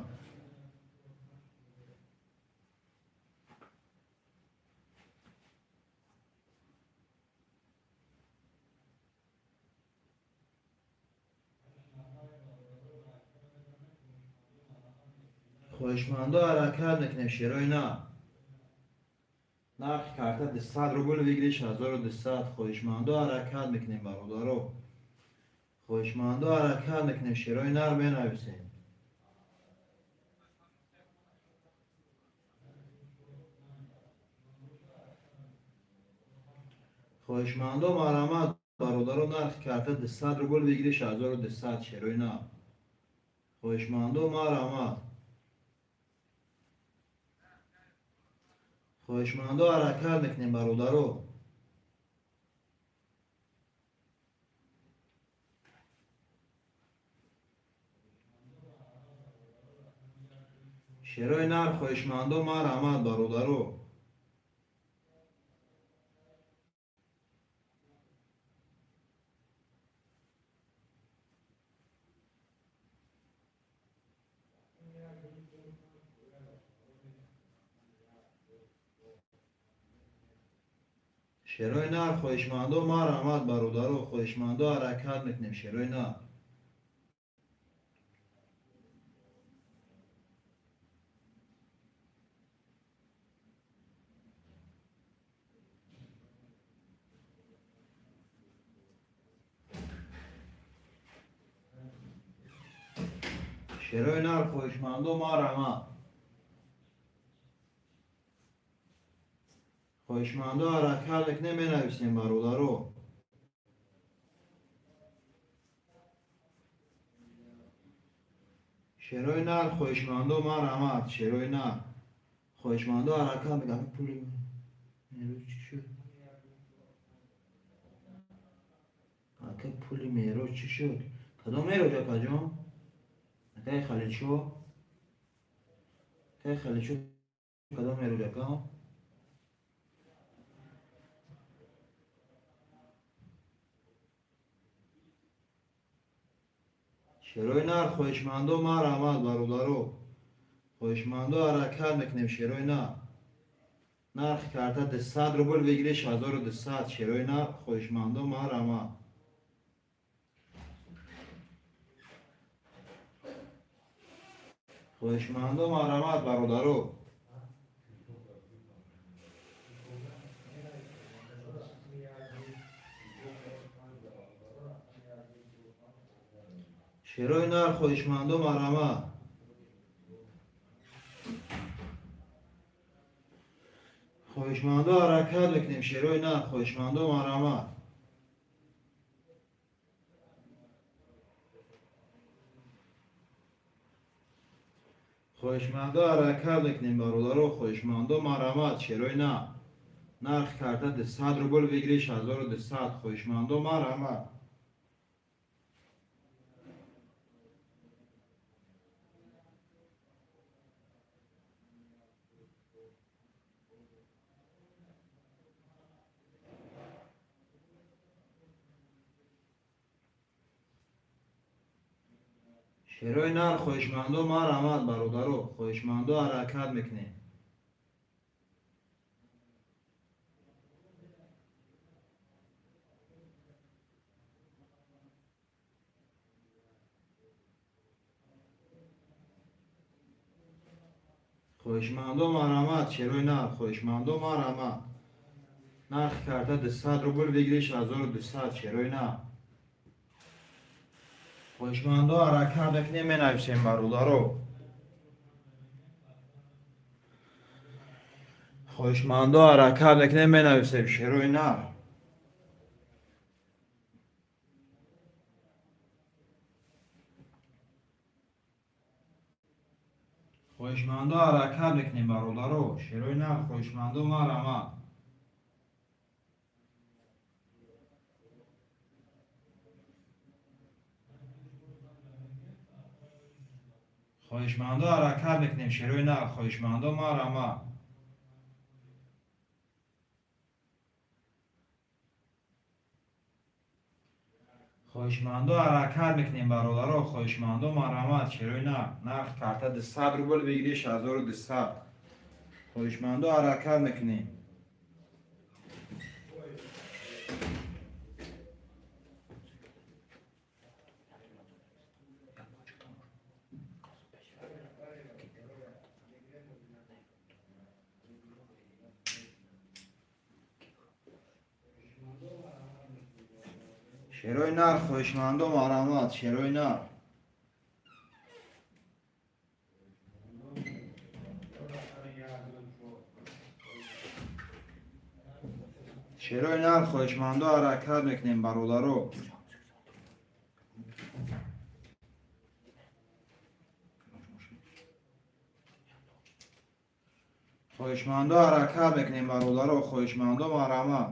Хоҳишмандо ҳаракат мекунем шерои нар. Нархи карта 200 рубл, выигрыш 1200. Хоҳишмандо ҳаракат мекунем бародаро. Хоҳишмандо ҳаракат мекунем, шерои нар менависем. Хоҳишмандо марҳамат бародаро, нархи карта 200 рубл, выигрыш 1200, шерои нар. Хоҳишмандо марҳамат. Хоҳишмандо ҳаракат мекунем бародаро. Шерои нар, хоҳишмандо марҳамат бародаро. Шерои нар, хоҳишмандо марҳамат бародаро, хоҳишмандо ҳаракат мекунем шерои нар. Шерои нар, хоҳишмандо марҳамат. Хоҳишмандо ҳаракат мекунем, менависем бародаро. Шерои нар, хоҳишмандо марҳамат, шерои нар. Хоҳишмандо ҳаракат мекунем. Пули мероҷ чӣ шуд? Ака пули мероҷ чӣ шуд? Кадом мероҷ акаҷон? Акаи Халилшо? Акаи Халилшо кадом мероҷ ака? Шерои нар, хоҳишмандо марҳамат бародаро. Хоҳишмандо ҳаракат мекунем шерои нар. Нархи карта 200 рубл, выигрыш 1200, шерои нар, хоҳишмандо марҳамат. Хоҳишмандо марҳамат бародаро. Шерои нар, хоҳишмандо марҳамат. Хоҳишмандо ҳаракат мекунем шерои нар, хоҳишмандо марҳамат. Хоҳишмандо ҳаракат мекунем бародаро, хоҳишмандо марҳамат, шерои нар. Нархи карта 200 рубл, выигрыш 1200, хоҳишмандо марҳамат. Шерои нар, хоҳишмандо, марҳамат, бародаро, хоҳишмандо, ҳаракат мекунем. Хоҳишмандо, марҳамат, шерои нар, хоҳишмандо, марҳамат. Нархи карта 200 рубл, выигрыш 1200, шерои нар. Хоҳишмандо, ҳаракат мекунем, менависем, бародаро. Хоҳишмандо, ҳаракат мекунем, менависем, шерои нар. Хоҳишмандо, ҳаракат мекунем, бародаро, шерои нар, хоҳишмандо, марҳамат. Хоҳишмандо, ҳаракат мекунем, шерои нар, хоҳишмандо, марҳамат. Хоҳишмандо, ҳаракат мекунем, бародаро, хоҳишмандо, марҳамат, шерои нар. Нарх карта 200 рубл, выигрыш 1200. Хоҳишмандо, ҳаракат мекунем. Шерои нар, хоҳишмандо, марҳамат, шерои нар. Шерои нар, хоҳишмандо, ҳаракат мекунем, бародаро. Хоҳишмандо, ҳаракат мекунем, бародаро, хоҳишмандо, марҳамат.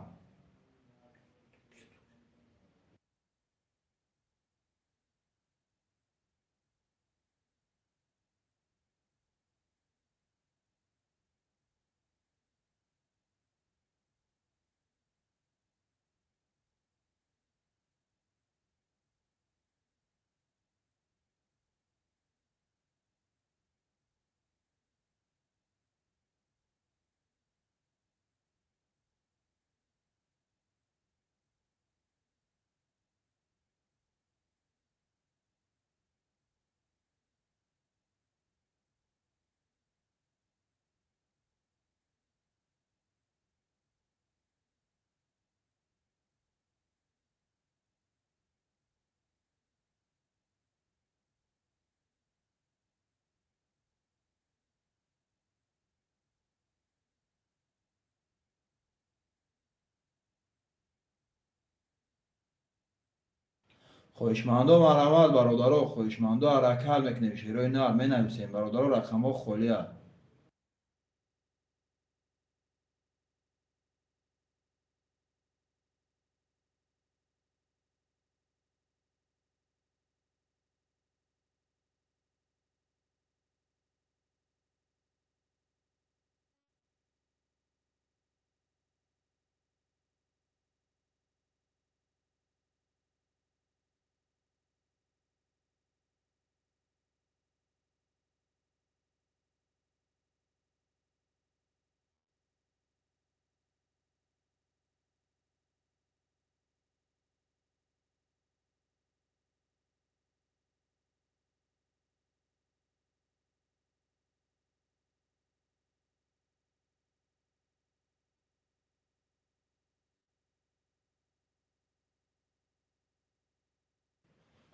Хоҳишмандо, марҳамат, бародаро, хоҳишмандо, ҳаракат мекунем, шерои нар, менависем, бародаро, рақамҳо холия.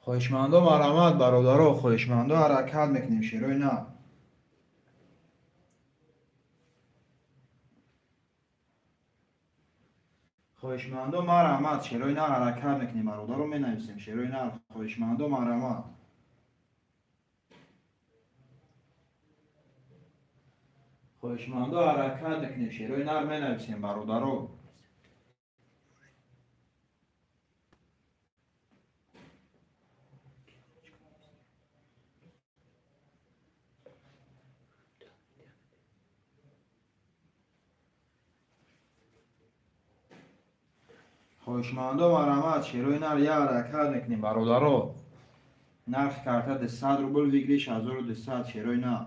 Хоҳишмандо, марҳамат, бародаро, хоҳишмандо, ҳаракат мекунем, шерои нар. Хоҳишмандо, марҳамат, шерои нар, ҳаракат мекунем, бародаро, менависем, шерои нар, хоҳишмандо, марҳамат. Хоҳишмандо, ҳаракат мекунем, шерои нар, менависем, бародаро. Хоҳишмандо, марҳамат, шерои нар, як ҳаракат мекунем, бародаро. Нархи карта 200 рубл, выигрыш 1200, шерои нар.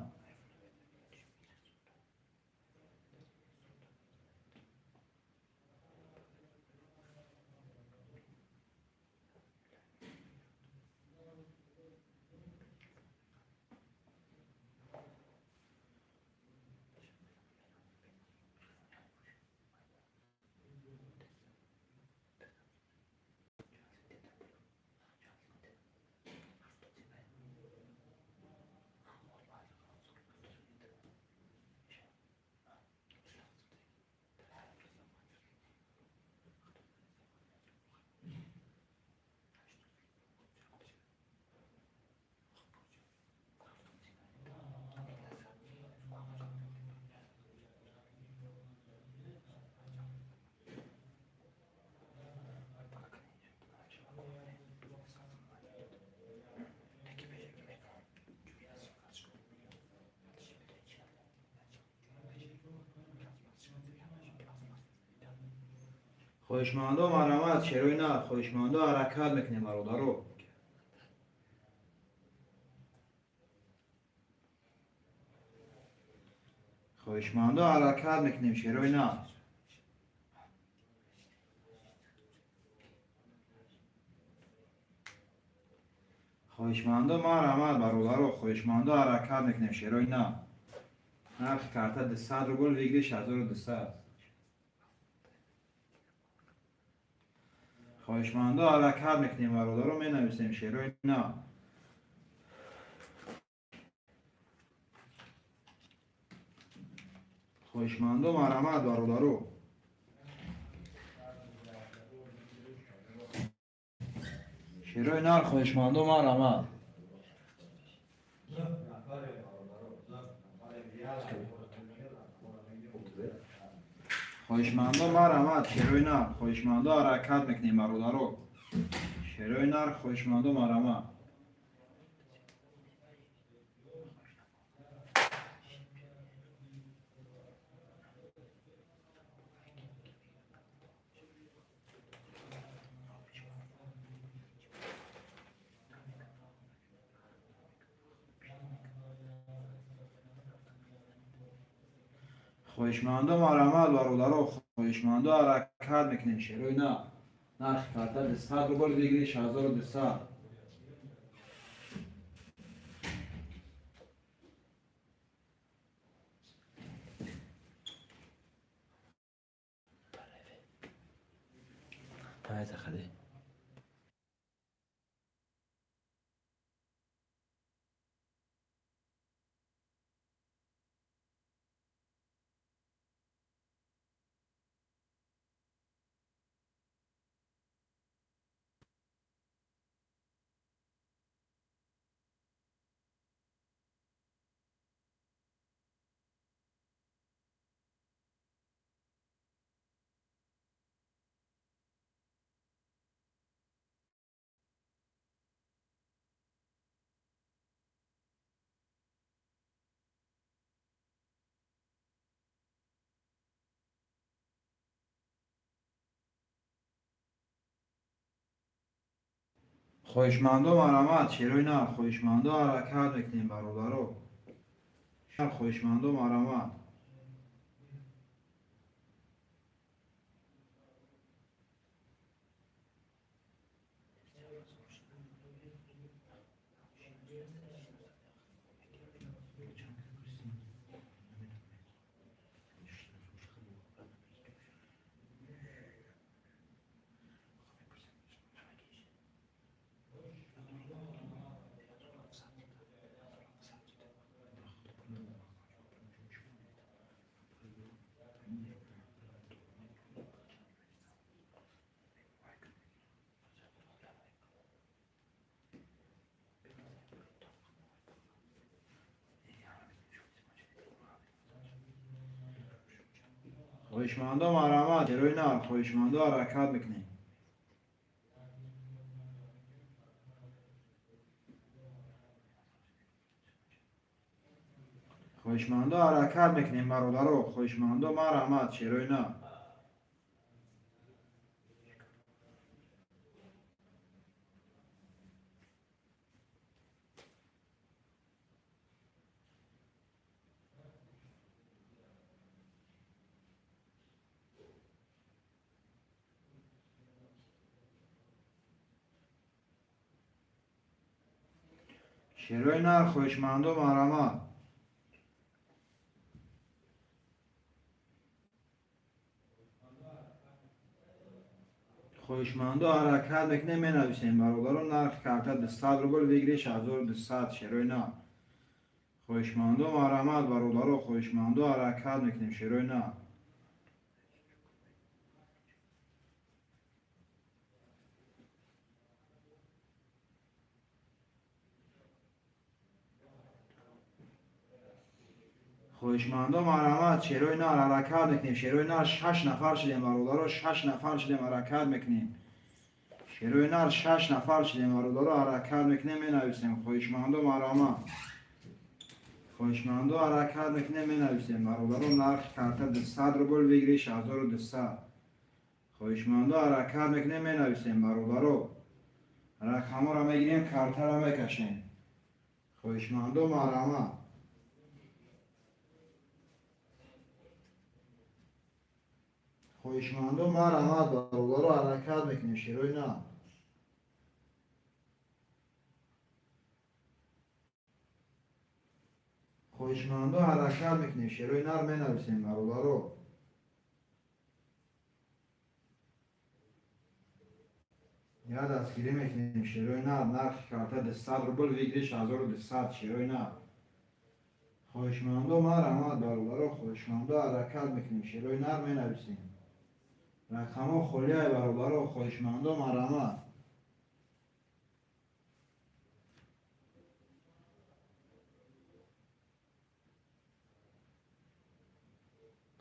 Хоҳишмандо, марҳамат, шерои нар. Хоҳишмандо, ҳаракат мекунем, бародаро. Хоҳишмандо, ҳаракат мекунем, шерои нар. Хоҳишмандо, марҳамат, бародаро. Хоҳишмандо, ҳаракат мекунем, шерои нар. Нархи карта 200 рубл, выигрыш 1200. Хоҳишмандо, ҳаракат мекунем, бародаро, менависем, шерои нар. Хоҳишмандо, марҳамат, бародаро. Шерои нар, хоҳишмандо, марҳамат. Хоҳишмандо, марҳамат, шерои нар. Хоҳишмандо, ҳаракат мекунем, бародаро. Шерои нар, хоҳишмандо, марҳамат. Хоҳишмандо, марҳамат, бародаро. Хоҳишмандо, ҳаракат мекунем, шерои нар. Нархи карта 200 рубл, выигрыш 1200. Давай, заходи. Хоҳишмандо, марҳамат, шерои нар. Хоҳишмандо, ҳаракат мекунем, бародаро. Хоҳишмандо, марҳамат. Хоҳишмандо, марҳамат, шерои нар. Хоҳишмандо, ҳаракат мекунем. Хоҳишмандо, ҳаракат мекунем, бародаро. Хоҳишмандо, марҳамат, шерои нар. Шерои нар, хоҳишмандо, марҳамат. Хоҳишмандо, ҳаракат мекунем, менависем, бародаро. Нархи карта 200 рубл, выигрыш 1200. Шерои нар, хоҳишмандо, марҳамат, бародаро. Хоҳишмандо, ҳаракат мекунем, шерои нар. Хоҳишмандо, марҳамат, шерои нар, ҳаракат мекунем. Шерои нар, шаш нафар шудем, бародаро, шаш нафар шудем, ҳаракат мекунем. Шерои нар, шаш нафар шудем, бародаро, ҳаракат мекунем, менависем. Хоҳишмандо, марҳамат. Хоҳишмандо, ҳаракат мекунем, менависем, бародаро. Нархи карта 200 рубл, выигрыш 1200. Хоҳишмандо, ҳаракат мекунем, менависем, бародаро. Рақамҳоро мегирем, картаро мекашем. Хоҳишмандо, марҳамат. Хоҳишмандо, марҳамат, бародаро, ҳаракат мекунем, шерои нар. Хоҳишмандо, ҳаракат мекунем, шерои нар, менависем, бародаро. Я дастгирӣ мекунем, шерои нар. Нархи карта 200 рубл, выигрыш 1200. Шерои нар, хоҳишмандо, марҳамат, бародаро. Хоҳишмандо, ҳаракат мекунем, шерои нар, менависем. Рақамҳо холиай, бародаро. Хоҳишмандо, марҳамат.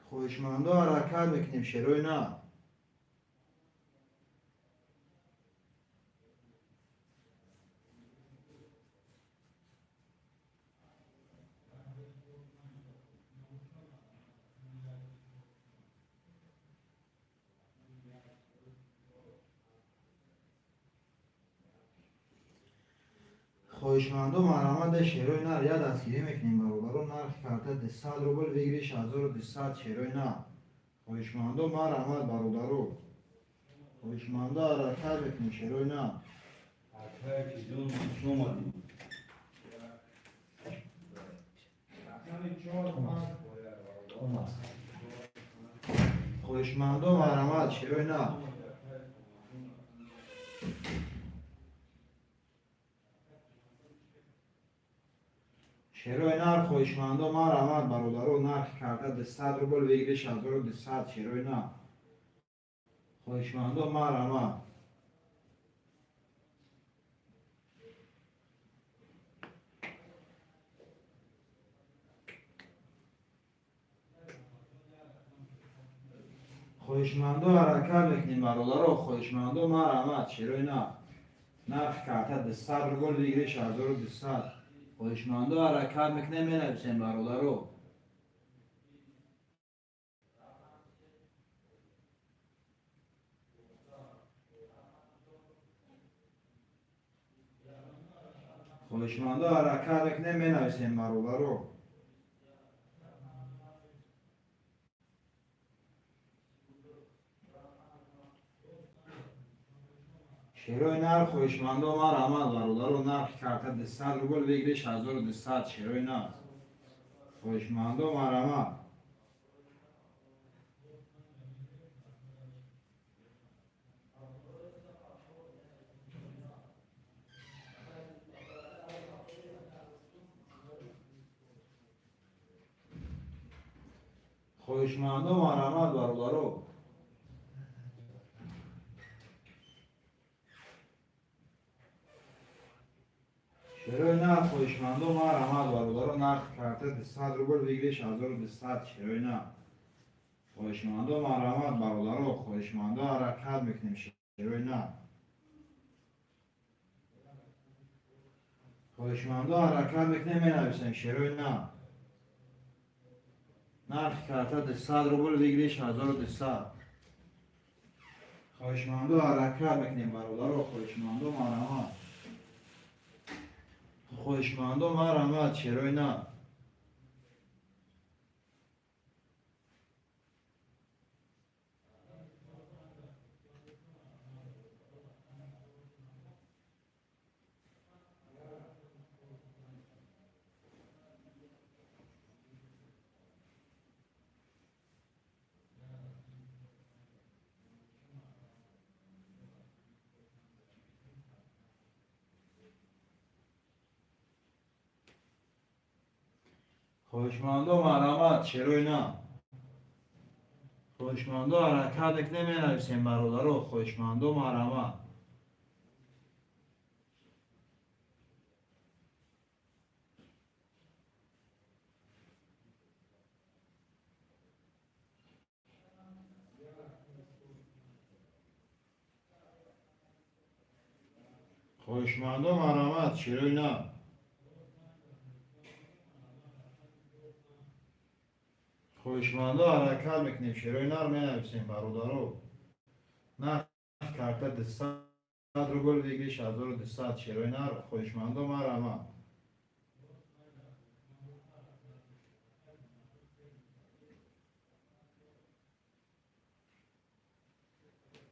Хоҳишмандо, ҳаракат мекунем, шерои нар. Хоҳишмандо, марҳамат, шерои нар. Я дастгирӣ мекунем, бародаро. Нархи карта 200 рубл, выигрыш 1200. Шерои нар, хоҳишмандо, марҳамат, бародаро. Хоҳишмандо, ҳаракат мекунем, шерои нар. Акай ҷон, хуш омадӣ. Томас. Хоҳишмандо, марҳамат, шерои нар. Шерои нар, хоҳишмандо, марҳамат, бародаро. Нархи карта 200 рубл, выигрыш 1200. Шерои нар, хоҳишмандо, марҳамат. Хоҳишмандо, ҳаракат мекунем, бародаро. Хоҳишмандо, марҳамат, шерои нар. Нархи карта 200 рубл, выигрыш 1200. Хоҳишмандо, ҳаракат мекунем, менависем, бародаро. Хоҳишмандо, ҳаракат мекунем, менависем, бародаро. Шерои нар, хоҳишмандо, марҳамат, бародаро. Нархи карта 200 рубл, выигрыш 1200. Шерои нар, хоҳишмандо, марҳамат. Хоҳишмандо, марҳамат, бародаро. Шерои нар, хоҳишмандо, марҳамат, бародаро. Нархи карта 200 рубл, выигрыш 1200. Шерои нар, хоҳишмандо, марҳамат, бародаро. Хоҳишмандо, ҳаракат мекунем, шерои нар. Хоҳишмандо, ҳаракат мекунем, менависем, шерои нар. Нархи карта 200 рубл, выигрыш 1200. Хоҳишмандо, ҳаракат мекунем, бародаро. Хоҳишмандо, марҳамат. Хоҳишмандо, марҳамат, шерои нар. Хоҳишмандо, марҳамат, шерои нар. Хоҳишмандо, ҳаракат мекунем, менависем, бародаро. Хоҳишмандо, марҳамат. Хоҳишмандо, марҳамат, шерои нар. Хоҳишмандо, ҳаракат мекунем, шерои нар менависем, бародаро. Нархи карта 200 рубл, выигрыш 1200, шерои нар. Хоҳишмандо, марҳамат.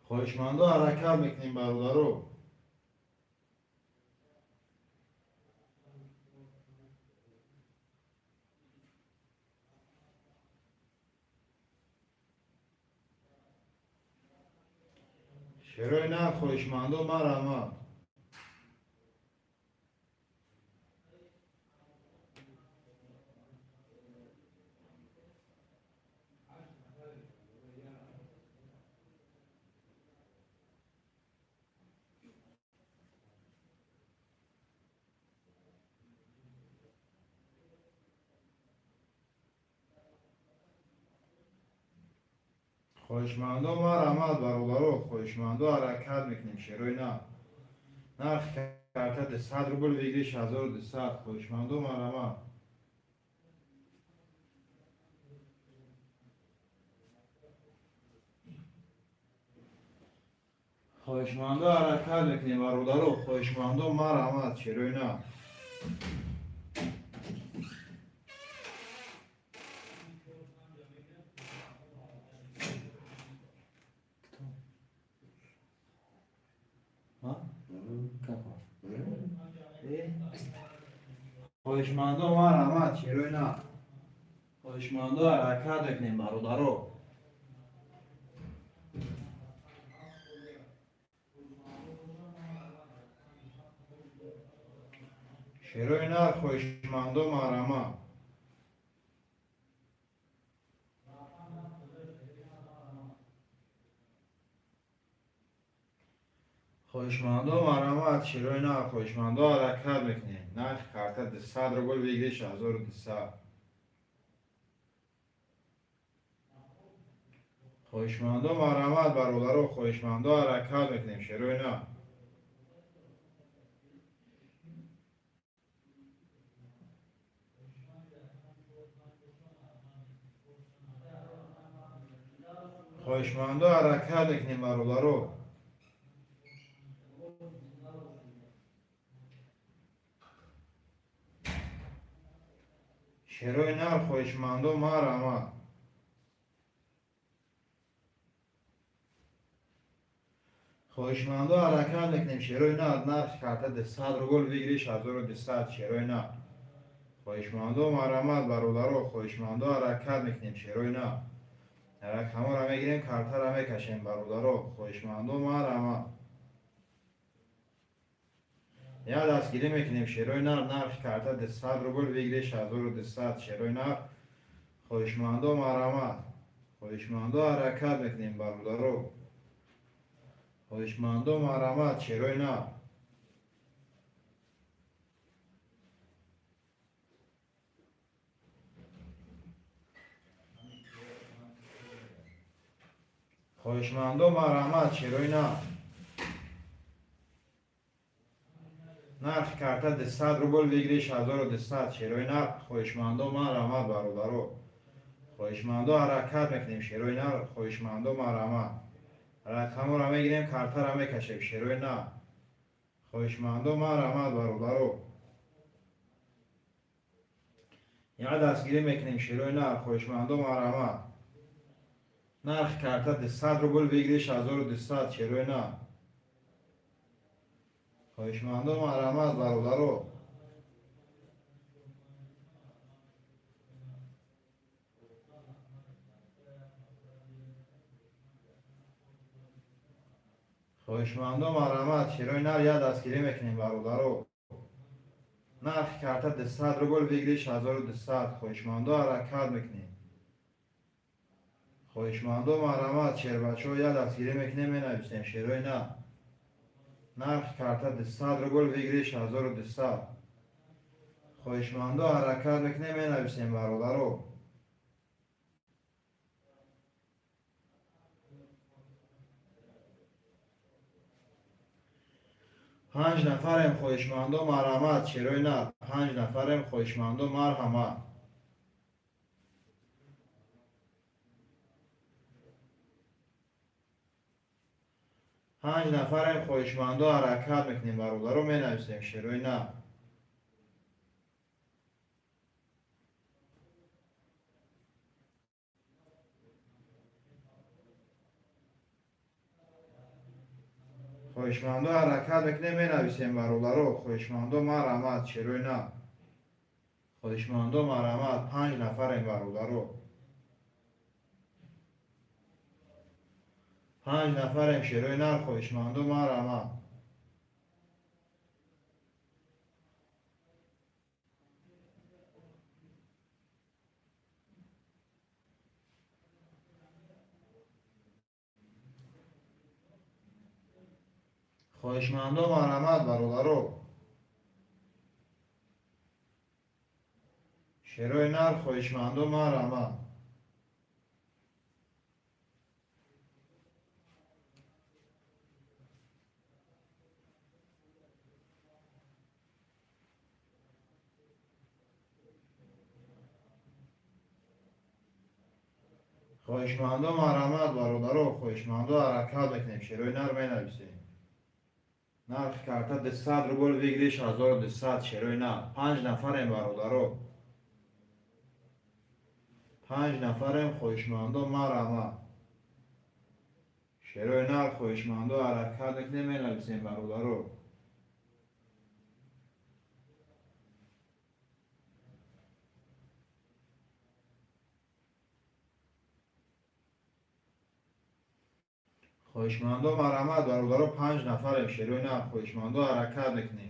Хоҳишмандо, ҳаракат мекунем, бародаро. Шерои нар, хоҳишмандо, марҳамат. Хоҳишмандо, марҳамат, бародаро. Хоҳишмандо, ҳаракат мекунем, шерои нар. Нархи карта 200 рубл, выигрыш 1200. Хоҳишмандо, марҳамат. Хоҳишмандо, ҳаракат мекунем, бародаро. Хоҳишмандо, марҳамат, шерои нар. А? Как вас? Хоҳишмандо, марҳамат, шерои нар. Хоҳишмандо, ҳаракат мекунем, бародаро. Шерои нар, хоҳишмандо, марҳамат. Хоҳишмандо, марҳамат, шерои нар. Хоҳишмандо, ҳаракат мекунем. Нархи карта 200 рубл, выигрыш 1200. Хоҳишмандо, марҳамат, бародаро. Хоҳишмандо, ҳаракат мекунем, шерои нар. Хоҳишмандо, ҳаракат мекунем, бародаро. Шерои нар, хоҳишмандо, марҳамат. Хоҳишмандо, ҳаракат мекунем, шерои нар. Нархи карта 200 рубл, выигрыш 1200, шерои нар. Хоҳишмандо, марҳамат, бародаро. Хоҳишмандо, ҳаракат мекунем, шерои нар. Рақамҳоро мегирем, картаро мекашем, бародаро. Хоҳишмандо, марҳамат. Як дастгирӣ мекунем, шерои нар. Нархи карта 200 рубл, выигрыш 1200, шерои нар. Хоҳишмандо, марҳамат. Хоҳишмандо, ҳаракат мекунем, бародаро. Хоҳишмандо, марҳамат, шерои нар. Хоҳишмандо, марҳамат, шерои нар. Нархи карта 200 рубл, выигрыш 1200, шерои нар. Хоҳишмандо, марҳамат, бародаро. Хоҳишмандо, ҳаракат мекунем, шерои нар. Хоҳишмандо, марҳамат. Рақамҳоро мегирем, картаро мекашем, шерои нар. Хоҳишмандо, марҳамат, бародаро. Як дастгирӣ мекунем, шерои нар. Хоҳишмандо, марҳамат. Нархи карта 200 рубл, выигрыш 1200, шерои нар. Хоҳишмандо, марҳамат, бародаро. Хоҳишмандо, марҳамат, шерои нар. Як дастгирӣ мекунем, бародаро. Нархи карта 200 рубл, выигрыш 1200. Хоҳишмандо, ҳаракат мекунем. Хоҳишмандо, марҳамат, шербачаҳо, як дастгирӣ мекунем, менависем шерои нар. Нархи карта 200 рубл, выигрыш 1200. Хоҳишмандо, ҳаракат мекунем, менависем, бародаро. Панҷ нафарем, хоҳишмандо, марҳамат, шерои нар. Панҷ нафарем, хоҳишмандо, марҳамат. Панҷ нафарем, хоҳишмандо, ҳаракат мекунем, бародаро, менависем шерои нар. Хоҳишмандо, ҳаракат мекунем, менависем, бародаро. Хоҳишмандо, марҳамат, шерои нар. Хоҳишмандо, марҳамат, панҷ нафарем, бародаро. Панҷ нафарем, шерои нар, хоҳишмандо, марҳамат. Хоҳишмандо, марҳамат, бародаро. Шерои нар, хоҳишмандо, марҳамат. Хоҳишмандо, марҳамат, бародаро. Хоҳишмандо, ҳаракат мекунем, шерои нар, менависем. Нархи карта 200 рубл, выигрыш 1200, шерои нар. Панҷ нафарем, бародаро. Панҷ нафарем, хоҳишмандо, марҳамат. Шерои нар, хоҳишмандо, ҳаракат мекунем, менависем, бародаро. Хоҳишмандо, марҳамат, бародаро, панҷ нафарем, шерои нар. Хоҳишмандо, ҳаракат мекунем.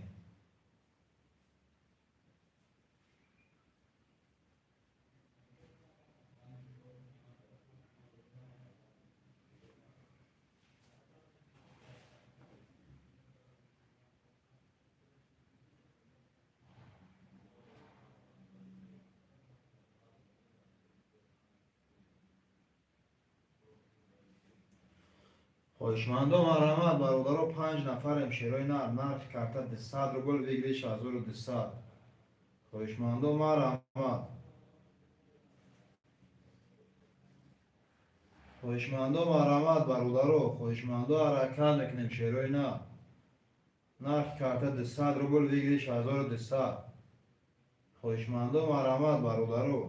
Хоҳишмандо, марҳамат, бародаро, панҷ нафарем, шерои нар. Нархи карта 200 рубл, выигрыш 1200. Хоҳишмандо, марҳамат. Хоҳишмандо, марҳамат, бародаро. Хоҳишмандо, ҳаракат мекунем, шерои нар. Нархи карта 200 рубл, выигрыш 1200. Хоҳишмандо, марҳамат, бародаро.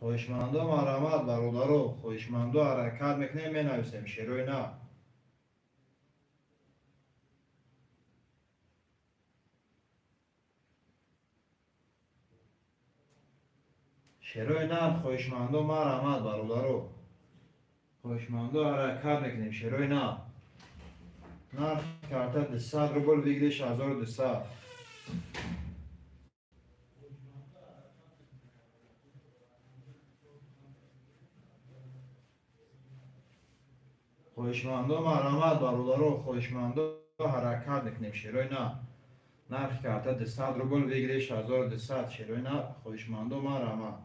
Хоҳишмандо, марҳамат, бародаро. Хоҳишмандо, ҳаракат мекунем, менависем шерои нар. Шерои нар, хоҳишмандо, марҳамат, бародаро. Хоҳишмандо, ҳаракат мекунем, шерои нар. Нархи карта 200 рубл, выигрыш 1200. Хоҳишмандо, марҳамат, бародаро. Хоҳишмандо, ҳаракат мекунем, шерои нар. Нархи карта 200 рубл, выигрыш 1200, шерои нар. Хоҳишмандо, марҳамат.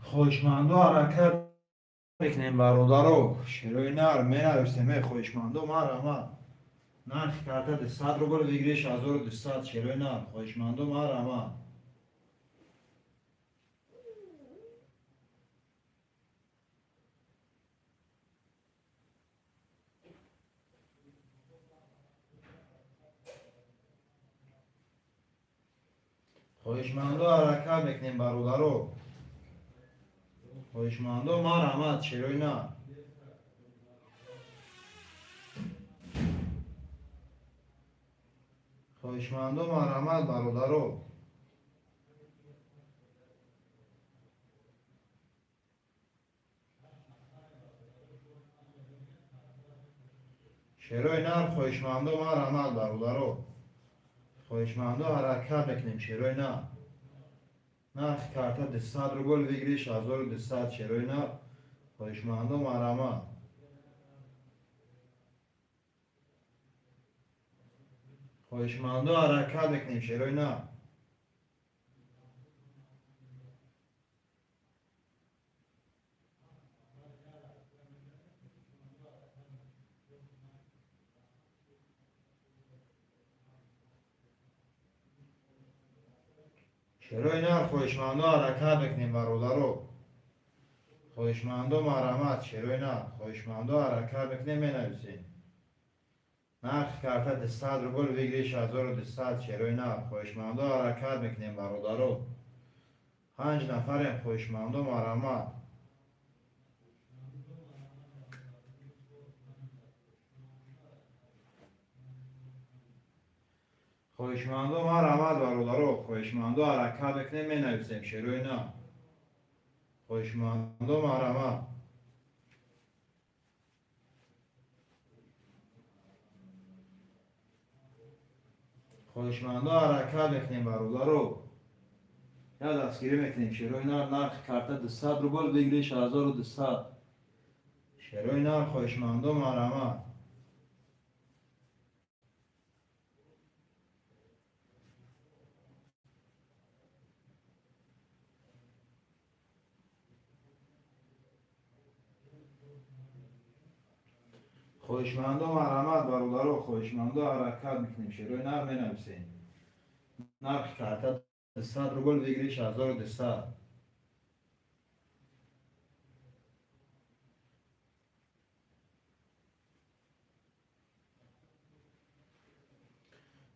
Хоҳишмандо, ҳаракат мекунем, бародаро. Шерои нар, менависем, хоҳишмандо, марҳамат. Нархи карта 200 рубл, выигрыш 1200, шерои нар. Хоҳишмандо, марҳамат. Хоҳишмандо, ҳаракат мекунем, бародаро. Хоҳишмандо, марҳамат, шерои нар. Хоҳишмандо, марҳамат, бародаро. Шерои нар, хоҳишмандо, марҳамат, бародаро. Хоҳишмандо, ҳаракат мекунем, шерои нар. Нархи карта 200 рубл, выигрыш 1200, шерои нар. Хоҳишмандо, марҳамат. Хоҳишмандо, ҳаракат мекунем, шерои нар. Шерои нар, хоҳишмандо, ҳаракат мекунем, бародаро. Хоҳишмандо, марҳамат, шерои нар. Хоҳишмандо, ҳаракат мекунем, менависем. Нархи карта 200 рубл, выигрыш 1200, шерои нар. Хоҳишмандо, ҳаракат мекунем, бародаро. Панҷ нафарем, хоҳишмандо, марҳамат. Хоҳишмандо, марҳамат, бародаро. Хоҳишмандо, ҳаракат мекунем, менависем, шерои нар. Хоҳишмандо, марҳамат. Хоҳишмандо, ҳаракат мекунем, бародаро. Я дастгирӣ мекунем, шерои нар. Нархи карта 200 рубл, выигрыш 1200. Шерои нар, хоҳишмандо, марҳамат. Хоҳишмандо, марҳамат, бародаро. Хоҳишмандо, ҳаракат мекунем, шерои нар, менависем. Нархи карта 200 рубл, выигрыш 1200.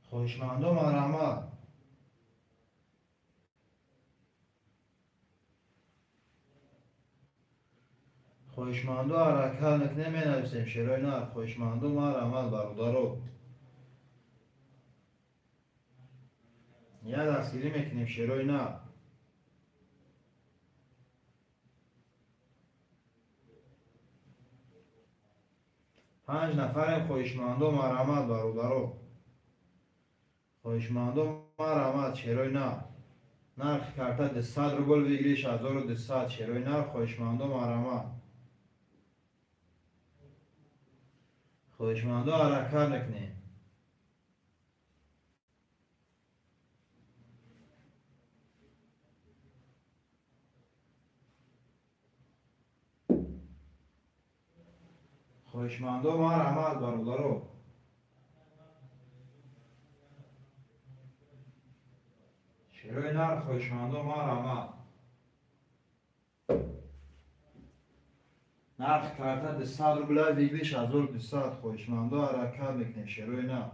Хоҳишмандо, марҳамат. Хоҳишмандо, ҳаракат мекунем, менависем, шерои нар. Хоҳишмандо, марҳамат, бародаро. Я дастгирӣ мекунем, шерои нар. Панҷ нафарем, хоҳишмандо, марҳамат, бародаро. Хоҳишмандо, марҳамат, шерои нар. Нархи карта 200 рубл, выигрыш 1200, шерои нар. Хоҳишмандо, марҳамат. Хоҳишмандо, ҳаракат мекунем. Хоҳишмандо, марҳамат, бародаро. Шерои нар, хоҳишмандо, марҳамат. Нархи карта 200 рубля, выигрыш 1200. Хоҳишмандо, ҳаракат мекунем, шерои нар.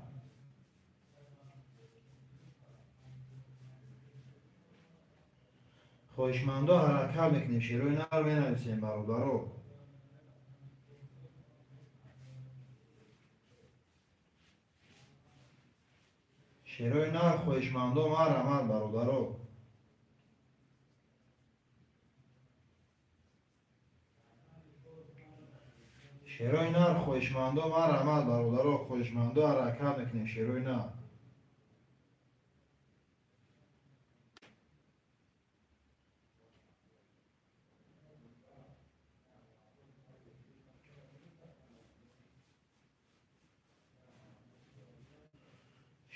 Хоҳишмандо, ҳаракат мекунем, шерои нар, менависем, бародаро. Шерои нар, хоҳишмандо, марҳамат, бародаро. Шерои нар, хоҳишмандо, марҳамат, бародаро. Хоҳишмандо, ҳаракат мекунем, шерои нар.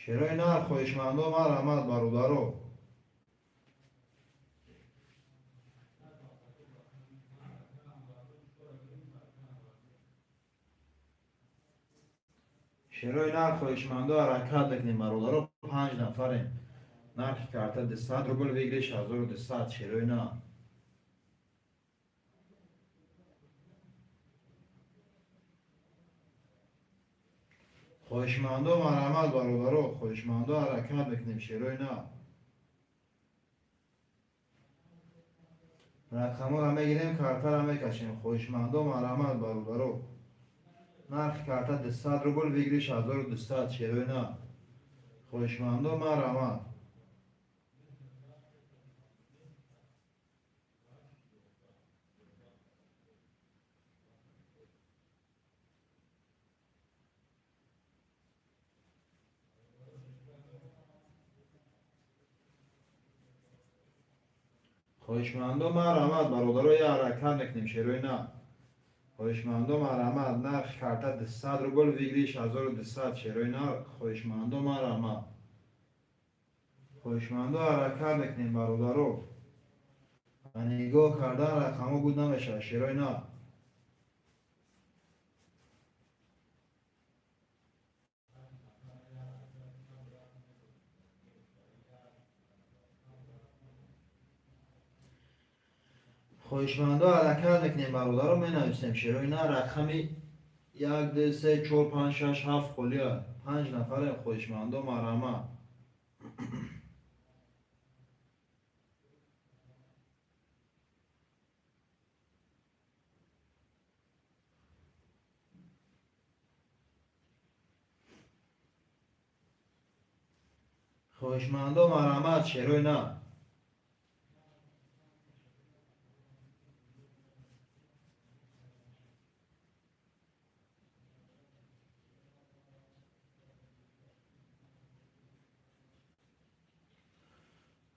Шерои нар, хоҳишмандо, марҳамат, бародаро. Шерои нар, хоҳишмандо, ҳаракат мекунем, бародаро. Панҷ нафарем. Нархи карта 200 рубл, выигрыш 1200, шерои нар. Хоҳишмандо, марҳамат, бародаро. Хоҳишмандо, ҳаракат мекунем, шерои нар. Рақамҳоро мегирем, картаро мекашем. Хоҳишмандо, марҳамат, бародаро. Нархи карта 200 рубл, выигрыш 1200, шерои нар. Хоҳишмандо, марҳамат. Хоҳишмандо, марҳамат, бародаро, я ҳаракат мекунем, шерои на. Хоҳишмандо, марҳамат, нархи карта 200 рубл, выигрыш 1200, шерои на. Хоҳишмандо, марҳамат. Хоҳишмандо, ҳаракат мекунем, бародаро. Ба нигоҳ кардан рақамҳо буд намешавад, шерои на. Хоҳишмандо, ҳаракат мекунем, бародаро, менависем, шерои на. Рақами як, ду, се, чор, панҷ, шаш, ҳафт холия, панҷ нафарем. Хоҳишмандо, марҳамат. Хоҳишмандо, марҳамат, шерои на.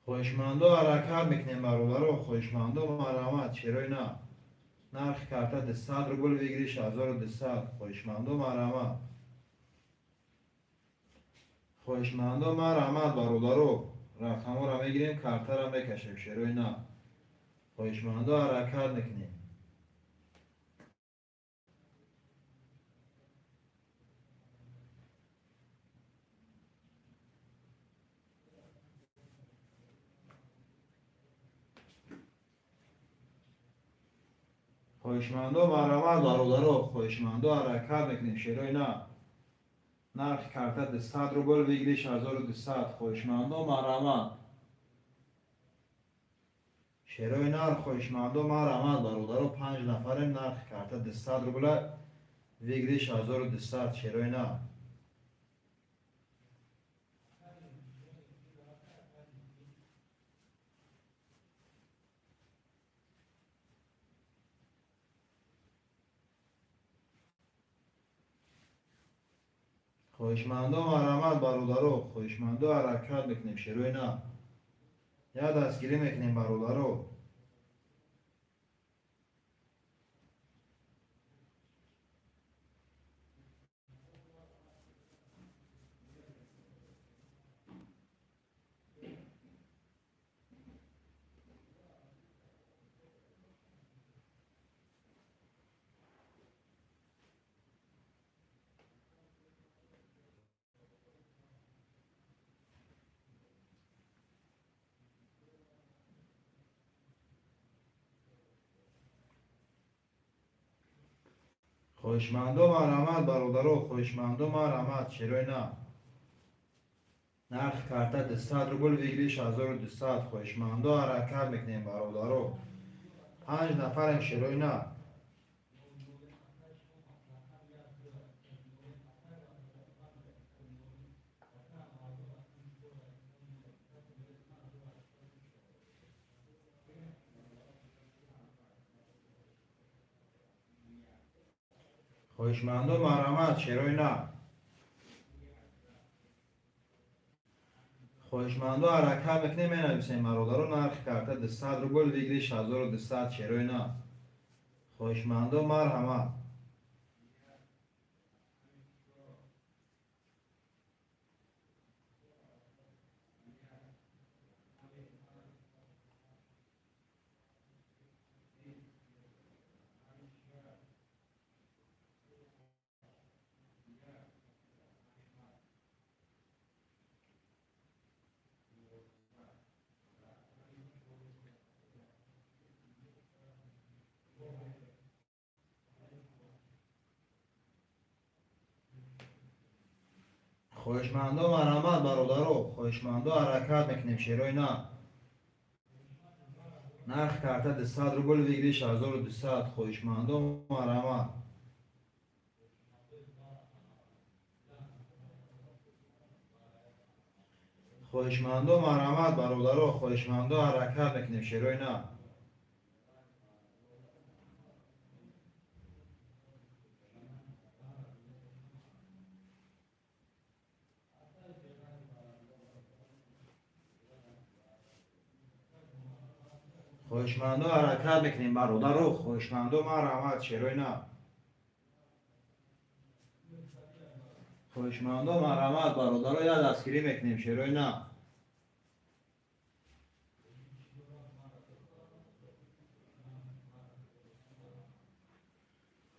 Хоҳишмандо, ҳаракат мекунем, бародаро. Хоҳишмандо, марҳамат, шерои на. Нархи карта 200 рубл, выигрыш 1200. Хоҳишмандо, марҳамат. Хоҳишмандо, марҳамат, бародаро, рақамҳоро мегирем, картаро мекашем, шерои на. Хоҳишмандо, ҳаракат мекунем. Хоҳишмандо, марҳамат, бародаро. Хоҳишмандо, ҳаракат мекунем, шерои на. Нархи карта 200 рубл, выигрыш 1200. Хоҳишмандо, марҳамат, шерои нар. Хоҳишмандо, марҳамат, бародаро, панҷ нафарем. Нархи карта 200 рубла, выигрыш 1200, шерои нар. Хоҳишмандо, марҳамат, бародаро. Хоҳишмандо, ҳаракат мекунем, шерои на. Я дастгирӣ мекунем, бародаро. Хоҳишмандо, марҳамат, бародаро. Хоҳишмандо, марҳамат, шерои на. Нархи карта 200 рубл, выигрыш 1200. Хоҳишмандо, ҳаракат мекунем, бародаро, панҷ нафарем, шерои на. Хоҳишмандо, марҳамат, шерои на. Хоҳишмандо, ҳаракат мекунем, менависем, бародаро. Нархи карта 200 рубл, выигрыш 1200, шерои на. Хоҳишмандо, марҳамат. Хоҳишмандо, марҳамат, бародаро. Хоҳишмандо, ҳаракат мекунем, шерои на. Нархи карта 200 рубл, выигрыш 1200. Хоҳишмандо, марҳамат. Хоҳишмандо, марҳамат, бародаро, хоҳишмандо, ҳаракат мекунем, шерои на. Хоҳишмандо, ҳаракат мекунем, бародаро, хоҳишмандо, марҳамат, шерои на. Хоҳишмандо, марҳамат, бародаро, як дастгирӣ мекунем, шерои на.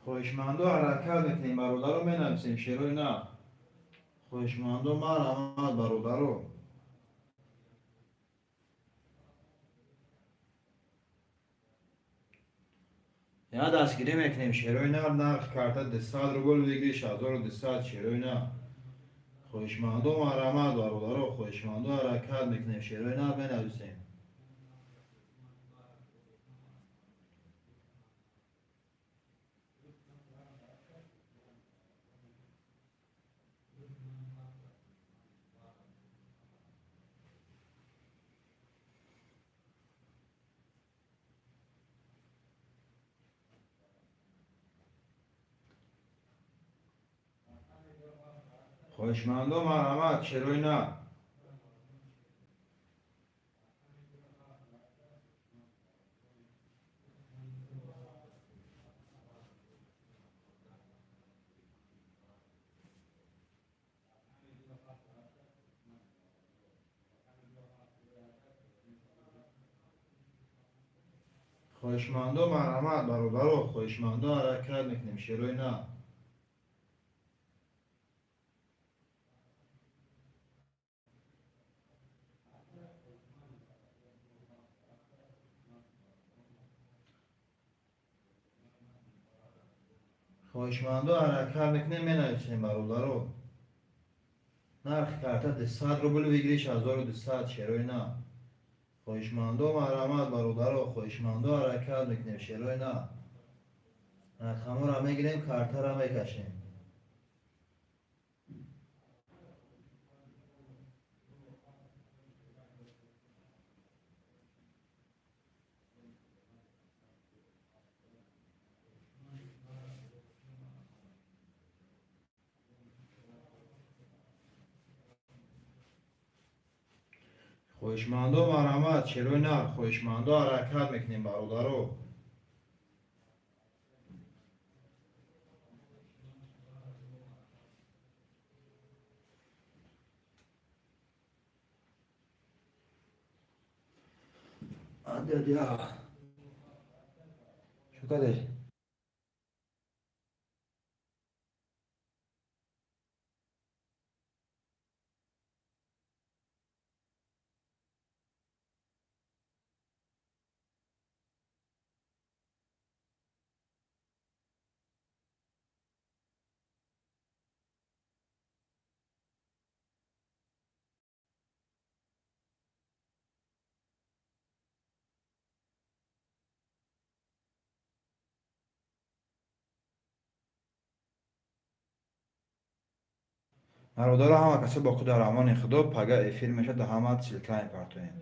Хоҳишмандо, ҳаракат мекунем, бародаро, менависем, шерои на. Хоҳишмандо, марҳамат, бародаро. Як дастгирӣ мекунем, шерои нар. Нархи карта 200 рубл, выигрыш 1200, шерои нар. Хоҳишмандо, марҳамат, бародаро, хоҳишмандо, ҳаракат мекунем, шерои нар, менависем. Хоҳишмандо, марҳамат, шерои нар. Хоҳишмандо, марҳамат, бародаро, хоҳишмандо, ҳаракат мекунем, шерои нар. Хоҳишмандо, ҳаракат мекунем, менависем, бародаро. Нархи карта 200 рубл, выигрыш 1200, шерои на. Хоҳишмандо, марҳамат, бародаро, хоҳишмандо, ҳаракат мекунем, шерои на. Рақамҳоро мегирем, картаро мекашем. Хоҳишмандо, марҳамат, шерои нар. Хоҳишмандо, ҳаракат мекунем, бародаро. Hadi hadi ya. Şu kadar. Бародаро, ҳама касо бо худ дар амони Худо. Пага эфир мешавад, ҳама ссылка мепартоем.